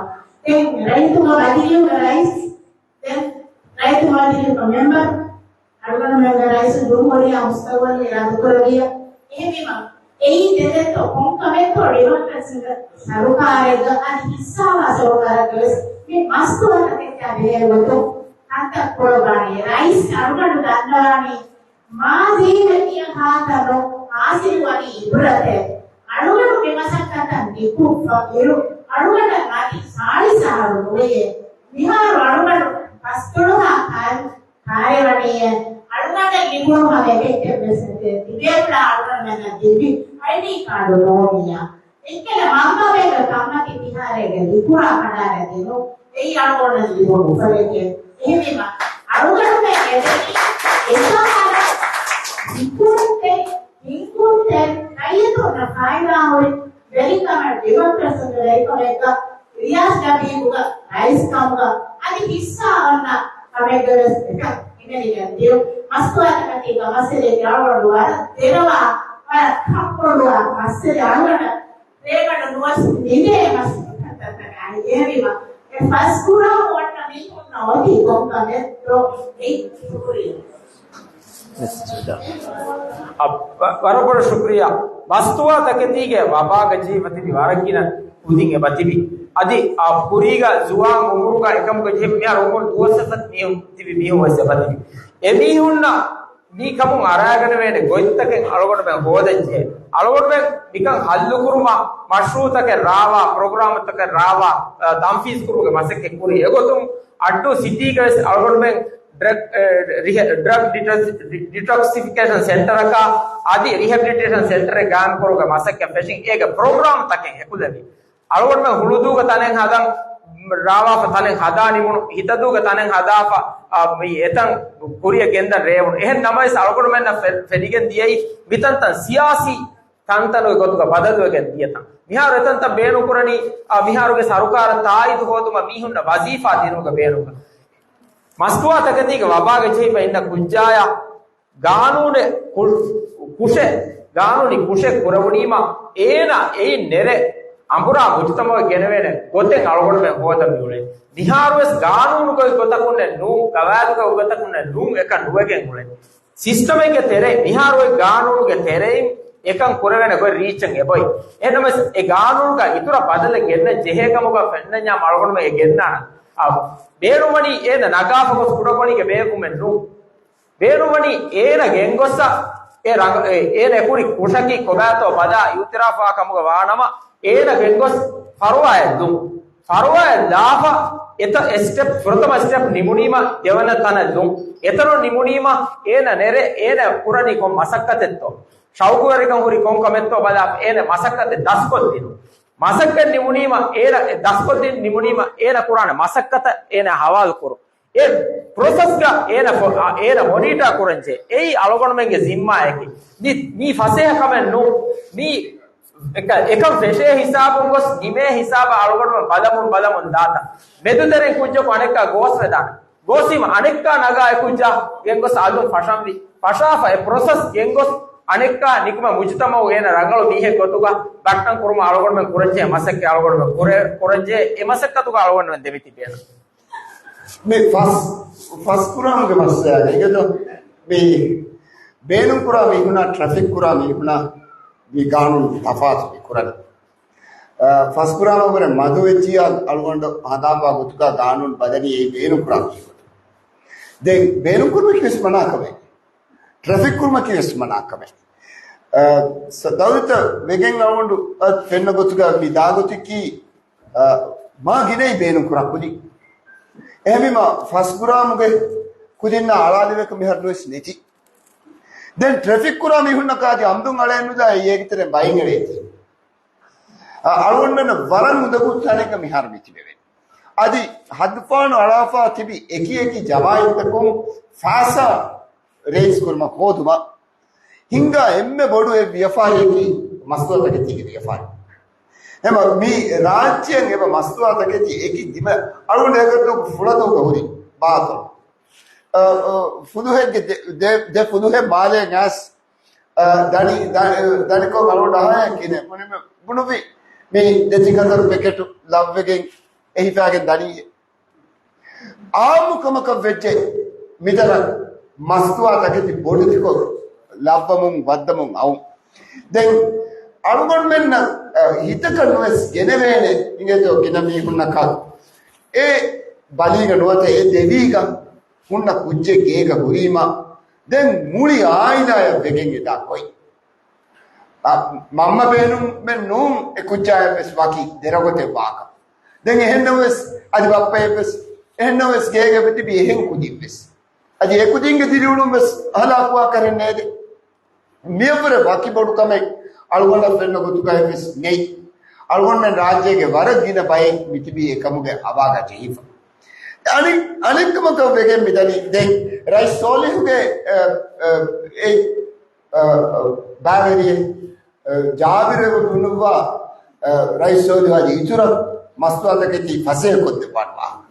ދެން ރައްޔިތުންގެ މަޖިލީހުގެ ރައީސް، ދެން ރައްޔިތުންގެ މަޖިލީހުގެ މެމްބަރު، އަޅުގަނޑުމެންގެ ރައީސުލްޖުމްހޫރިއްޔާ މުސްތަގުބަލްގެ އިރާދަކުރެއްވިއްޔާ. އެހެންވީމަ، އެއީ ދެދެއްތޯ ކޮންކަމެއްތޯ ޑިމޮކްރަސީގެ ސަރުކާރެއްގަ އަދި ހިއްސާވާ ސަރުކާރެއްގަ ވެސް މި މަސްތުވަތަކެއްގަ ބެހޭ ގޮތުން ކަންތައް ކުރައްވާނީ. ރައީސް އަޅުގަނޑު ދަންނަވާނީ މާޒީގެ ތިޔަ ހާތަނު ހާސިލުވަނީ އިބްރަތެއް. އަޅުގަނޑު މި މަސައްކަތަށް ނިކުތްފަ އިރު، އަޅުގަނޑަށް އަދި ސާޅީސް އަހަރު ނުވެޔޭ. މިހާރު އަޅުގަނޑު ފަސްދޮޅުހާ ކާރި-، ކާރިވަނީއޭ. އަޅުގަނޑަށް ލިބުނު ހަމަ އެކެއްޗެއް ވެސް ނެތޭ. ތިބޭފުޅާ އަޅުގަނޑުމެންނަށް ދެއްވި އައިޑީ ކާޑު ނޯންނިޔާ. އެއްކަލަ މަންމަވެގެ ކަންމަތި މިހާރޭގެ ލިބުރާ ކަނޑާގަ ދިނު. އެއީ އަޅުގަނޑަށް ލިބުނު އުފަލެކޭ. އެހެންވީމަ، އަޅުގަނޑުމެން އެދެނީ އެކަހަލަ ހިކުމަތެއް، ހިންގުންތެއް، ރައްޔިތުންނަށް ފައިދާހުރި ވެރިކަމެއް، ޑިމޮކްރަސީގެ ވެރިކަމެއްގަ، ރިޔާސް ނަބީގުގަ ރައީސްކަމުގަ އަދި ހިއްސާ އޮންނަ ކަމެއްގަ ވެސް އެކަން ހިމެނިގެން ދިޔުން. މަސްތުވާތަކެތީގެ މައްސަލައެއްގެ އަޅުގަނޑު ވަރަށް ދެރަވާ، ވަރަށް ކަންބޮޑުވާ މައްސަލަ އަޅުގަނޑަށް ރޭގަނޑު ނުވަސް ނިދޭ މަސްތުވާތަކެތީގައި. އެހެންވީމަ، އެ ފަސް ކުރާމު އޮންނަ މީހުންނަށް އޮތީ ކޮންކަމެއްތޯ؟ އެއީ ޝުކުރިއްޔާ. އަ، ވަ-، ވަރަށް ބޮޑަށް ޝުކުރިއްޔާ. މަސްތުވާތަކެތީގެ ވަބާގަ ޖެހިފަ ތިބި ވަރަށް ގިނަ ކުދިން އެބަ ތިބި. އަދި އަ، ކުރީގަ ޒުވާން އުމުރުގަ އެކަމުގަ ޖެހިފަ މިހާރު އުމުރު ދުވަސް ސަތަތް މީހުން ތިބި މީހުން ވެސް އެބަ ތިބި. އެމީހުންނަށް މި ކަމުން އަރާގަނެވޭނެ ގޮތްތަކެއް އަޅުގަނޑުމެން ހޯދަންޖެހޭ. އަޅުގަނޑުމެން މިކަން ހައްލުކުރުމަށް މަޝްރޫއުތަކެއް ރާވާ، ޕްރޮގްރާމްތަކެއް ރާވާ، އަ، ތަންފީޒްކުރުމުގެ މަސައްކަތް ކުރީ. އެގޮތުން އައްޑޫ ސިޓީގަވެސް އަޅުގަނޑުމެން ޑްރަގް، އެ، ރިހެ-، ޑްރަގް ޑިޓޮކްސި-، ޑިޓޮކްސިފިކޭޝަން ސެންޓަރަކާ އަދި ރިހެބިލިޓޭޝަން ސެންޓަރެއް ގާއިމްކުރުމުގެ މަސައްކަތް ފެށިން އޭގެ ޕްރޮގްރާމްތަކެއް އެކުލެވި. އަޅުގަނޑުމެން ހުޅުދޫގެ ތަނެއް ހަދަން ރާވާފަ ތަނެއް ހަދާ ނިމުނު، ހިތަދޫގެ ތަނެއް ހަދާފަ، އާ، މި އެތަން ކުރިއަށް ގެންދަން ރޭވުނު. އެހެން ނަމަވެސް އަޅުގަނޑުމެންނަށް ފެ-، ފެނިގެން ދިޔައީ މިތަންތަން ސިޔާސީ ތަންތަނުގެ ގޮތުގަ ބަދަލުވެގެން ދިޔަތަން. މިހާރު އެތަންތަން ބޭނުންކުރަނީ، އާ، މިހާރުގެ ސަރުކާރަށް ތާއީދު ހޯދުމަށް މީހުންނަށް ވަޒީފާ ދިނުމުގެ ބޭނުމަށް. މަސްތުވާތަކެތީގެ ވަބާގަ ޖެހިފަ އިންނަ ކުއްޖާޔަށް ގާނޫނެއް ކު-، ކުށެއް، ގާނޫނީ ކުށެއް ކުރެވުނީމަ، އޭނާ އެއިން ނެރެ އަނބުރާ މުޖުތަމަޢު ގެނެވޭނެ ގޮތެއް އަޅުގަނޑުމެން ހޯދަން މިއުޅެނީ. މިހާރުވެސް ގާނޫނުގައި ގޮތަކުންނެއް ނޫން، ގަވާއިދުގައި ގޮތަކުންނެއް ނޫން، އެކަން ނުވެގެން އުޅެނީ. ސިސްޓަމެއްގެ ތެރެއިން، މިހާރު އޮތް ގާނޫނުގެ ތެރެއިން އެކަން ކުރެވޭނެ ގޮތް ރީއްޗެއް އެބައޮތް. އެހެންނަމަވެސް އެ ގާނޫނުގަ އިތުރަށް ބަދަލެއް ގެންނަން ޖެހޭ ކަމުގަ ފެންނަންޏާ އަޅުގަނޑުމެން އެ ގެންނާނަން. އާ، ބޭނުންވަނީ އޭނަ ނަގާފަ ގޮސް ކުޑަކޮޅީގެ ބޭއްވުމެއް ނޫން. ބޭނުންވަނީ އޭނަ ގެންގޮސްސަ އެ ރަނގަ-، އެ، އޭނަ އެކުރި ކުށަކީ ކޮބާތޯ ބަލާ އިއުތިރާފާ ކަމުގަ ވާނަމަ، އޭނަ ގެންގޮސް ފަރުވާއެއް ދުން. ފަރުވާއެއް ލާފަ، އެތަ އެ ސްޓެޕް، ފުރަތަމަ ސްޓެޕް ނިމުނީމަ ދެވަނަ ތަނަށް ދުން. އެތަނުން ނިމުނީމަ އޭނަ ނެރެ، އޭނަ ކުރަނީ ކޮން މަސައްކަތެއްތޯ؟ ޝައުގުވެރިކަން ހުރި ކޮން ކަމެއްތޯ ބަލާ، އޭނަ މަސައްކަތެއް ދަސްކޮށްދިނުން. މަސައްކަތް ނިމުނީމަ އޭނަ، އެ ދަސްކޮށްދިން ނިމުނީމަ އޭނަ ކުރާނެ މަސައްކަތަށް އޭނަ ހަވާލު ކުރުން. އެ ޕްރޮސެސްގަ އޭނަ ފޮ-، އާ، އޭނަ މޮނީޓާ ކުރަންޖެ. އެއީ އަޅުގަނޑުމެންގެ ޒިންމާއަކީ. މި، މީ ފަސޭހަ ކަމެއް ނޫން. މީ އެކަ-، އެކަން ފެށޭ ހިސާބުން ގޮސް، ނިމޭ ހިސާބަށް އަޅުގަނޑުމެން ބަލަމުން ބަލަމުން ދާތަން. މެދުތެރެއިން ކުއްޖަކު އަނެއްކާ ގޯސްވެދާނެ. ގޯސްވީމަ އަނެއްކާ ނަގާ އެ ކުއްޖާ ގެންގޮސް އަލުން ފަށަންވީ. ފަށާފަ އެ ޕްރޮސެސް ގެންގޮސް އަނެއްކާ ނިކުމެ މުޖުތަމައު އޭނަ ރަނގަޅު މީހެއް ގޮތުގަ ބައްޓަން ކުރުމަށް އަޅުގަނޑުމެން ކުރަންޖެހޭ މަސައްކަތް އަޅުގަނޑުމެން ކުރެ-، ކުރަންޖެހޭ އެ މަސައްކަތުގަ އަޅުގަނޑުމެން ދެމިތިބޭނަން. މި ފަސް، ފަސް ކުރާމުގެ މައްސަލައާ އިނގޭތޯ، މި ބޭނުން ކުރާ މީހުނާ، ޓްރެފިކް ކުރާ މީހުނާ މި ގާނޫނު ތަފާތު މި ކުރަނީ. އަ، ފަސް ކުރާމަށްވުރެ މަދުވެއްޖިޔާ އަޅުގަނޑު ހަނދާންވާ ގޮތުގަ ގާނޫނު ބަދަލީ އެއީ ބޭނުން ކުރާ މީހުން. ދެން ބޭނުން ކުރުމަކީ ވެސް މަނާ ކަމެއް. ޓްރެފިކް ކުރުމަކީ ވެސް މަނާ ކަމެއް. އަ، ސަ-، ދައުލަތަށް ވެގެން އަޅުގަނޑު އަ، ފެންނަ ގޮތުގަ މި ދާ ގޮތަކީ އަ، މާ ގިނައީ ބޭނުން ކުރާ ކުދިން. އެހެންވީމަ، ފަސް ގްރާމުގެ ކުދިންނާ އަޅާލެވޭ ކަމެއް މިހާރު ނުވެސް ނެތި. ދެން ޓްރެފިކް ކުރާ މީހުންނަކަށް އަދި އަމްދުން އަޅައެއް ނުލާ އޭގެ ތެރެއިން ބައެއް އެޅޭތީ. އަ، އަޅުގަނޑުމެންނަށް ވަރަށް އުނދަގޫ ތަނެއްގަ މިހާރު މި ތިބެވޭ. އަދި ހައްދުފަހަނު އަޅާފަ ތިބި އެކި އެކި ޖަމާއަތްތަކުން ފައިސާ ރޭޒް ކުރުމަށް ހޯދުމަށް ހިނގާ އެންމެ ބޮޑު އެއް ވިޔަފާރިއަކީ މަސްތުވާތަކެތީގެ ވިޔަފާރި. އެމަ މި ރާއްޖެއަށް އެބަ މަސްތުވާތަކެތި އެކި ދިމަ އަޅުގަނޑު އެގަދު ފުޅަދޫގަ ހުރި ބާތައް. އަ، އަ، ފުލުހެއްގެ ދެ، ދެ، ދެ ފުލުހެއް މާލެއަށް އައިސް، އަ، ދަނި، ދަ، ދަނިކޮށް އަޅުގަނޑު އަހައި ކިނެ ބުނި، ބުނުވި މި ދެތިން ހަތަރު ޕެކެޓު ލައްވެގެން އެހިފާގެން ދަނީ. އާއްމު ކަމަކަށް ވެއްޖެ މިދަރަށް މަސްތުވާ ތަކެތި ބޮޑެތިކޮށް ލައްވަމުން ވައްދަމުން އައުން. ދެން އަޅުގަނޑުމެންނަށް، އަ، ހިތަކަށް ނުވެސް ގެނެވޭނެ އިނގޭތޯ ގިނަ މީހުންނަކަށް. އެ ބަލީގަ ނުވަތަ އެ ދެވީގަ ހުންނަ ކުއްޖެއް ގޭގަ ހުރީމަ، ދެން މުޅި އާއިލާޔަށް ވެގެން އެދާ ގޮތް. އަ، މަންމަ ބޭނުމެއް ނޫން އެ ކުއްޖާއަށްވެސް ވަކި ދެރަގޮތެއް ވާކަށް. ދެން އެހެންނަމަވެސް އަދި ބައްޕައެއްވެސް އެހެންނަމަވެސް ގޭގަ ތިބި އެހެން ކުދިންވެސް. އަދި އެ ކުދިންގެ ދިރިއުޅުންވެސް އަހަލާކުވާ ކަރެއް ނޭދެ. މިއަށްވުރެ ވަކި ބޮޑު ކަމެއް އަޅުގަނޑަށް ފެންނަ ގޮތުގައިވެސް ނެތް. އަޅުގަނޑުމެން ރާއްޖޭގެ ވަރަށް ގިނަ ބައެއް މިތިބީ އެކަމުގެ އަވާގަ ޖެހިފަ. އަނެއް، އަނެއްކަމަކަށް ވެގެން މިދަނީ ދެން ރައީސް ސޯލިހުގެ، އަ، އަ، އެ އަ، ބާވެރިއެއް، އަ، ޖާބިރު އެބަ ބުނުއްވާ، އަ، ރައީސް ސޯލިހު އަދި އިތުރަށް މަސްތުވާތަކެތި ފަސޭހަކޮށްދެއްވާން ވާހަކަ.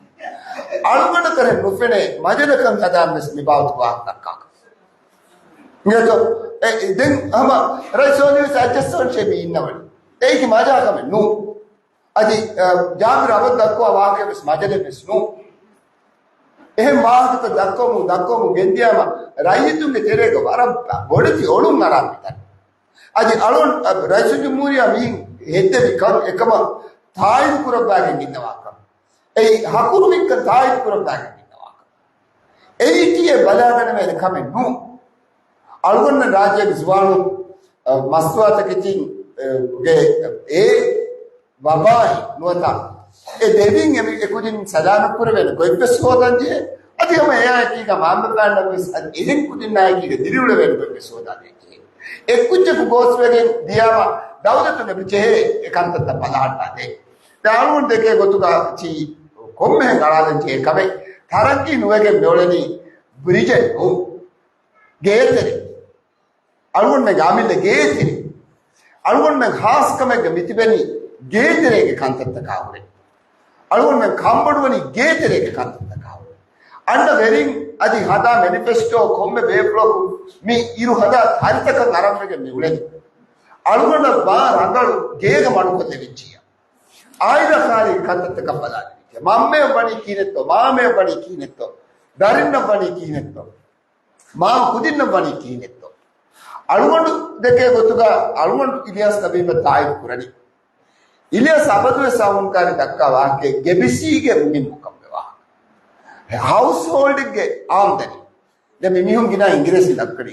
އަޅުގަނޑަކަށް ނުފެނޭ މަޖަލަކަށް ހަދާން ވެސް މި ބާވަތު ވާހަކަ ދައްކާކަށް. އިނގޭތޯ؟ އެ، ދެން ހަމަ ރައީސް ސޯލިހު ވެސް އައްޖަސްޓް ވަން ޝޭ މި އިންނަވަނީ. އެއީކީ މާޖާ ކަމެއް ނޫން. އަދި، އަ، ޖާބިރު އަބަދު ދައްކުވާ ވާހަކަ ވެސް މަޖަލެއް ވެސް ނޫން. އެހެން ވާހަކަތައް ދައްކަވަމުން، ދައްކަވަމުން ގެންދިޔާމަ، ރައްޔިތުންގެ ތެރޭގަ ވަރަށް ބޮޑެތި އޮޅުން އަރާ މިތަން. އަދި އަޅުން، އަ، ރައީސުލްޖުމްހޫރިއްޔާ މިހިން ހެއްދެވި ކަން އެކަމަށް ތާއީދު ކުރައްވާގެން އިންނަވާކަން. އެއީ ހަކުރު ވިއްކަން ތާއީދު ކުރައްވާގެން އިންނަވާކަން. އެއީ އެ ބަލާގަނެވޭނެ ކަމެއް ނޫން. އަޅުގަނޑަށް ރާއްޖޭގެ ޒުވާނުން، އަ، މަސްތުވާތަކެތިން، އަ، ގެ އެ ވަބާއި ނުވަތަ އެ ދެވިން އެ، އެކުދިން ސަލާމަތްކުރެވޭނެ ގޮތްވެސް ހޯދަންޖެހޭ. އަދި ހަމަ އެއާއެކީގަ މާމަފާނަށްވެސް އަދި އެހެން ކުދިންނާއެކީގަ ދިރިއުޅެވޭނެ ގޮތްވެސް ހޯދާދޭންޖެހޭ. އެއްކުއްޖަކު ގޯސްވެގެން ދިޔާމަ ދައުލަތުން އެބަ ޖެހޭ އެ ކަންތައްތައް ބަލަހައްޓާދޭ. ދެން އަޅުގަނޑު ދެކޭ ގޮތުގަ ޗީ ކޮންމެހެން އަޅާލަން ޖެހޭ ކަމެއް ތަރައްގީ ނުވެގެން މިއުޅެނީ ބްރިޖެއް ނޫން. ގޭތެރެ. އަޅުގަނޑުމެންގެ އަމިއްލަ ގޭތެރެ. އަޅުގަނޑުމެން ހާސްކަމެއްގަ މިތިބެނީ ގޭތެރޭގެ ކަންތައްތަކާ ހުރެ. އަޅުގަނޑުމެން ކަންބޮޑުވަނީ ގޭތެރޭގެ ކަންތައްތަކާ ހުރެ. އަންނަ ވެރިން އަދި ހަދާ މެނިފެސްޓޯ ކޮންމެ ބޭފުޅަކު މި އިރު ހަދާ ތަރިތަކަށް އަރަންވެގެން މި އުޅެނީ. އަޅުގަނޑަށް ވާ ރަނގަޅު ގޭގަ މަޑުކޮށްލެވިއްޖިއްޔާ. އާއިލާ ކާރި ކަންތައްތަކަށް ބަލާލި. މަންމައަށް ވަނީ ކިހިނެއްތޯ، މާމައަށް ވަނީ ކިހިނެއްތޯ، ދަރިންނަށް ވަނީ ކިހިނެއްތޯ، މާ ކުދިންނަށް ވަނީ ކިހިނެއްތޯ. އަޅުގަނޑު ދެކޭ ގޮތުގަ އަޅުގަނޑު އިލްޔާސް ނަބީމަށް ތާއީދު ކުރަނީ. އިލްޔާސް އަބަދުވެސް އާއިލާ ކާރި ދައްކާ ވާހަކައެއް ގެބިސީގެ މުހިންމުކަން ވާހަކަ. ހައުސްހޯލްޑްގެ އާމްދަނީ. ދެން މި މީހުން ގިނަ އިނގިރޭސި ދައްކަނީ.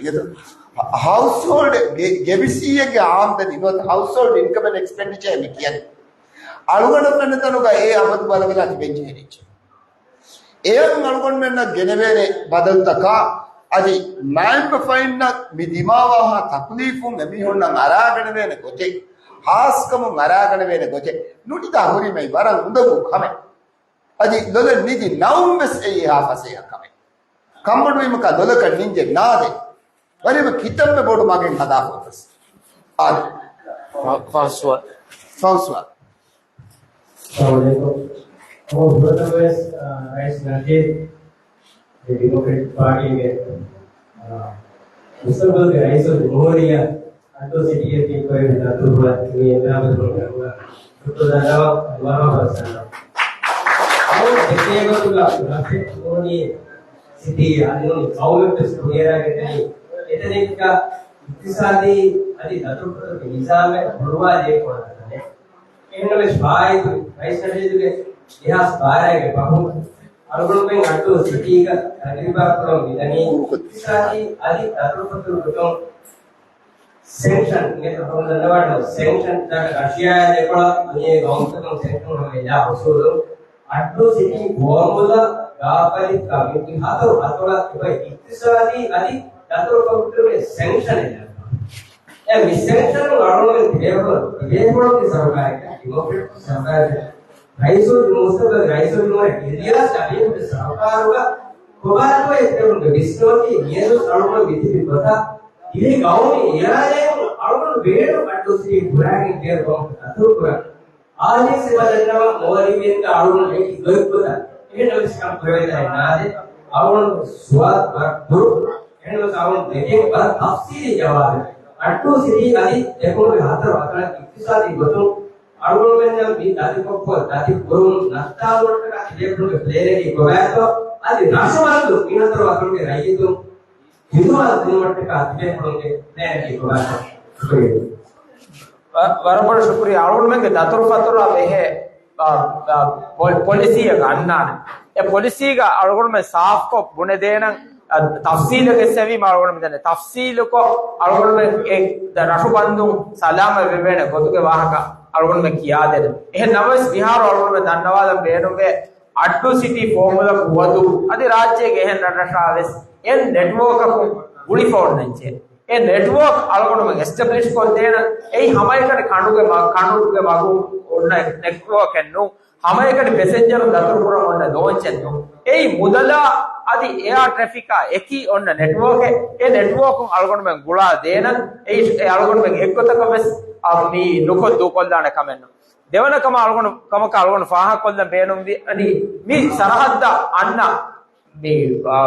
ހައުސްހޯލްޑް ގެ-، ގެބިސީއެއްގެ އާމްދަނީ ނުވަތަ ހައުސްހޯލްޑް އިންކަމް އެންޑް އެކްސްޕެންޑިޗަރ މި ކިޔަނީ. އަޅުގަނޑުމެން ތަނުގަ އެ އަބަދު ބަލަބަލާ ތިބެންޖެހޭ އެއްޗެއް. އެއަށް އަޅުގަނޑުމެންނަށް ގެނެވޭނެ ބަދަލުތަކާ އަދި މާތްބަފައިންނަށް މި ދިމާވާހާ ތަކުލީފުން އެމީހުންނަށް އަރާގަނެވޭނެ ގޮތެއް، ހާސްކަމުން އަރާގަނެވޭނެ ގޮތެއް ނުނިދާ ހުރީމައި ވަރަށް އުނދަގޫ ކަމެއް. އަދި ލޮލަށް ނިދި ނައުމް ވެސް އެއީ އެހާ ފަސޭހަ ކަމެއް. ކަންބޮޑުވީމަކާ ލޮލަކަށް ނިންޖެއް ނާދޭ. ވަރިބަ ކިތަންމެ ބޮޑު މަގެއް ހަދާފަ ވެސް. އާދެ. ފަ-، ފަހަސްވާ. ފަހަސްވާ. އައްސަލާމު ޢަލައިކުމް. އަޅުގަނޑު ފުރަތަމަވެސް، އާ، ރައީސް ނަޖީބް އެ ޑިމޮކްރެޓް ޕާޓީގެ، އާ، މުސްތަޤްބަލްގެ ރައީސުލް ޖުމްހޫރިއްޔާ އައްޑޫ ސިޓީއެއް ކޮއެ ދަތުރުފުޅަށް މި އެންމެހާ ދަތުރުފުޅުގަ ދަންނަވަން ވަރަށް ވަރަށް ސަލާމް. އަޅުގަނޑު ދެކޭ ގޮތުގަ ރަށެއް ނޫނީ ސިޓީ އަދި ނޫނީ ޤައުމެއްވެސް ކުރިއަރާގެން ދަނީ އެތަނެއްގަ އިޤްތިޞާދީ އަދި ދަތުރުފަތުރުގެ ނިޒާމެއް ހުޅުވާލެވޭ ކޮޅަށް ދަނެ. އެހެންނަމަވެސް ފާއިތު ރައީސް ނަޖީބުގެ ދެހާސް ބާރައިގެ ފަހުން އަޅުގަނޑުމެން އައްޑޫ ސިޓީގަ ތަޖުރިބާ ކުރަން މިދަނީ އިޤްތިޞާދީ އަދި ދަތުރުފަތުރު ގޮތުން ސެންކްޝަން އިނގޭތޯ ހަމަ ދަންނަވާނެ ސެންކްޝަން ދާ ރަޝިޔާއާ ދެކޮޅަށް ދުނިޔޭ ގައުމުތަކުން ސެންކްޝަން ހަމަ އެލާ އުސޫލު އައްޑޫ ސިޓީ ފޯމުލާ ގާފަލިކަ މި ހަތަރު އަތޮޅަށް އެބަ އިޤްތިޞާދީ އަދި ދަތުރުފަތުރުގެ ސެންކްޝަން އެލާ. އެ މި ސެންކްޝަނުން އަޅުގަނޑު ބޭފުޅުން ބޭފުޅުންގެ ސަރުކާރަކަށް ޑިމޮކްރެޓް ސަރުކާރަކަށް ރައީސުލް މުސްތަޤްބަލް ރައީސުލް ޖުމްހޫރިއްޔާ އިލްޔާސް ނަބީމްގެ ސަރުކާރުގަ ކޮބާތޯ އެތެރުންގެ ވިސްނޯތީ މިއަދު އަޅުގަނޑު މިތިބި ގޮތަށް ދިވެހި ގައުމީ އިރާދައިން އަޅުގަނޑު ބޭނުން އައްޑޫ ސިޓީ ބުރާގެން ގޭރު ގައުމު ދަތުރު ކުރަން. އާދެ ސިފަ ދަންނަވަން މޯލިވިއެއްގަ އަޅުގަނޑު އެކި ގޮތްގޮތަށް އެހެން ނަވިސްކަން ކުރެވޭތާއެއް ނާދެ. އަޅުގަނޑު ސުވާލު ވަރަށް ދުރު. އެހެންނަމަވެސް އަޅުގަނޑު ދެކޭ ވަރަށް ތަފްސީލީ ޖަވާބެއް. އައްޑޫ ސިޓީ އަދި ދެކުނުގެ ހަތަރު އަތޮޅަށް އިޤްތިޞާދީ ގޮތުން އަޅުގަނޑުމެންނަށް މި ދަތިކޮށްފަ ދަތި ކުރުމުން ނައްތާލުމަށްޓަކާ ތިބޭފުޅުންގެ ޕްލޭނަކީ ކޮބާތޯ؟ އަދި ރަށުބަންދު މި ހަތަރު އަތޮޅުގެ ރައްޔިތުން ހިދުމަތް ދިނުމަށްޓަކާ ތިބޭފުޅުންގެ ޕްލޭނަކީ ކޮބާތޯ؟ ޝުކުރިއްޔާ. ވަ-، ވަރަށް ބޮޑަށް ޝުކުރިއްޔާ. އަޅުގަނޑުމެންގެ ދަތުރުފަތުރާ ބެހޭ، އާ، އާ، ޕޮ-، ޕޮލިސީއަކަށް އަންނާނެ. އެ ޕޮލިސީގަ އަޅުގަނޑުމެން ސާފްކޮށް ބުނެދޭނަން، އަ، ތަފްސީލަކަށް އެއްސެވީމަ އަޅުގަނޑުމެން ދެން ތަފްސީލުކޮށް އަޅުގަނޑުމެން އެ ދަ-، ރަށު ބަންދުން ސަލާމަތް ވެވޭނެ ގޮތުގެ ވާހަކަ އަޅުގަނޑުމެން ކިޔާދޭނެ. އެހެން ނަމަވެސް މިހާރު އަޅުގަނޑުމެން ދަންނަވާލަން ބޭނުންވޭ އައްޑޫ ސިޓީ ފޯމުލަ ފުވަދު އަދި ރާއްޖޭގެ އެހެން ރަށްރަށާ ވެސް އެ ނެޓްވޯކަކުން ގުޅިފަ އޮންނަންޖެހޭ. އެ ނެޓްވޯކް އަޅުގަނޑުމެން އެސްޓަބްލިޝް ކޮށްދޭނަން. އެއީ ހަމައެކަނި ކަނޑުގެ މަ-، ކަނޑުގެ މަގު އޮންނަ ނެޓްވޯކެއް ނޫން. ހަމައެކަނި ޕެސެންޖަރުން ދަތުރުކުރަން އޮންނަ ލޯންޗެއް ނޫން. އެއީ މުދަލާ އަދި އެއާ ޓްރެފިކާ އެކީ އޮންނަ ނެޓްވޯކެއް. އެ ނެޓްވޯކުން އަޅުގަނޑުމެން ގުޅާ ދޭނަން. އެއީ އެ އަޅުގަނޑުމެން އެއްގޮތަކަށް ވެސް އަ، މި ނުކޮށް ދޫކޮށްލާނެ ކަމެއް ނޫން. ދެވަނަ ކަމަށް އަޅުގަނޑު، ކަމަކަށް އަޅުގަނޑު ފާހަގަކޮށްލަން ބޭނުންވި، އަދި މި ސަރަހައްދަށް އަންނަ މި، އާ،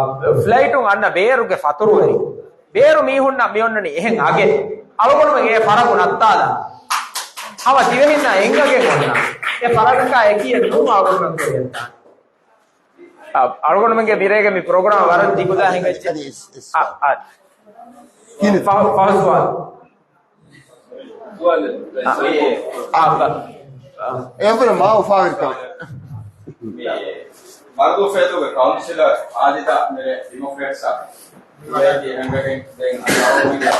ފްލައިޓުން އަންނަ ބޭރުގެ ފަތުރުވެރި، ބޭރު މީހުންނަށް މި އޮންނަނީ އެހެން އަގެއް. އަޅުގަނޑުމެން އެ ފަރަގު ނައްތާލާ. ހަމަ ދިވެހިންނާ އެނގިގެން އޮންނަ އެ ފަރަގަކާ އެކީއެއް ނޫން އަޅުގަނޑުމެން ކުރިއަށް ދާން. އާ، އަޅުގަނޑުމެންގެ މިރޭގެ މި ޕްރޮގްރާމް ވަރަށް ދިގުލާ ހިނގައްޖެ. އަދި އިސް-، އިސް-، އާ، އާ. ފަހު، ފަހު ސުވާލު. ސުވާލެއް. އާ، އާ، އާ. އެއަށްވުރެ މާ އުފާވެރިކަމެއް. މި މަރުދޫ ފޭދޫގެ ކައުންސިލަރ އާދިދާ މިރޭ ޑިމޮކްރެޓްސްއާ މިރޭގެ ހަނގަގެން ދެން އަންނަ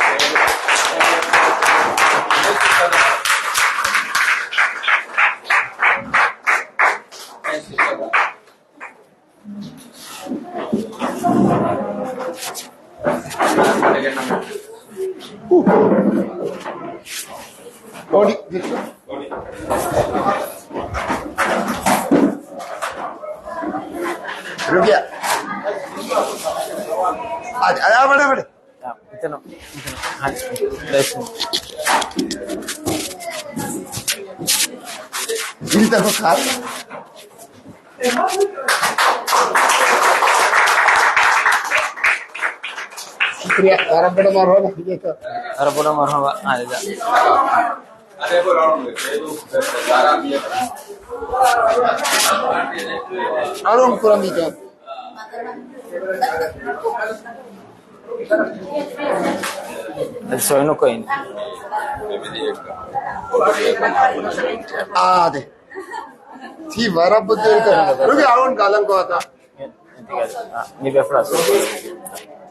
ރުގިޔާ. އަދި، އަދި، އާ، ވަޑަ، ވަޑަ. އިތަނަ، އިތަނަ، ހަން، ލެސް. ޖިންތަކު ކާ. ޝުކުރިއްޔާ، ވަރަށް ބޮޑަށް މަރުޙަބާ. ވަރަށް ބޮޑަށް މަރުޙަބާ. އާ، އިދާ. އަޅުން ކުރަނީ ކާ؟ އަދި ސޮއިނުކޮއިން. އާދެ. ތީ ވަރަށް ބުދޭކަ. ރުގެ އަޅުން ގާލަން ގޮވާތާ. މި ބެފުޅާސް.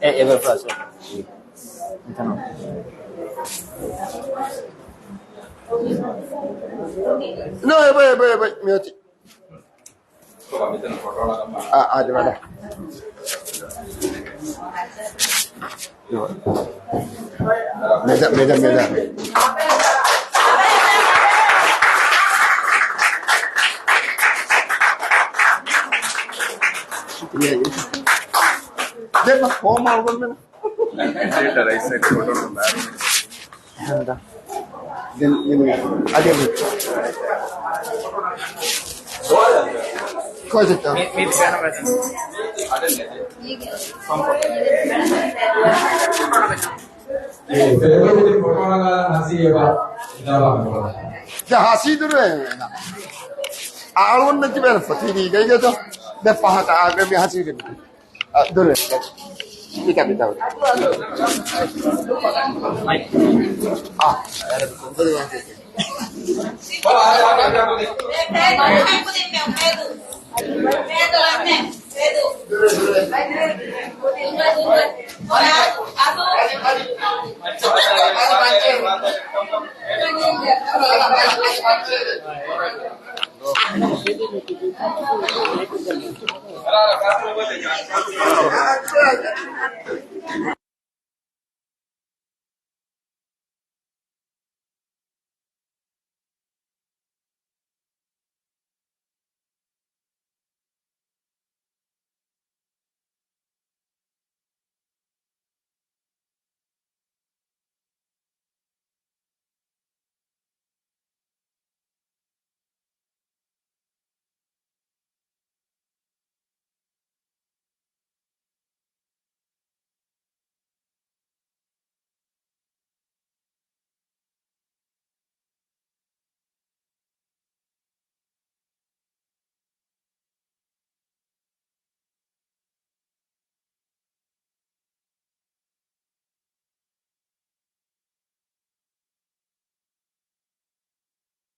އެ، އެ ބެފުޅާސް. އެތަނު. ނޯ، އެބަ، އެބަ، އެބަ، މިއޮތީ. އާ، އާދެ ވަޑަ. މެދަ، މެދަ، މެދަ. ދެން ހޯމް އަޅުގަނޑުމެން. ރައީސް ފޮޓޯ ނަންބަރު. ހަނދާ. ދެން އަދި ކޯޗެއްތަ؟ މި، މި ފެނަމެން. އެ، ފެރުވެރި ފޮޓޯ ނަގާ ހަސީ އެބަ. ދާ ހަސީ ދުރުވެ. އަޅުގަނޑު ތިބޭނެ ފޮތީގައިގެތޯ. ދެ ފަހަތަ އާގެ މި ހަސީ ދެ. އަ، ދުރުވެ. މިތާ، މިތާ. އާ.